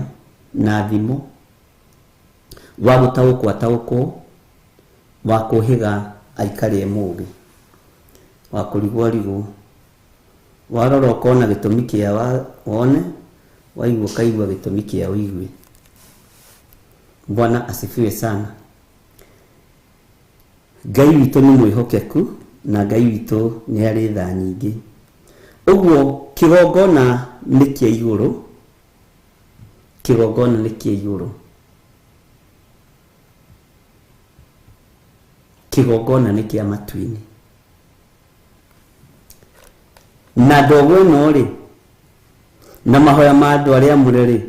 na thimo, wa gũtaũkwo ataũkwo, wa kũhĩga aikare mũũgĩ, wa kũrigwo arigwo. Warora ũkona gĩtũmi kĩa wone, waigua ũkaigua gĩtũmi kĩa ũigue. Bwana asifiwe sana. Ngai witũ nĩ mwĩhokeku na Ngai witũ nĩ arĩ tha nyingĩ. Ũguo kĩgongona nĩ kĩa igũrũ, kĩgongona nĩ kĩa igũrũ, kĩgongona nĩ kĩa matu-inĩ. Na ndogo ĩno rĩ, na mahoya ma andũ arĩa amũre rĩ,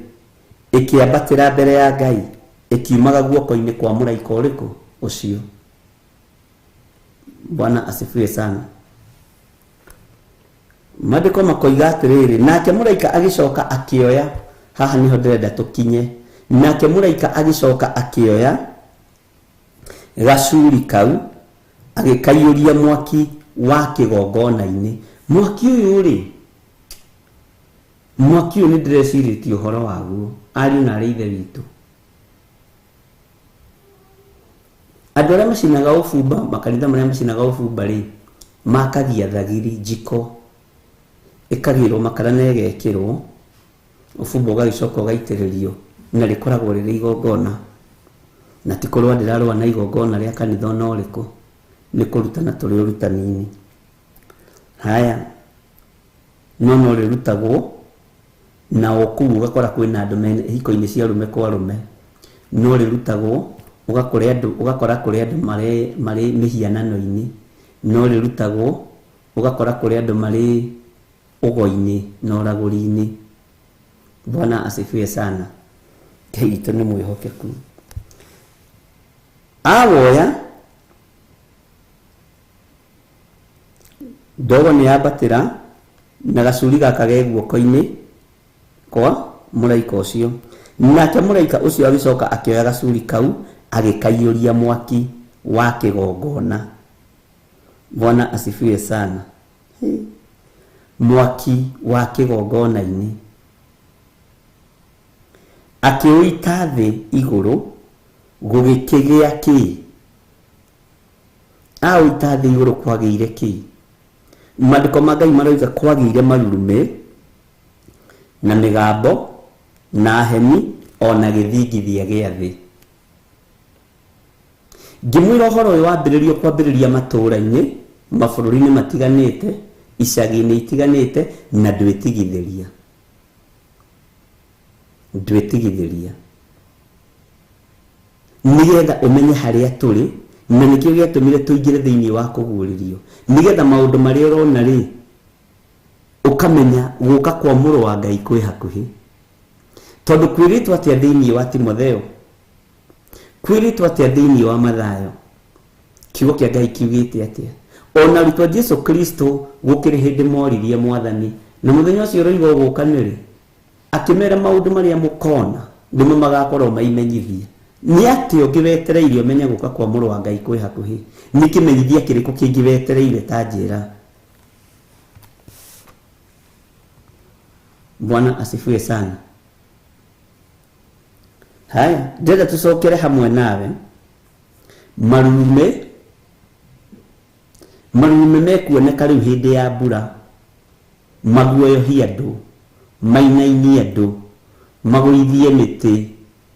ĩkĩambatĩra mbere ya Ngai, ĩkiumaga guoko-inĩ kwa mũraika ũrĩkũ? Ũcio. Bwana asifiwe sana. Maandĩko makoiga atĩrĩrĩ, nake mũraika agĩcoka akĩoya, haha nĩho ndĩrenda tũkinye, nake mũraika agĩcoka akĩoya gacuri kau agĩkaiyũria mwaki wa kĩgongona-inĩ. Mwaki ũyũ rĩ, mwaki ũyũ nĩ ndĩrecirĩtie ũhoro waguo, ariũ na arĩ ithe witũ. Andũ arĩa macinaga ũbumba, makanitha marĩa macinaga ũbumba rĩ, makagia thagiri njiko, ĩkagĩrwo makara na ĩgekĩrwo, ũbumba ũgagĩcoka ũgaitĩrĩrio, na rĩkoragwo rĩrĩ igongona. Na ti kũrũa ndĩrarũa na igongona rĩa kanitha ona ũrĩkũ, nĩ kũrutana tũrĩ ũrutani-inĩ. Haya, no no rĩrutagwo, na o kũu ũgakora kwĩna andũ me hiko-inĩ cia arũme kwa arũme, no rĩrutagwo, ũgakora andũ, ũgakora kũrĩ andũ marĩ, marĩ mĩhianano-inĩ, no rĩrutagwo, ũgakora kũrĩ andũ marĩ ũgo-inĩ na ũragũri-inĩ. Bwana asifiwe sana. Ngai witũ nĩ mwĩhokeku. Awoya ndogo nĩ yambatĩra na gacuri gaka ge guoko-inĩ kwa mũraika ũcio. Nake mũraika ũcio agĩcoka akĩoya gacuri kau agĩkaiyũria mwaki wa kĩgongona. Bwana asifiwe sana. Mwaki wa kĩgongona-inĩ akĩũita thĩ igũrũ, gũgĩkĩgĩa kĩ? Aũita thĩ igũrũ kwagĩire kĩ? Maandĩko ma Ngai maroiga kwagĩire marurumĩ na mĩgambo na heni ona gĩthingithia gĩa thĩ. Ngĩmwĩra ũhoro ũyũ wambĩrĩrio kwambĩrĩria matũũra-inĩ, mabũrũri-inĩ matiganĩte, icagi-inĩ itiganĩte, na ndwĩtigithĩria. Ndwĩtigithĩria. Nĩgetha ũmenye harĩa tũrĩ, na nĩkĩo gĩatũmire tũingĩre thĩinĩ wa kũguũrĩrio. Nĩgetha maũndũ marĩa ũrona rĩ, ũkamenya gũka kwa mũrũ wa Ngai kwĩ hakuhĩ. Tondũ kwĩrĩtwo atĩa thĩinĩ wa Timotheo? Kwĩrĩtwo atĩa thĩinĩ wa Mathayo? Kiugo kĩa Ngai kiugĩte atĩa? Ona arutwo a Jesu Kristo gũkĩrĩ hĩndĩ moririe Mwathani, na mũthenya ũcio ũroiga ũgũka nĩrĩ? Akĩmera maũndũ marĩa mũkona nĩmo magakorwo maimenyithia. Nĩ atĩa ũngĩ wetereire ũmenye gũka kwa mũrũ wa Ngai kwĩ hakuhĩ? Nĩ kĩmenyithia kĩrĩkũ kĩngĩ wetereire ta njĩra? Bwana asifiwe sana. Haya, ndĩrenda tũcokere hamwe nawe marume marume mekuoneka rĩu hĩndĩ ya mbura, maguoyohie andũ, mainainie andũ, magũithie mĩtĩ,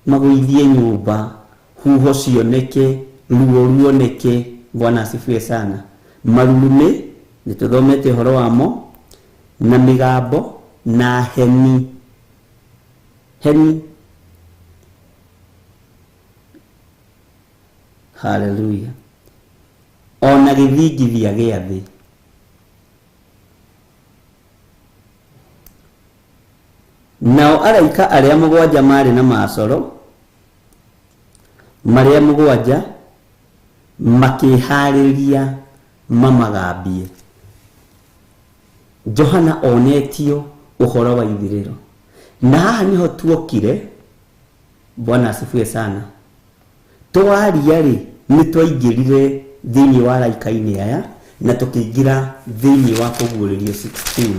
magũithie nyũmba, huho cioneke, ruo ruoneke. Bwana asifiwe sana. Marume nĩ tũthomete ũhoro wamo, na mĩgambo na heni. Heni. Hallelujah. Ona gĩthingithia gĩa thĩ. Nao araika arĩa mũgwanja marĩ na macoro marĩa mũgwanja makĩharĩria mamagambie. Johana onetio ũhoro wa ithirĩro. Na haha nĩho tuokire. Bwana asifiwe sana. Twaria rĩ, nĩ twaingĩrire thĩinĩ wa araika-inĩ aya na tũkĩingĩra thĩinĩ wa kũguũrĩrio 16.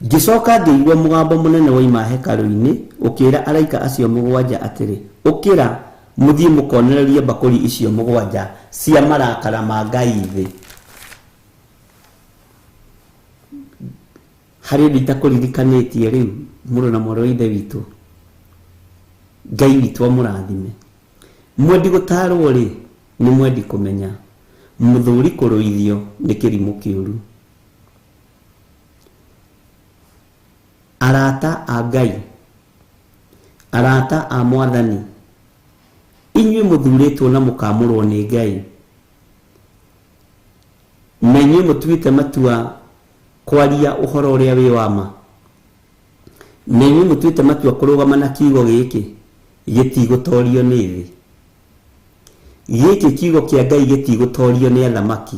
Ngĩcoka ngĩigua mũgambo mũnene woima hekarũ-inĩ ũkĩĩra araika acio mũgwanja atĩrĩ, ũkĩra mũthiĩ mũkonererie mbakũri icio mũgwanja cia marakara ma Ngai thĩ. Harĩ ũndũ itakũririkanĩtie rĩu mũrũ na mwarĩ wa ithe witũ. Ngai witũ amũrathime. Mwendi gũtarwo rĩ, nĩ mwendi kũmenya. Mũthuri kũrũithio nĩ kĩrimũ kĩũru. Arata a Ngai, arata a Mwathani, inyuĩ mũthurĩtwo na mũkamũrwo nĩ Ngai, na inyuĩ mũtuĩte matua kwaria ũhoro ũrĩa wĩ wa ma, na inyuĩ mũtuĩte matua kũrũgama na kiugo gĩkĩ, gĩtigũtorio nĩ thĩ. Gĩkĩ kiugo kĩa Ngai gĩtigũtorio nĩ athamaki.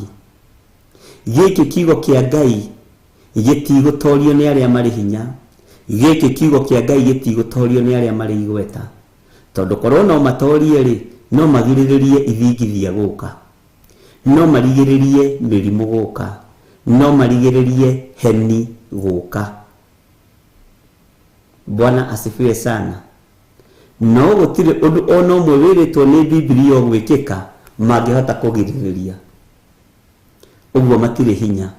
Gĩkĩ kiugo kĩa Ngai gĩtigũtorio nĩ arĩa marĩ hinya. Gĩkĩ kiugo kĩa Ngai gĩtigũtorio nĩ arĩa marĩ igweta. Tondũ korwo no matorie-rĩ, no magirĩrĩrie ithingithia gũka. No marigĩrĩrie mĩrimũ gũka. No marigĩrĩrie heni gũka. Bwana asifiwe sana. No gũtirĩ ũndũ ona ũmwe wĩrĩtwo nĩ Bibilia ũgwĩkĩka mangĩhota kũgirĩrĩria. Ũguo matirĩ hinya.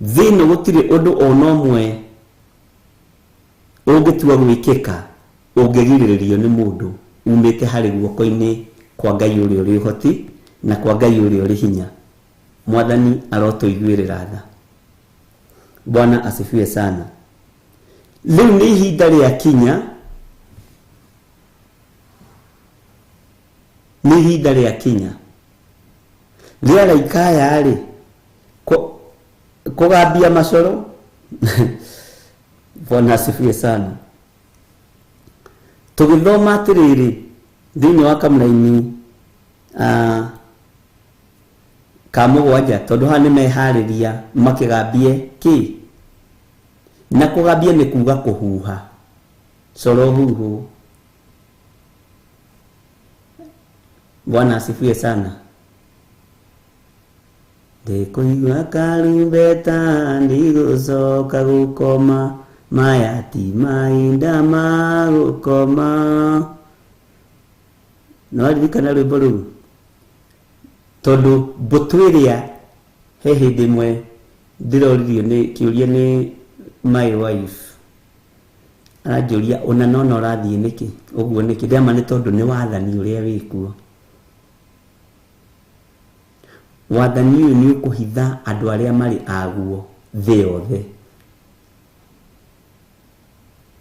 Thĩ ĩno gũtirĩ ũndũ ona ũmwe ũngĩtua gwĩkĩka ũngĩgirĩrĩrio nĩ mũndũ umĩte harĩ guoko-inĩ kwa Ngai ũrĩa ũrĩ ũhoti na kwa Ngai ũrĩa ũrĩ hinya. Mwathani arotũiguĩrĩra tha. Bwana asifiwe sana. Rĩu nĩ ihinda rĩakinya, nĩ ihinda rĩakinya rĩa araika aya-rĩ kũgambia macoro. Bwana asifiwe sana. Tũgĩthoma atĩrĩrĩ thĩinĩ wa kamũraini ka mũgwanja, tondũ haha nĩ meharĩria makĩgambie kĩ, na kũgambia nĩ kuga kũhuha coro huhũ. Bwana asifiwe sana. Ndĩkũigua karumbeta ndigũcoka gũkoma, maya ti mahinda ma gũkoma. Nĩwaririkana rwĩmbo rũu? Tondũ mbũtũ ĩrĩa he hĩndĩ ĩmwe ndĩroririo nĩ kĩũria nĩ my wife, aranjũria ona nona ũrathiĩ nĩkĩ ũguo nĩkĩ? Ndĩrama nĩ tondũ nĩ wathani ũrĩa wĩkuo. Wathani ũyũ nĩ ũkũhitha andũ arĩa marĩ aguo thĩ yothe.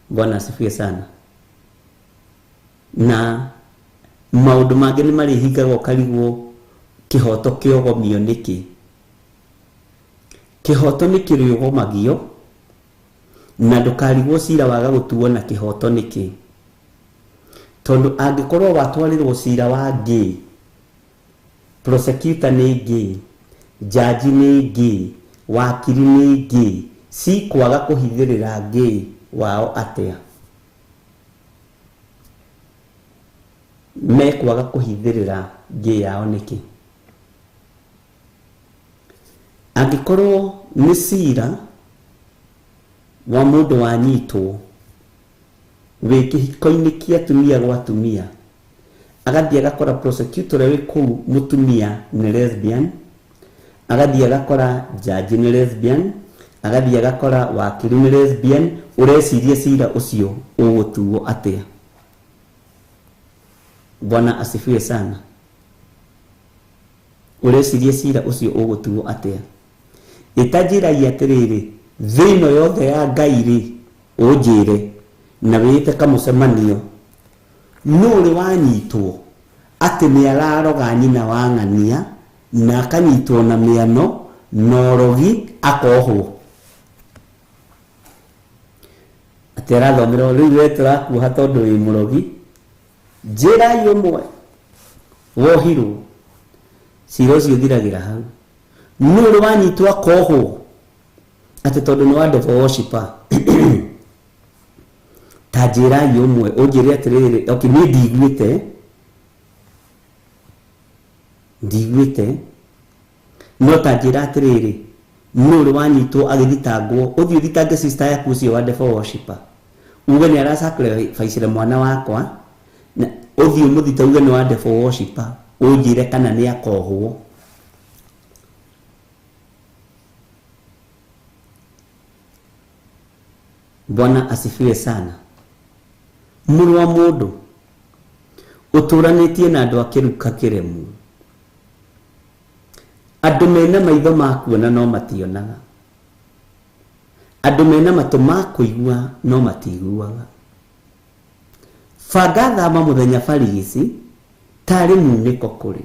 Bwana asifiwe sana. Na maũndũ mangĩ nĩ marĩhingaga ũkarigwo kĩhoto kĩogomio nĩkĩ. Kĩhoto nĩ kĩrĩogomagio na ndũkarigwo cira waga gũtuo na kĩhoto nĩkĩ. Tondũ angĩkorwo watwarĩrwo cira wa gay, prosecutor nĩ gay, judge nĩ gay, wakiri nĩ gay, cikwaga kũhithĩrĩra gay wao atĩa? Mekwaga kũhithĩrĩra gay yao nĩkĩ? Angĩkorwo nĩ cira wa mũndũ wanyitwo wĩ kĩhiko-inĩ kĩa atumia gwa atumia, agathiĩ agakora prosecutor ũrĩa wĩ kũu mũtumia nĩ lesbian, agathiĩ agakora judge nĩ lesbian, agathiĩ agakora wakiri nĩ lesbian, ũreciria cira ũcio ũgũtuo atĩa? Bwana asifiwe sana. Ũreciria cira ũcio ũgũtuo atĩa? Ĩtanjĩragia atĩrĩrĩ, thĩ ĩno yothe ya Ngai rĩ, ũnjĩre na wĩĩte kamũcemanio, nũ ũrĩ wanyitwo atĩ nĩ araroga nyina wa ng'ania na akanyitwo na mĩano na ũrogi akohwo? Atĩ arathomera rĩu we tũrakuoha tondũ wĩ mũrogi. Njĩrai ũmwe wohirwo, cira ũcio ũthiragĩra hau. Nũ ũrĩ wanyitwo akohwo atĩ tondũ nĩ wa devil worshiper? Ta njĩrai ũmwe, ũnjĩre atĩrĩrĩ, okay, niĩ ndiguĩte, ndiguĩte, no ta njĩra atĩrĩrĩ, nũ ũrĩ wanyitwo agĩthitangwo? Ũthiĩ ũthitange sister yaku ũcio wa devil worshiper, uge nĩ ara sacrifice mwana wakwa, na ũthiĩ ũmũthite uge nĩ wa devil worshiper, ũnjĩre kana nĩ akohwo. Bwana asifiwe sana. Mũrũ wa mũndũ, ũtũranĩtie na andũ a kĩruka kĩremu, andũ mena maitho ma kuona no mationaga, andũ mena matũ ma kũigua no matiiguaga. Banga thama mũthenya barigici tarĩ munĩko kũrĩ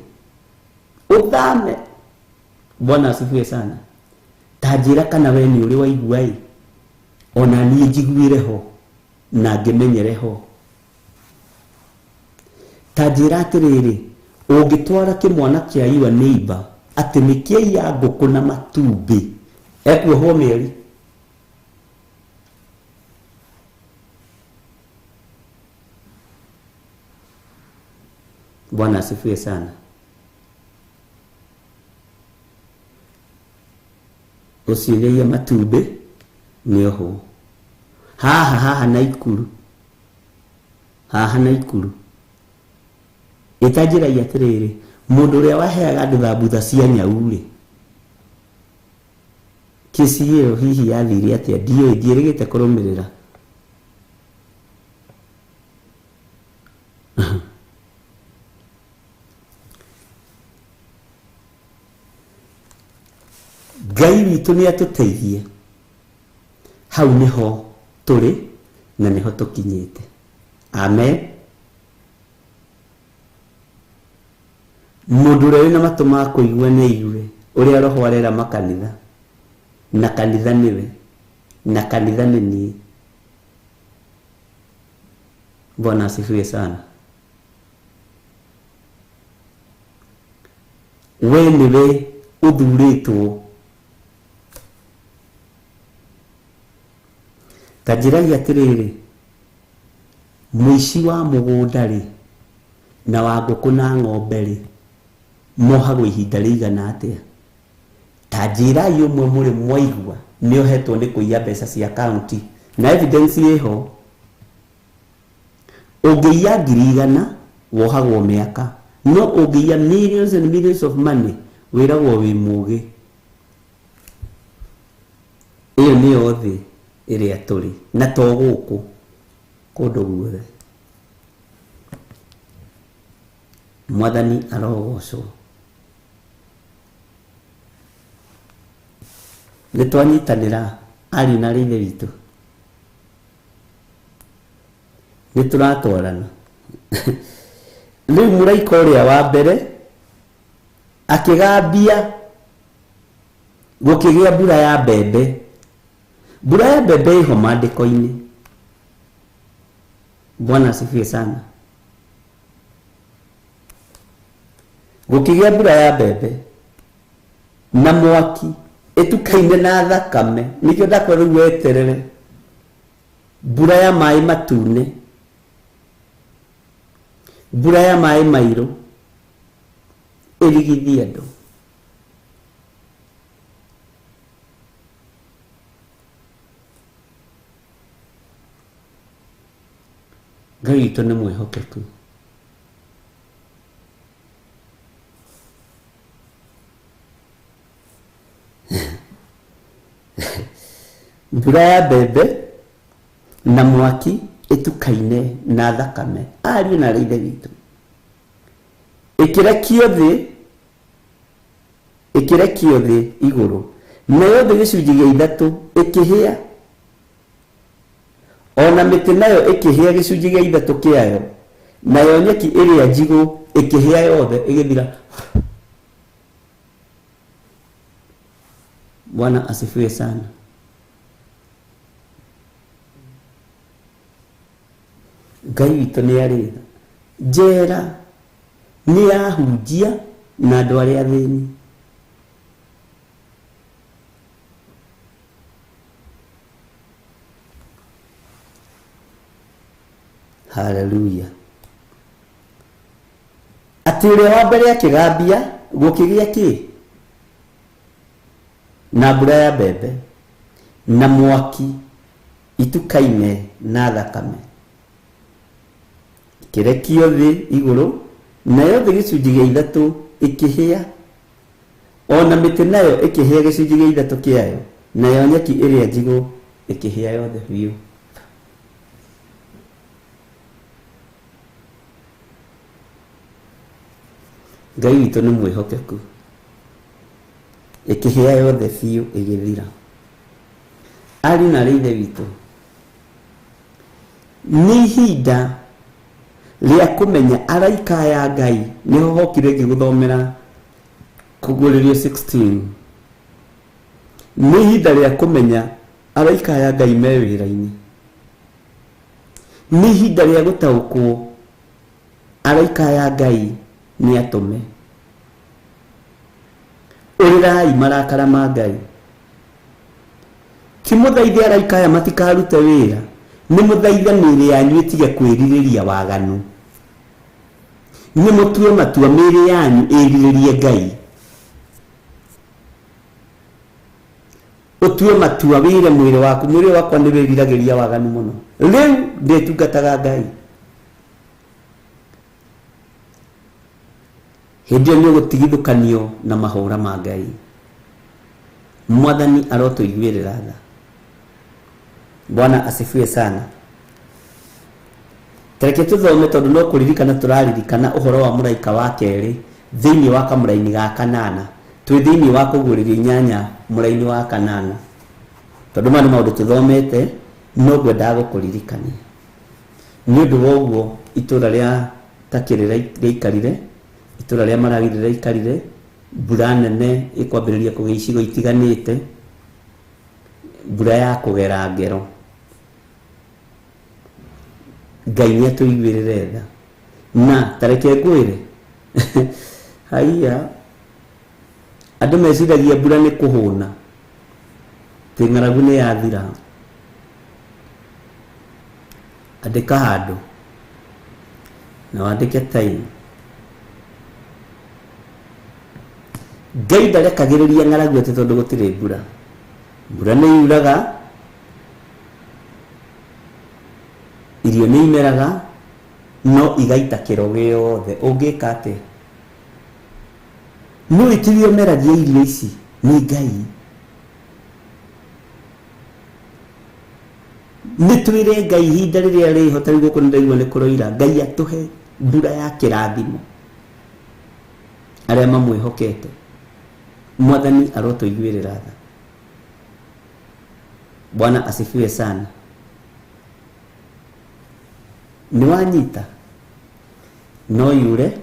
ũthame. Bwana asifiwe sana. Ta njĩra kana we nĩ ũrĩ waigua ĩ, ona niĩ njiguĩre ho na ngĩmenyere ho. Ta njĩra atĩrĩrĩ, ũngĩtwara kĩmwana kĩa your neighbor atĩ nĩ kĩaiya ngũkũ na matumbĩ, ekuohwo mĩeri? Bwana asifiwe sana. Ũcio ũrĩaiya matumbĩ nĩ ohwo. Haha haha Naikuru, haha Naikuru ĩtanjĩragia atĩrĩrĩ, mũndũ ũrĩa waheaga andũ thambutha cia nyau rĩ, kĩci ĩyo hihi yathire atĩa? Ndiũĩ, ndiĩrĩgĩte kũrũmĩrĩra. Ngai witũ nĩ atũteithie. Hau nĩho tũrĩ na nĩho tũkinyĩte. Amen. Mũndũ ũrĩa wĩna matũ ma kũigua nĩ aigue ũrĩa Roho arera makanitha, na kanitha nĩwe, na kanitha nĩ niĩ. Bwana asifiwe sana. We nĩwe ũthurĩtwo. Ta njĩrai atĩrĩrĩ, mũici wa mũgũnda rĩ, na wa ngũkũ na ng'ombe rĩ, mohagwo ihinda rĩigana atĩa? Ta njĩrai ũmwe mũrĩ mwaigua nĩ ohetwo nĩ kũiya mbeca cia kaunti, na evidence ĩho. Ũngĩiya 100,000 wohagwo mĩaka, no ũngĩiya millions and millions of money wĩragwo wĩ mũgĩ. Ĩyo nĩyo thĩ ĩrĩa tũrĩ, na to gũkũ, kũndũ guothe. Mwathani arogocwo. Nĩ twanyitanĩra ariũ na aarĩ a Ithe witũ, nĩ tũratwarana. Rĩu mũraika ũrĩa wa mbere akĩgambia, gũkĩgĩa mbura ya mbembe. Mbura ya mbembe ĩho maandĩko-inĩ. Bwana asifiwe sana. Gũkĩgĩa mbura ya mbembe na mwaki ĩtukaine na thakame, nĩkĩo ndakwĩra rĩu weterere mbura ya maĩ matune, mbura ya maĩ mairũ ĩrigithie andũ. Ngai witũ nĩ mwĩhokeku. Mbura ya mbembe na mwaki ĩtukaine na thakame, ariũ na aarĩ a Ithe witũ, ĩkĩrekio thĩ, ĩkĩrekio thĩ igũrũ, nayo thĩ gĩcunjĩ gĩa ithatũ ĩkĩhĩa, ona mĩtĩ nayo ĩkĩhĩa gĩcunjĩ gĩa ithatũ kĩayo, nayo nyeki ĩrĩa njigũ ĩkĩhĩa yothe ĩgĩthira. Bwana asifiwe sana. Ngai witũ nĩ arĩ tha. Njera nĩ yahunjia na andũ arĩa athĩni. Haleluya. Atĩ ũrĩa wa mbere akĩgambia, gũkĩgĩa kĩ? Na mbura ya mbembe na mwaki itukaine na thakame, ĩkĩrekio thĩ igũrũ, nayo thĩ gĩcunjĩ gĩa ithatũ ĩkĩhĩa, ona mĩtĩ nayo ĩkĩhĩa gĩcunjĩ gĩa ithatũ kĩayo, nayo nyeki ĩrĩa njigũ ĩkĩhĩa yothe biũ. Ngai witũ nĩ mwĩhokeku. Ĩkĩhĩa yothe biũ ĩgĩthira. Ariũ na aarĩ a Ithe witũ, nĩ ihinda rĩa kũmenya araika aya a Ngai, nĩho hokire ngĩgũthomera Kũguũrĩrio 16. Nĩ ihinda rĩa kũmenya araika aya a Ngai me wĩra-inĩ. Nĩ ihinda rĩa gũtaũkwo araika aya a Ngai nĩ atũme. Ũrĩrai marakara ma Ngai. Ti mũthaithe araika aya matikarute wĩra, nĩ mũthaithe mĩĩrĩ yanyu ĩtige kwĩrirĩria waganu. Nĩ mũtue matua mĩĩrĩ yanyu ĩrirĩrie Ngai. Ũtue matua wĩre mwĩrĩ waku, mwĩrĩ ũyũ wakwa nĩ wĩriragĩria waganu mũno. Rĩu ndĩtungataga Ngai. Hĩndĩ ĩyo nĩ ũgũtigithũkanio na mahũra ma Ngai. Mwathani arotũiguĩrĩra tha. Bwana asifiwe sana. Tareke tũthome tondũ no kũririkana tũraririkana ũhoro wa mũraika wa kerĩ thĩinĩ wa kamũraini ga kanana. Twĩ thĩinĩ wa Kũguũrĩrio inyanya mũraini wa kanana. Tondũ maya nĩ maũndũ tũthomete, no ngwendaga gũkũririkania. Nĩ ũndũ wa ũguo itũũra rĩa Turkey rĩaikarire, itũũra rĩa Malawi rĩraikarire, mbura nene ĩkwambĩrĩria kũgĩa icigo itiganĩte, mbura ya kũgera ngero. Ngai nĩ atũiguĩrĩre tha. Na ta reke ngwĩre, haiya, andũ meciragia mbura nĩ kũhũna, atĩ ng'aragu nĩ yathira. Andĩka handũ na wandĩke time. Ngai ndarekagĩrĩria ng'aragu atĩ tondũ gũtirĩ mbura. Mbura nĩ yuraga, irio nĩ imeraga, no igaita kĩro gĩothe. Ũngĩka atĩa? Nĩ ũĩ kĩrĩa ũmeragia irio ici nĩ Ngai. Nĩ twĩre Ngai ihinda rĩrĩa rĩho, ta rĩu gũkũ nĩ ndaigua nĩ kũroira, Ngai atũhe mbura ya kĩrathimo arĩa mamwĩhokete. Mwathani arotũiguĩrĩra tha. Bwana asifiwe sana. Nĩ wanyita? No yure,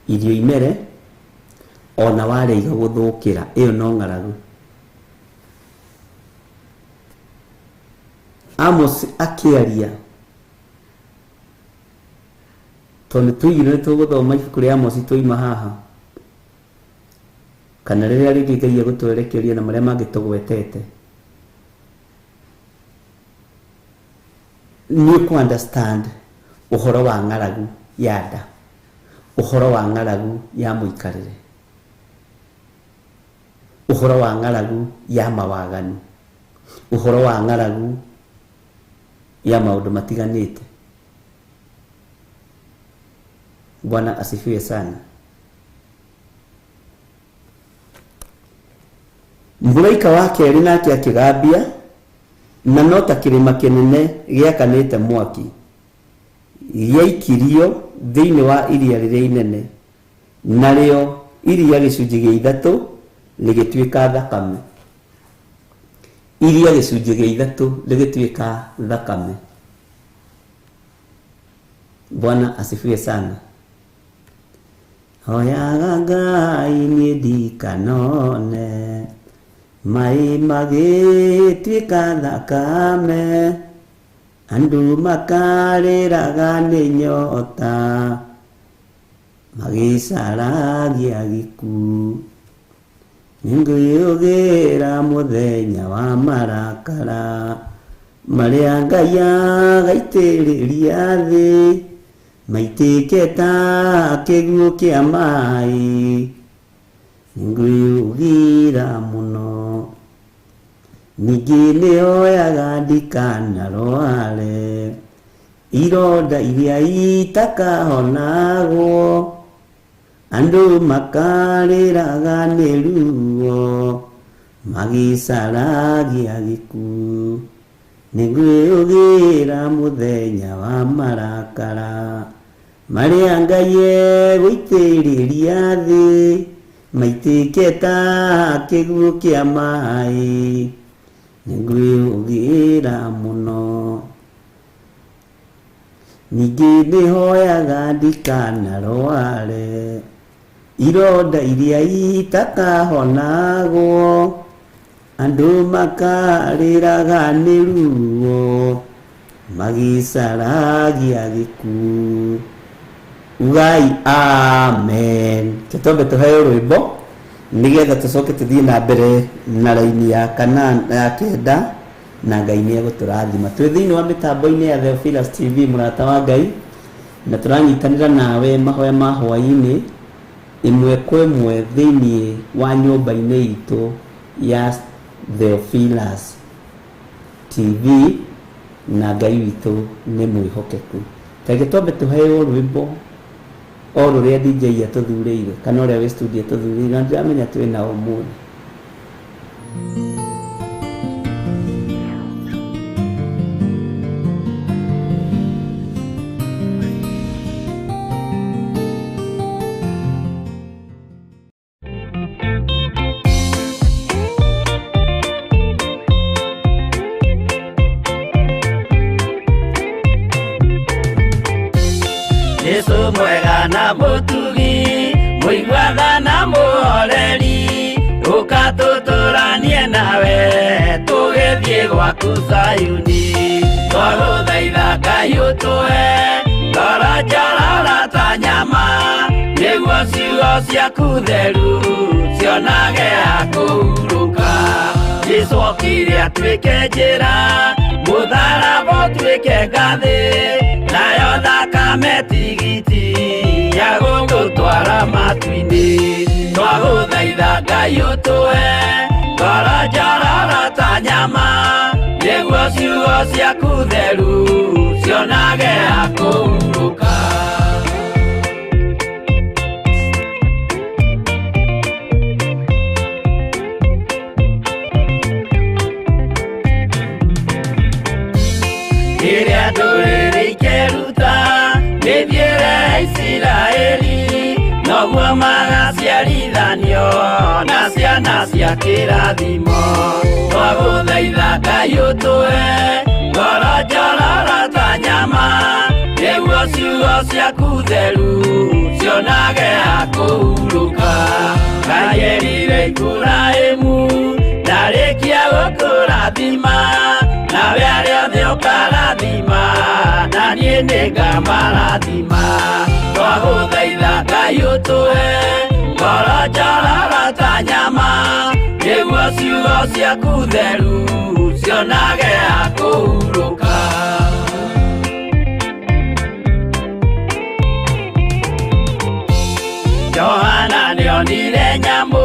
irio imere, ona warĩa igagũthũkĩra. Ĩyo no ng'aragu. Amos akĩaria, tondũ nĩ twaigire nĩ tũgũthoma ibuku rĩa Amos twaima haha, kana rĩrĩa rĩngĩ Ngai egũtwerekeria na marĩa mangĩ tũgwetete, nĩ ũkũ understand ũhoro wa ng'aragu ya nda, ũhoro wa ng'aragu ya mũikarĩre, ũhoro wa ng'aragu ya mawaganu, ũhoro wa ng'aragu ya maũndũ matiganĩte. Bwana asifiwe sana. Mũraika wa kerĩ nake akĩgambia, na no ta kĩrĩma kĩnene gĩakanĩte mwaki, gĩaikirio thĩinĩ wa iria rĩrĩa inene, narĩo iria gĩcunjĩ gĩa ithatũ rĩgĩtuĩka thakame. Iria gĩcunjĩ gĩa ithatũ rĩgĩtuĩka thakame. Bwana asifiwe sana. Hoyaga Ngai niĩ ndikanone maĩ magĩtuĩka thakame, andũ makarĩraga nĩ nyota magĩcaragia gĩkuũ. Nĩngwĩyũgĩra mũthenya wa marakara marĩa Ngai agaitĩrĩria thĩ. Maitĩke ta kĩguũ kĩa maĩ, nĩngwĩyũgĩra mũno. Ningĩ nĩoyaga ndikanarware, ironda iria itakahonagwo, andũ makarĩraga nĩ ruo, magĩcaragia gĩkuũ. Nĩngwĩũgĩra mũthenya wa marakara, Marĩa Ngai egũitĩrĩria thĩ maitĩke ta kĩguũ kĩa maĩ, nĩngwĩũgĩra mũno. Ningĩ nĩhoyaga ndikanarware ironda iria itakahonagwo, andũ makarĩraga nĩ ruo magĩcaragia gĩkuũ. Ugai amen. Tũtombe tũheo rwĩmbo nĩgetha tũcoke tũthiĩ na mbere na raini ya kanana ya kenda, na Ngai nĩ egũtũrathima. Twĩ thĩinĩ wa mĩtambo-inĩ ya Theophilus TV, mũrata wa Ngai, na tũranyitanĩra nawe mahoya ma hwaĩ-inĩ ĩmwe kwa ĩmwe thĩinĩ wa nyũmba-inĩ itũ ya Theophilus TV, na Ngai witũ nĩ mwĩhokeku. Tareke twambe tũheo rwĩmbo o rũrĩa DJ atũthurĩire kana ũrĩa wĩ studio atũthurĩire, na ndĩramenya twĩ nao ũmũthĩ. Jesu mwega na mũtugi, mũiguaga na mũhoreri, ũka tũtũranie nawe tũgĩthiĩ gwaku Zayuni. Twagũthaitha Ngai ũtũhe ngoro njororo ta nyama, nĩguo ciugo ciaku theru cionage ha kũhurũka. Jesu okire atuĩke njĩra, mũtharaba ũtuĩke ngathĩ, nayo thakame tigiti ya gũgũtwara matu-inĩ. Twagũthaitha Ngai ũtũhe ngoro njororo ta nyama, nĩguo ciugo ciaku theru cionage ha kũhurũka. Rĩrĩa ndũrĩrĩ ikeruta mĩthiĩre ya Isiraeli, noguo magaciarithanio na ciana cia kĩrathimo. Twagũthaitha Ngai ũtũhe ngoro njororo ta nyama, nĩguo ciugo ciaku theru cionage ha kũhurũka. Ngai erire Iburahĩmu ndarĩkia gũkũrathima, nawe arĩa othe ũkarathima, na niĩ nĩngamarathima. Twagũthaitha Ngai ũtũhe ngoro njororo ta nyama, nĩguo ciugo ciaku theru cionage ha kũhurũka. Johana nĩonire nyamũ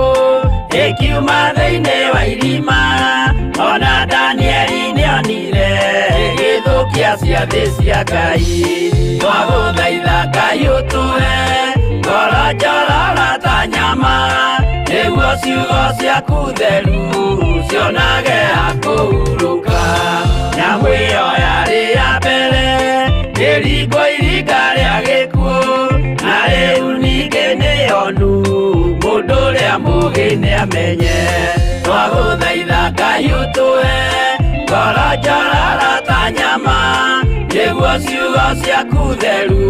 ĩkiuma thĩinĩ wa irima, ona Danieli nĩonire ĩgĩthũkia ciathĩ cia Ngai. Twagũthaitha Ngai ũtũhe ngoro njororo ta nyama, nĩguo ciugo ciaku theru cionage ha kũhurũka. Nyamũ ĩyo yarĩ ya mbere ĩringwo iringa rĩa gĩkuũ, na rĩu ningĩ nĩyonu mũndũ ũrĩa mũũgĩ nĩamenye. Twagũthaitha Ngai ũtũhe ngoro njororo ta nyama, nĩguo ciugo ciaku theru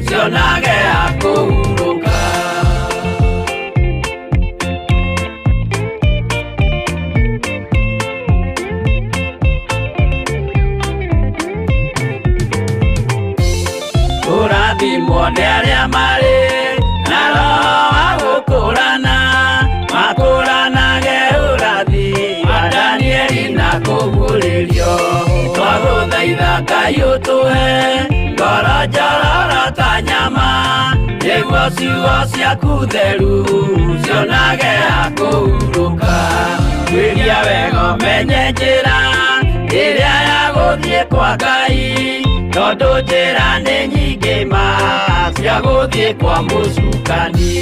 cionage ha kũhurũka. Kũrathimwo nĩ arĩa marĩ na roho wa gũkũrana, makũranage ũrathi wa Danieli na kũguũrĩrio. Twagũthaitha Ngai ũtũhe ngoro njororo ta nyama, nĩguo ciugo ciaku theru cionage ha kũhurũka. Tuĩria wega ũmenye njĩra ĩrĩa ya gũthiĩ kwa Ngai, tondũ njĩra nĩ nyingĩ ma cia gũthiĩ kwa mũcukani.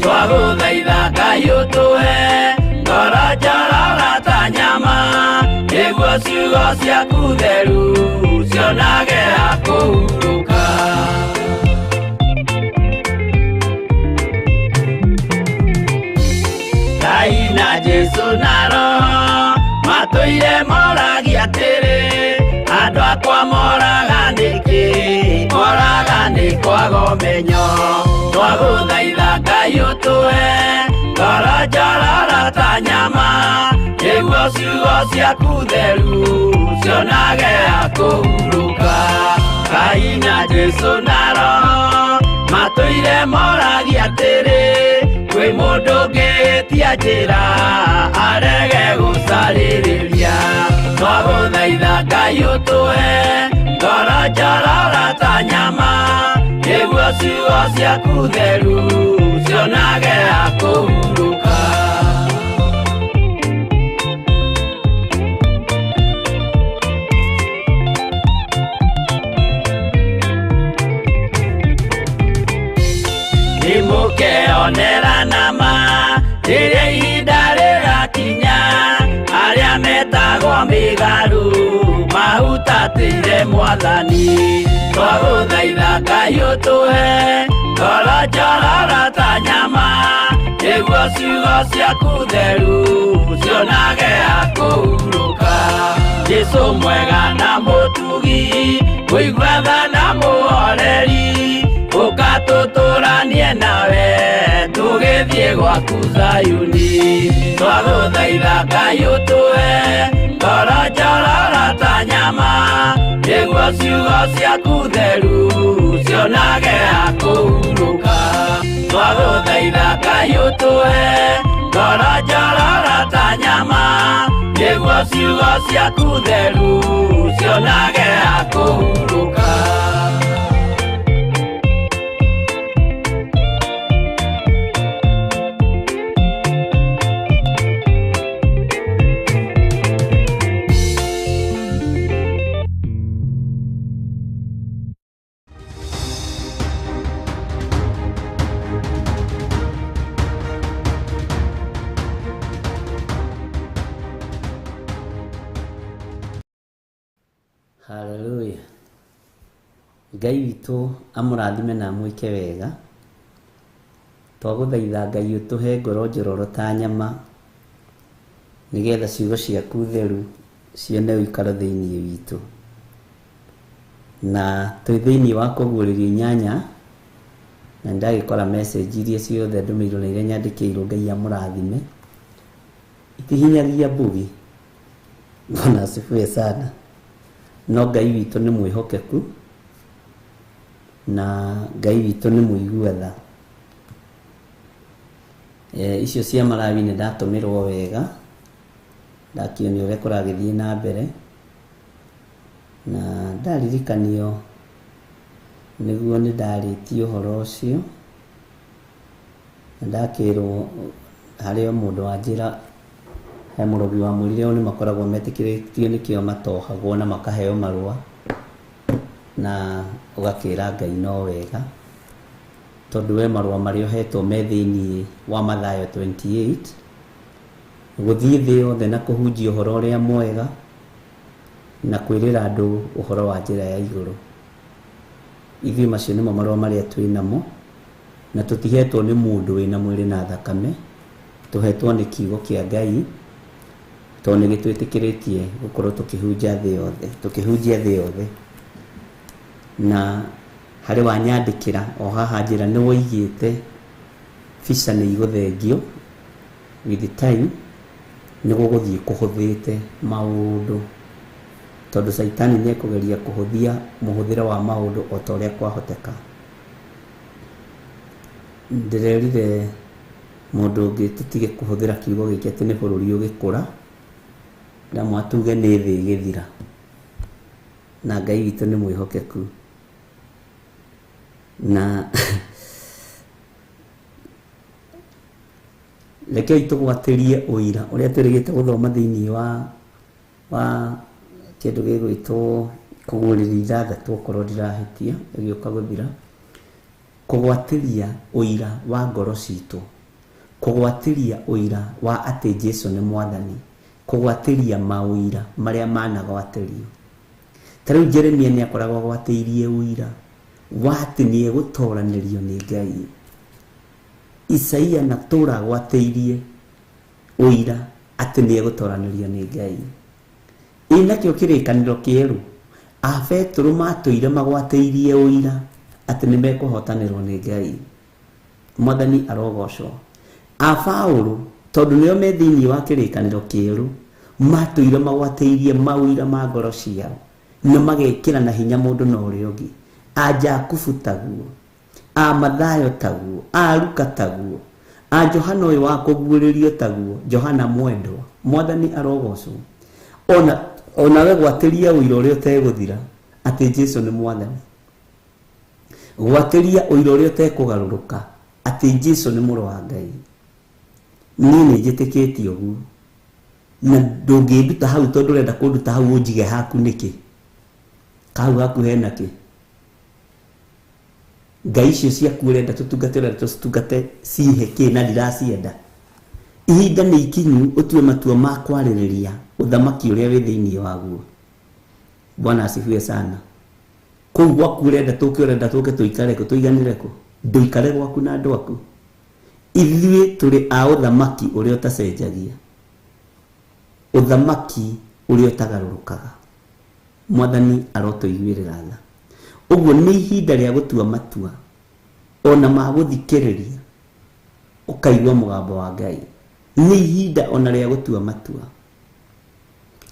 Twagũthaitha Ngai ũtũhe ngoro njororo ta nyama, nĩguo ciugo ciaku theru cionage ha kũhurũka. Na Jesu na Roho matũire moragia atĩrĩ, andũ akwa moraga nĩkĩ? Moraga nĩ kwaga ũmenyo. Twagũthaitha Ngai ũtũhe ngoro njororo ta nyama, nĩguo ciugo ciaku theru cionage ha kũhurũka. Ngai na Jesu na Roho matũire moragia atĩrĩ, kwĩ mũndũ ũngĩtia njĩra arege gũcarĩrĩria. Twagũthaitha Ngai ũtũhe ngoro njororo ta nyama, nĩguo ciugo ciaku theru cionage ha kũhurũka. Nĩmũkeonera nama rĩrĩa ihinda rĩrakinya, arĩa metagwo mĩgarũ mahutatĩire Mwathani. Twagũthaitha Ngai ũtũhe ngoro njororo ta nyama, nĩguo ciugo ciaku theru cionage ha kũhurũka. Jesu mwega na mũtugi, mũigua tha na mũhoreri, ũka tũtũranie nawe tũgĩthiĩ gwaku Zayuni. Twagũthaitha Ngai ũtũhe ngoro njororo ta nyama, nĩguo ciugo ciaku theru cionage ha kũhurũka. Twagũthaitha Ngai ũtũhe ngoro njororo ta nyama, nĩguo ciugo ciaku theru cionage ha kũhurũka. Haleluya. Ngai witũ amũrathime na amwĩke wega. Twagũthaitha Ngai ũtũhe ngoro njororo ta nyama, nĩgetha ciugo ciaku theru cione ũikaro thĩinĩ witũ. Na twĩ thĩinĩ wa kũguũrĩrio inyanya, na nĩndagĩkora message iria ciothe ndũmĩirwo na iria nyandĩkĩirwo Ngai amũrathime. Itihinyagia mbugi. Bwana asifiwe sana. No Ngai witũ nĩ mwĩhokeku, na Ngai witũ nĩ mũigua tha. Icio cia Malawi nĩ ndatũmĩrwo wega, ndakĩonio ũrĩa kũragĩthiĩ na mbere, na ndaririkanio nĩguo nĩ ndarĩtie ũhoro ũcio, na ndakĩrwo harĩ o mũndũ wanjĩra, he mũrogi wamwĩrire o nĩ makoragwo metĩkĩrĩtio nĩkĩo matohagwo na makaheo marũa, na ũgakĩra Ngai no wega, tondũ we marũa marĩa ũhetwo me thĩinĩ wa Mathayo 28, gũthiĩ thĩ yothe na kũhunjia ũhoro ũrĩa mwega na kwĩrĩra andũ ũhoro wa njĩra ya igũrũ. Ithuĩ macio nĩmo marũa marĩa twĩ namo, na tũtihetwo nĩ mũndũ wĩna mwĩrĩ na thakame, tũhetwo nĩ kiugo kĩa Ngai, tondũ nĩ gĩtwĩtĩkĩrĩtie gũkorwo tũkĩhunjia thĩ yothe, tũkĩhunjia thĩ yothe. Na harĩ wanyandĩkĩra o haha njĩra nĩ woigĩte visa nĩ igũthengio with time, nĩ gũgũthiĩ kũhũthĩte maũndũ, tondũ Caitani nĩ ekũgeria kũhũthia mũhũthĩre wa maũndũ o ta ũrĩa kwahoteka. Ndĩrerire mũndũ ũngĩ tũtige kũhũthĩra kiugo gĩkĩ atĩ nĩ bũrũri ũgĩkũra, ndamwa tuge nĩ thĩ ĩgĩthira, na Ngai witũ nĩ mwĩhokeku. Na rekei tũgwatĩrie ũira ũrĩa twĩrĩgĩte gũthoma thĩinĩ wa kĩndũ gĩgwĩtwo kũguũrĩria ithathatũ, okorwo ndirahĩtia ĩgĩũka gũthira. Kũgwatĩria ũira wa ngoro citũ, kũgwatĩria ũira wa atĩ Jesu nĩ Mwathani, kũgwatĩria maũira marĩa managwatĩrio. Ta rĩu Jeremia nĩ akoragwo agwatĩirie ũira wa atĩ nĩ egũtoranĩrio nĩ Ngai. Isaia na tũra agwatĩirie ũira atĩ nĩ egũtoranĩrio nĩ Ngai. Ĩ nakĩo kĩrĩkanĩro kĩerũ, a Petero matũire magwatĩirie ũira atĩ nĩ mekũhotanĩrwo nĩ Ngai. Mwathani arogocwo. A Paũlũ tondũ nĩo me thĩinĩ wa kĩrĩkanĩro kĩerũ matũire magwatĩirie maũira ma ngoro ciao na magekĩra na hinya mũndũ na ũrĩa ũngĩ. A Jakubu taguo, a Mathayo taguo, a Luka taguo, a Johana ũyũ wa kũguũrĩrio taguo, Johana mwendwa. Mwathani arogocwo. Ona onawe gwatĩria ũira ũrĩa ũtegũthira atĩ Jesu nĩ Mwathani. Gwatĩria ũira ũrĩa ũtekũgarũrũka atĩ Jesu nĩ mũrũ wa Ngai. Niĩ nĩ njĩtĩkĩtie ũguo na ndũngĩnduta hau tondũ ũrenda kũnduta hau ũnjige haku nĩkĩ? Kahau haku hena kĩ? Ngai icio ciaku ũrenda tũtungate, ũrenda tũcitungate cihe kĩ na ndiracienda? Ihinda nĩ ikinyu ũtue matua ma kwarĩrĩria ũthamaki ũrĩa wĩ thĩinĩ waguo. Bwana asifiwe sana. Kũu gwaku ũrenda tũke, ũrenda tũke tũikare kũ, tũiganĩre kũ? Ndũikare gwaku na andũ aku. Ithuĩ tũrĩ a ũthamaki ũrĩa ũtacenjagia, ũthamaki ũrĩa ũtagarũrũkaga. Mwathani arotũiguĩrĩra tha. Ũguo nĩ ihinda rĩa gũtua matua ona ma gũthikĩrĩria ũkaigua mũgambo wa Ngai. Nĩ ihinda ona rĩa gũtua matua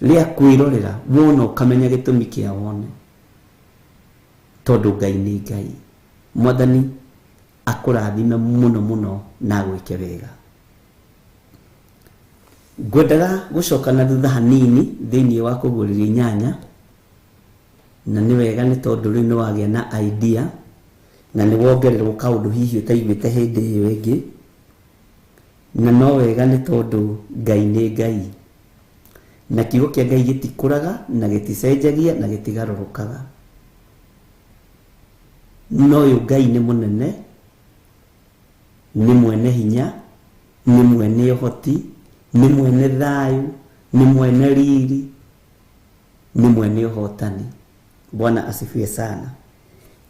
rĩa kwĩrorera wona ũkamenya gĩtũmi kĩa wone, tondũ Ngai nĩ Ngai. Mwathani akũrathime mũno mũno na agwĩke wega. Ngwendaga gũcoka na thutha hanini thĩinĩ wa kũguũrĩria inyanya, na nĩ wega nĩ tondũ rĩu nĩ wagĩa na idea na nĩ wongererwo kaũndũ hihi ũtaiguĩte hĩndĩ ĩyo ĩngĩ, na no wega nĩ tondũ Ngai nĩ Ngai na kiugo kĩa Ngai gĩtikũraga na gĩticenjagia na gĩtigarũrũkaga. No ũyũ Ngai nĩ mũnene, nĩ mwene hinya, nĩ mwene ũhoti, nĩ mwene thayũ, nĩ mwene riri, nĩ mwene ũhotani. Bwana asifiwe sana.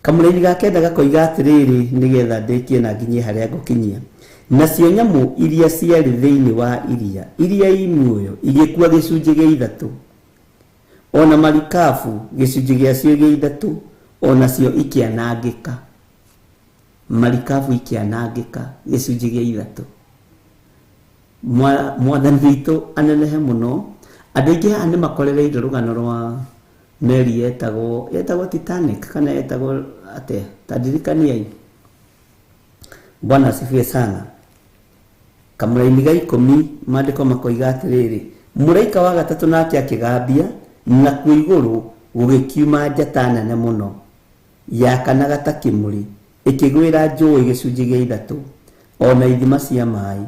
Kamũraini ga kenda gakoiga atĩrĩrĩ, nĩgetha ndĩkie na nginyie harĩa ngũkinyia. Nacio nyamũ iria ciarĩ thĩinĩ wa iria, iria i muoyo, igĩkua gĩcunjĩ gĩa ithatũ, ona marikabu gĩcunjĩ gĩacio gĩa ithatũ, onacio ikĩanangĩka. Marikabu ikĩanangĩka gĩcunjĩ gĩa ithatũ. Mwathani witũ anenehe mũno. Andũ aingĩ haha nĩ makorereire rũgano rwa meri yetagwo Titanic kana yetagwo atĩa? Ta ndirikaniai. Bwana asifiwe sana. Kamũraini ga 10 maandĩko makoiga atĩrĩrĩ, mũraika wa gatatũ nake akĩgambia, nakuo igũrũ gũgĩkiuma njata nene mũno yakanaga ta kĩmũrĩ, ĩkĩgwĩra njũĩ gĩcunjĩ gĩa ithatũ ona ithima cia maĩ.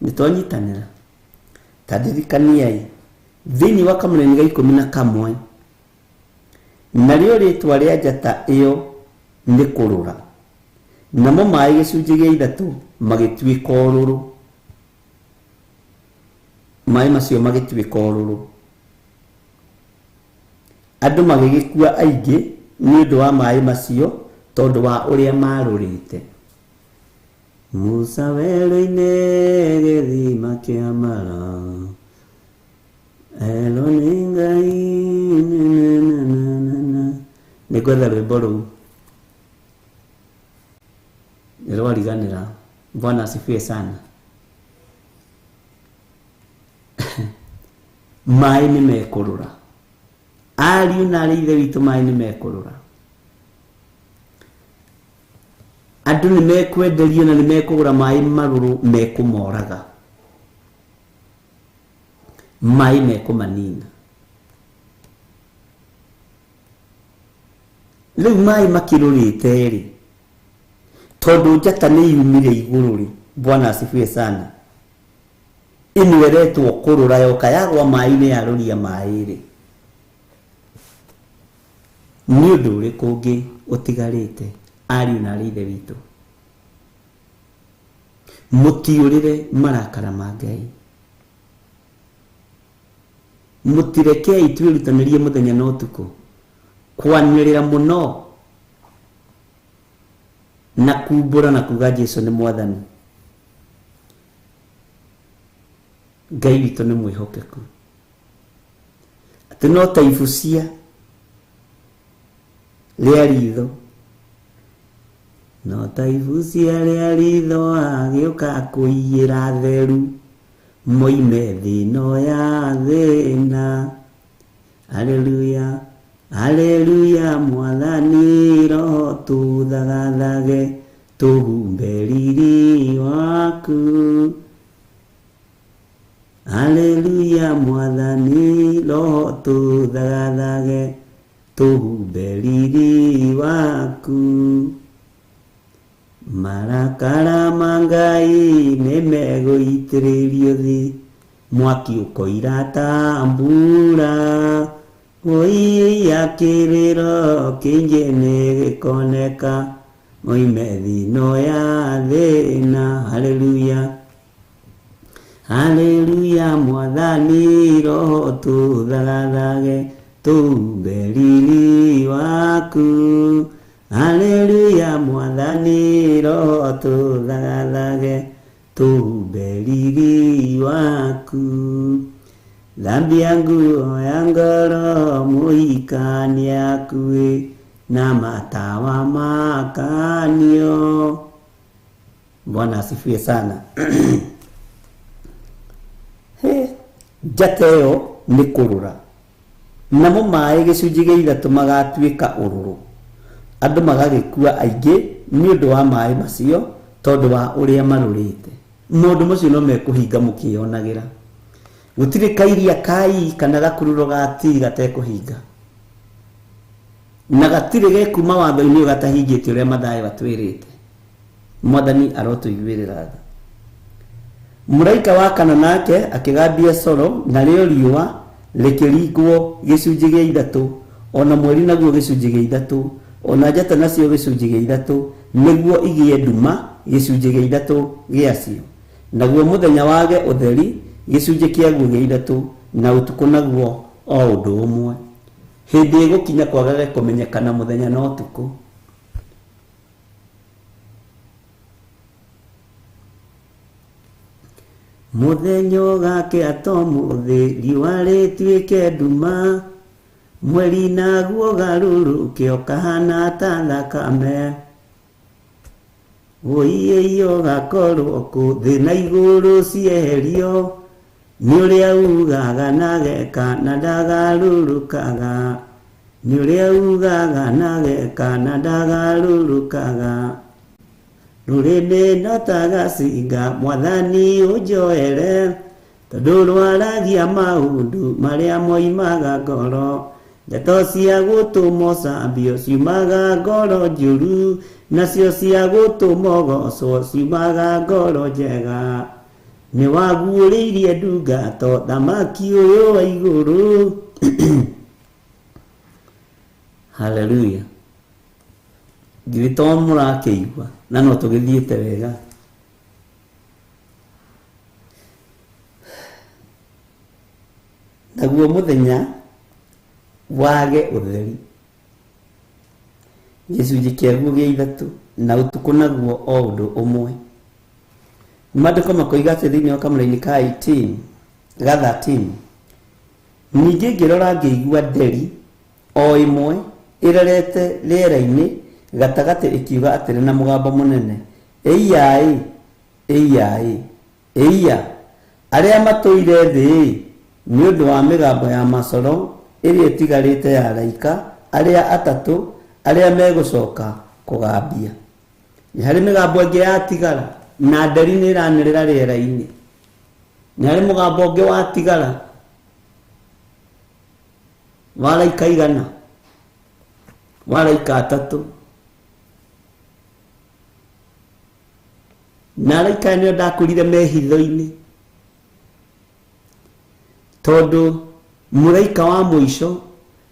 Nĩ twanyitanĩra. Ta ndirikaniai thĩinĩ wa kamũraini ga 11, narĩo rĩtwa rĩa njata ĩyo nĩ kũrũra, namo maĩ gĩcunjĩ gĩa ithatũ magĩtuĩka ũrũrũ. Maĩ macio magĩtuĩka ũrũrũ. Andũ magĩgĩkua aingĩ nĩ ũndũ wa maĩ macio, tondũ wa ũrĩa marũrĩte. Musa werũ-inĩ gĩthima kĩa Mara, ero nĩ Ngai na. Nĩ ngwetha rwĩmbo rũu nĩ rwariganĩra. Bwana asifiwe sana. Maĩ nĩ mekũrũra, ariũ na arĩ ithe witũ, maĩ nĩ mekũrũra. Andũ nĩ mekwenderio na nĩ mekũgũra maĩ marũrũ mekũmoraga, maĩ mekũmanina. Rĩu maĩ makĩrũrĩte rĩ, tondũ njata nĩ yumire igũrũ rĩ, Bwana asifiwe sana, ĩno ĩretwo kũrũra yoka yagwa maĩ-inĩ yarũria maĩ rĩ, nĩ ũndũ ũrĩkũ ũngĩ ũtigarĩte ariũ na arĩ ithe witũ? Mũtiũrĩre marakara ma Ngai. Mũtirekei twĩrutanĩrie mũthenya na ũtukũ kwanĩrĩra mũno na kumbũra na kuga Jesu nĩ Mwathani. Ngai witũ nĩ mwĩhokeku, atĩ no ta ibucia rĩa ritho, no ta ibucia rĩa ritho agĩũka kũiyĩra theru moime thĩno ya thĩna. Haleluya, haleluya, Mwathani Roho tũthagathage tũhumbe riri waku. Haleluya, Mwathani Roho tũthagathage tũhumbe riri waku. Marakara ma Ngai nĩ megũitĩrĩrio thĩ, mwaki ũkoira ta mbura. Ũiya kĩrĩro kĩingĩ nĩ gĩkoneka, moime thĩno ya thĩna. Haleluya, haleluya, Mwathani Roho tũthagathage tũhumbe riri waku. Haleluya, Mwathani Roho tũthagathage tũhumbe riri waku. Thambia nguo ya ngoro mũhikania akuĩ na matawa makanio. Bwana asifiwe sana. He, njata ĩyo nĩ kũrũra, namo maĩ gĩcunjĩ gĩa ithatũ magatuĩka ũrũrũ, andũ magagĩkua aingĩ nĩ ũndũ wa maĩ macio, tondũ wa ũrĩa marũrĩte. Maũndũ macio no mekũhinga mũkĩyonagĩra. Gũtirĩ kairia kai kana gakururo ga ti gatekũhinga, na gatirĩ gekuma watho-inĩ ũyũ gatahingĩte ũrĩa Mathayo atwĩrĩte. Mwathani arotũiguĩrĩra tha. Mũraika wa kana nake akĩgambia coro, narĩo riũa rĩkĩringwo gĩcunjĩ gĩa ithatũ, o na mweri naguo gĩcunjĩ gĩa ithatũ, o na njata nacio gĩcunjĩ gĩa ithatũ, nĩguo igĩe nduma gĩcunjĩ gĩa ithatũ gĩacio. Naguo mũthenya wage ũtheri gĩcunjĩ kĩaguo gĩa ithatũ, na ũtukũ naguo o ũndũ ũmwe. Hĩndĩ ĩgũkinya kwagage kũmenyekana mũthenya na ũtukũ. Mũthenya ũgakĩa ta ũmũthĩ, riũa rĩtuĩke nduma, mweri naguo ũgarũrũke ũkahana ta thakame. Wũiĩi ũgakorwo kũ thĩ na igũrũ cieherio, nĩ ũrĩa ugaga na geka na ndagarũrũkaga, nĩ ũrĩa ugaga na geka na ndagarũrũkaga. Rũrĩmĩ no ta gacinga, Mwathani ũnjoere, tondũ rwaragia maũndũ marĩa moimaga ngoro. Ndeto cia gũtũma ũcambio ciumaga ngoro njũru, nacio cia gũtũma ũgocwo ciumaga ngoro njega. Nĩ waguũrĩirie ndungato thamaki ũyũ wa igũrũ. Haleluya. Githĩ to mũrakĩigua na no tũgĩthiĩte wega. Naguo mũthenya wage ũtheri gĩcunjĩ kĩaguo gĩa ithatũ, na ũtukũ naguo o ũndũ ũmwe. Maandĩko makoiga atĩ thĩinĩ wa kamũraini ka 18 ga 13, ningĩ ngĩrora ngĩigua nderi o ĩmwe ĩrerete rĩera-inĩ gatagatĩ ĩkiuga atĩrĩ na mũgambo mũnene, Ĩiya-ĩ, ĩiya-ĩ, ĩiya, arĩa matũire thĩ-ĩ, nĩ ũndũ wa mĩgambo ya macoro ĩrĩa ĩtigarĩte ya araika arĩa atatũ arĩa megũcoka kũgambia. Nĩ harĩ mĩgambo ĩngĩ yatigara, na nderi nĩ ĩranĩrĩra rĩera-inĩ. Nĩ harĩ mũgambo ũngĩ watigara wa araika igana, wa araika atatũ. Na araika aya nĩo ndakũrire me hitho-inĩ, tondũ mũraika wa mũico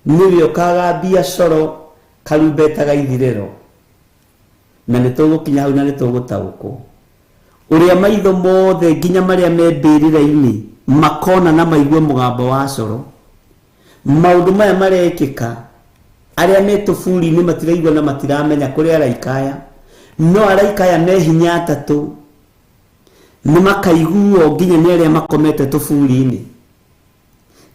nĩwe ũkagambia coro karumbeta ga ithirĩro. Na nĩ tũgũkinya hau na nĩ tũgũtaũkwo ũrĩa maitho mothe nginya marĩa me mbĩrĩra-inĩ makona na maigue mũgambo wa coro. Maũndũ maya marekĩka, arĩa me tũburi-inĩ matiraigua na matiramenya kũrĩ araika aya. No araika aya me hinya atatũ. Nĩ makaiguo nginya nĩ arĩa makomete tũburi-inĩ,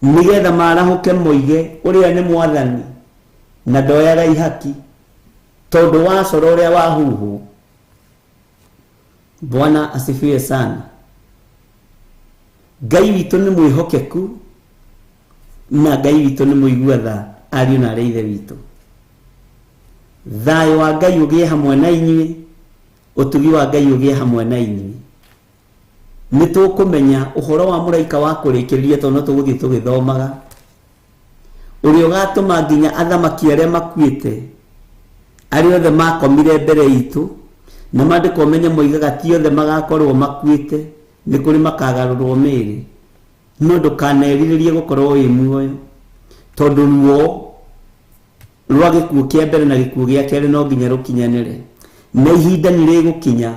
nĩgetha marahũke moige ũrĩa nĩ mwathani na ndoyaga ihaki tondũ wa coro ũrĩa wahuhwo. Bwana asifiwe sana. Ngai witũ nĩ mwĩhokeku na Ngai witũ nĩ mũigua tha, ariũ na arĩa ithe witũ. Thayũ wa Ngai ũgĩe hamwe na inyuĩ, ũtugi wa Ngai ũgĩe hamwe na inyuĩ. Nĩ tũkũmenya ũhoro wa mũraika wa kũrĩkĩrĩria tondũ no tũgũthiĩ tũgĩthomaga, ũrĩa ũgatũma nginya athamaki arĩa makuĩte, arĩa othe makomire mbere itũ, na maandĩko ũmenye moigaga ti othe magakorwo makuĩte, nĩ kũrĩ makagarũrwo mĩĩrĩ. No ndũkanerirĩrie gũkorwo wĩ muoyo, tondũ ruo rwa gĩkuũ kĩa mbere na gĩkuũ gĩa kerĩ no nginya rũkinyanĩre, na ihinda nĩ rĩgũkinya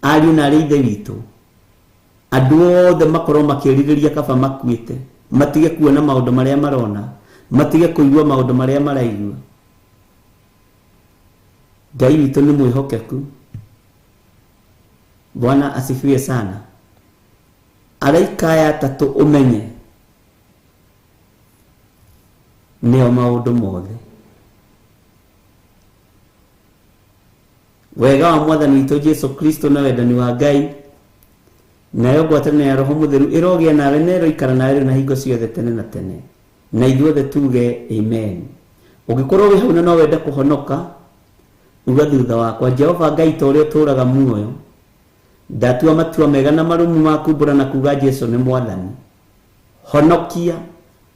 ariũ na arĩa ithe witũ andũ othe makorwo makĩrirĩria kaba makuĩte, matige kuona maũndũ marĩa marona, matige kũigua maũndũ marĩa maraigua. Ngai witũ nĩ mwĩhokeku. Bwana asifiwe sana. Araika aya atatũ ũmenye nĩo maũndũ mothe. Wega wa mwathani witũ Jesu Kristo na wendani wa Ngai nayo ngwatanĩro ya Roho Mũtheru ĩrogĩa nawe na ĩroikara nawe rĩu na hingo ciothe tene na tene, na ithuothe tuge amen. Ũngĩkorwo wĩ hau na no wende kũhonoka, uga thutha wakwa, Jehova Ngai ta ũrĩa ũtũũraga muoyo, ndatua matua mega na marũmu ma kumbũra na kuga Jesu nĩ mwathani. Honokia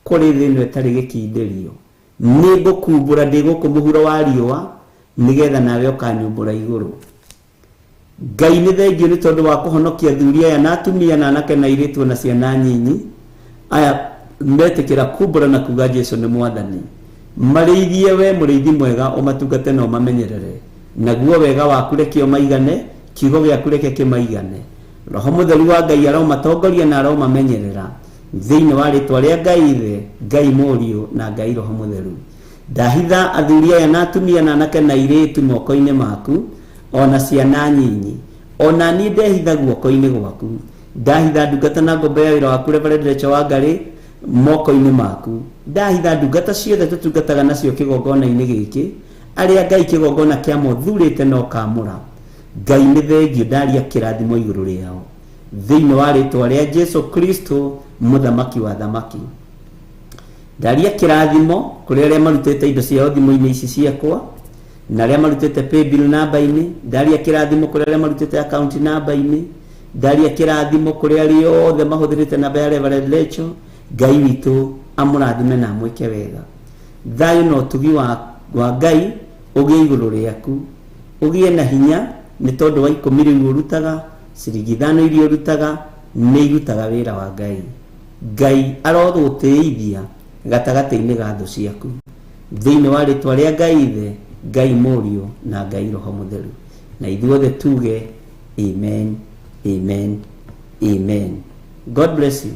kũrĩ thĩ ĩno ĩtarĩ gĩkindĩrio. Nĩ ngũkumbũra ndĩ gũkũ mũhuro wa riũa, nĩgetha nawe ũkanyumbũra igũrũ. Ngai nĩ thengio nĩ tondũ wa kũhonokia athuri aya na atumia na anake na airĩtu na ciana nyinyi aya metĩkĩra kumbũra na kuga Jesu nĩ mwathani. Marĩithie we mũrĩithi mwega, ũmatungate na ũmamenyerere, naguo wega waku reke ũmaigane, kiugo gĩaku reke kĩmaigane. Roho Mũtheru wa Ngai aromatongoria na aromamenyerera thĩinĩ wa rĩtwa rĩa Ngai Ithe, Ngai Mũriũ na Ngai Roho Mũtheru. Ndahitha athuri aya na atumia na anake na airĩtu moko-inĩ maku, ona ciana nyinyi, ona niĩ ndehitha guoko-inĩ gwaku. Ndahitha ndungata na ngombo ya wĩra waku Reverend Rachel Wangari moko-inĩ maku. Ndahitha ndungata ciothe tũtungataga nacio kĩgongona-inĩ gĩkĩ, arĩa Ngai kĩgongona kĩa mothurĩte na ũkamũra. Ngai nĩ thengio, ndaria kĩrathimo igũrũ rĩao thĩinĩ wa rĩtwa rĩa Jesu Kristo mũthamaki wa thamaki. Ndaria kĩrathimo kũrĩ arĩa marutĩte indo ciao thimũ-inĩ ici ciakwa na arĩa marutĩte paybill namba-inĩ. Ndaria kĩrathimo kũrĩ arĩa marutĩte account namba-inĩ. Ndaria kĩrathimo kũrĩ arĩa othe mahũthĩrĩte namba ya Reverend Rachel. Ngai witũ amũrathime na amwĩke wega. Thayũ na ũtugi wa Ngai ũgĩe igũrũ rĩaku, ũgĩe na hinya nĩ tondũ wa 10 rĩu ũrutaga, ciringi 5 iria ũrutaga nĩ irutaga wĩra wa Ngai. Ngai arogũtĩithia gatagatĩ-inĩ ga thũ ciaku thĩinĩ wa rĩtwa rĩa Ngai Ithe, Ngai Mũriũ na Ngai Roho Mũtheru. Na ithuothe tuge amen, amen, amen. God bless you.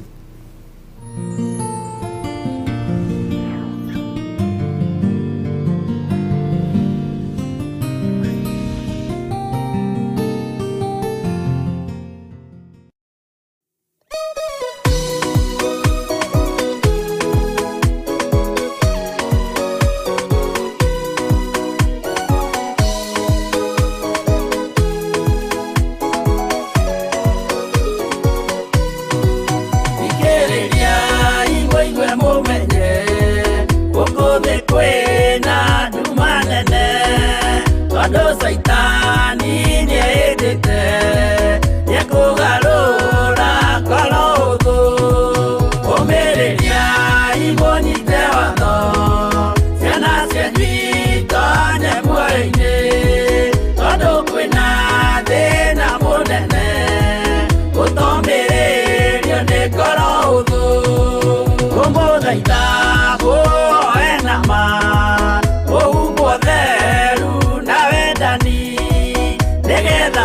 Nĩgetha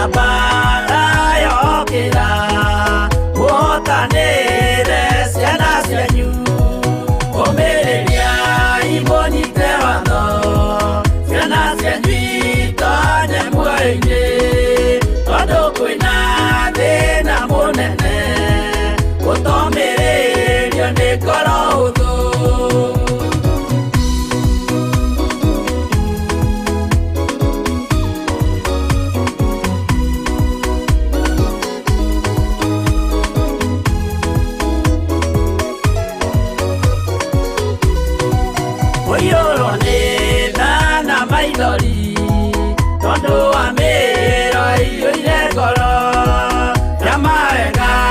wega.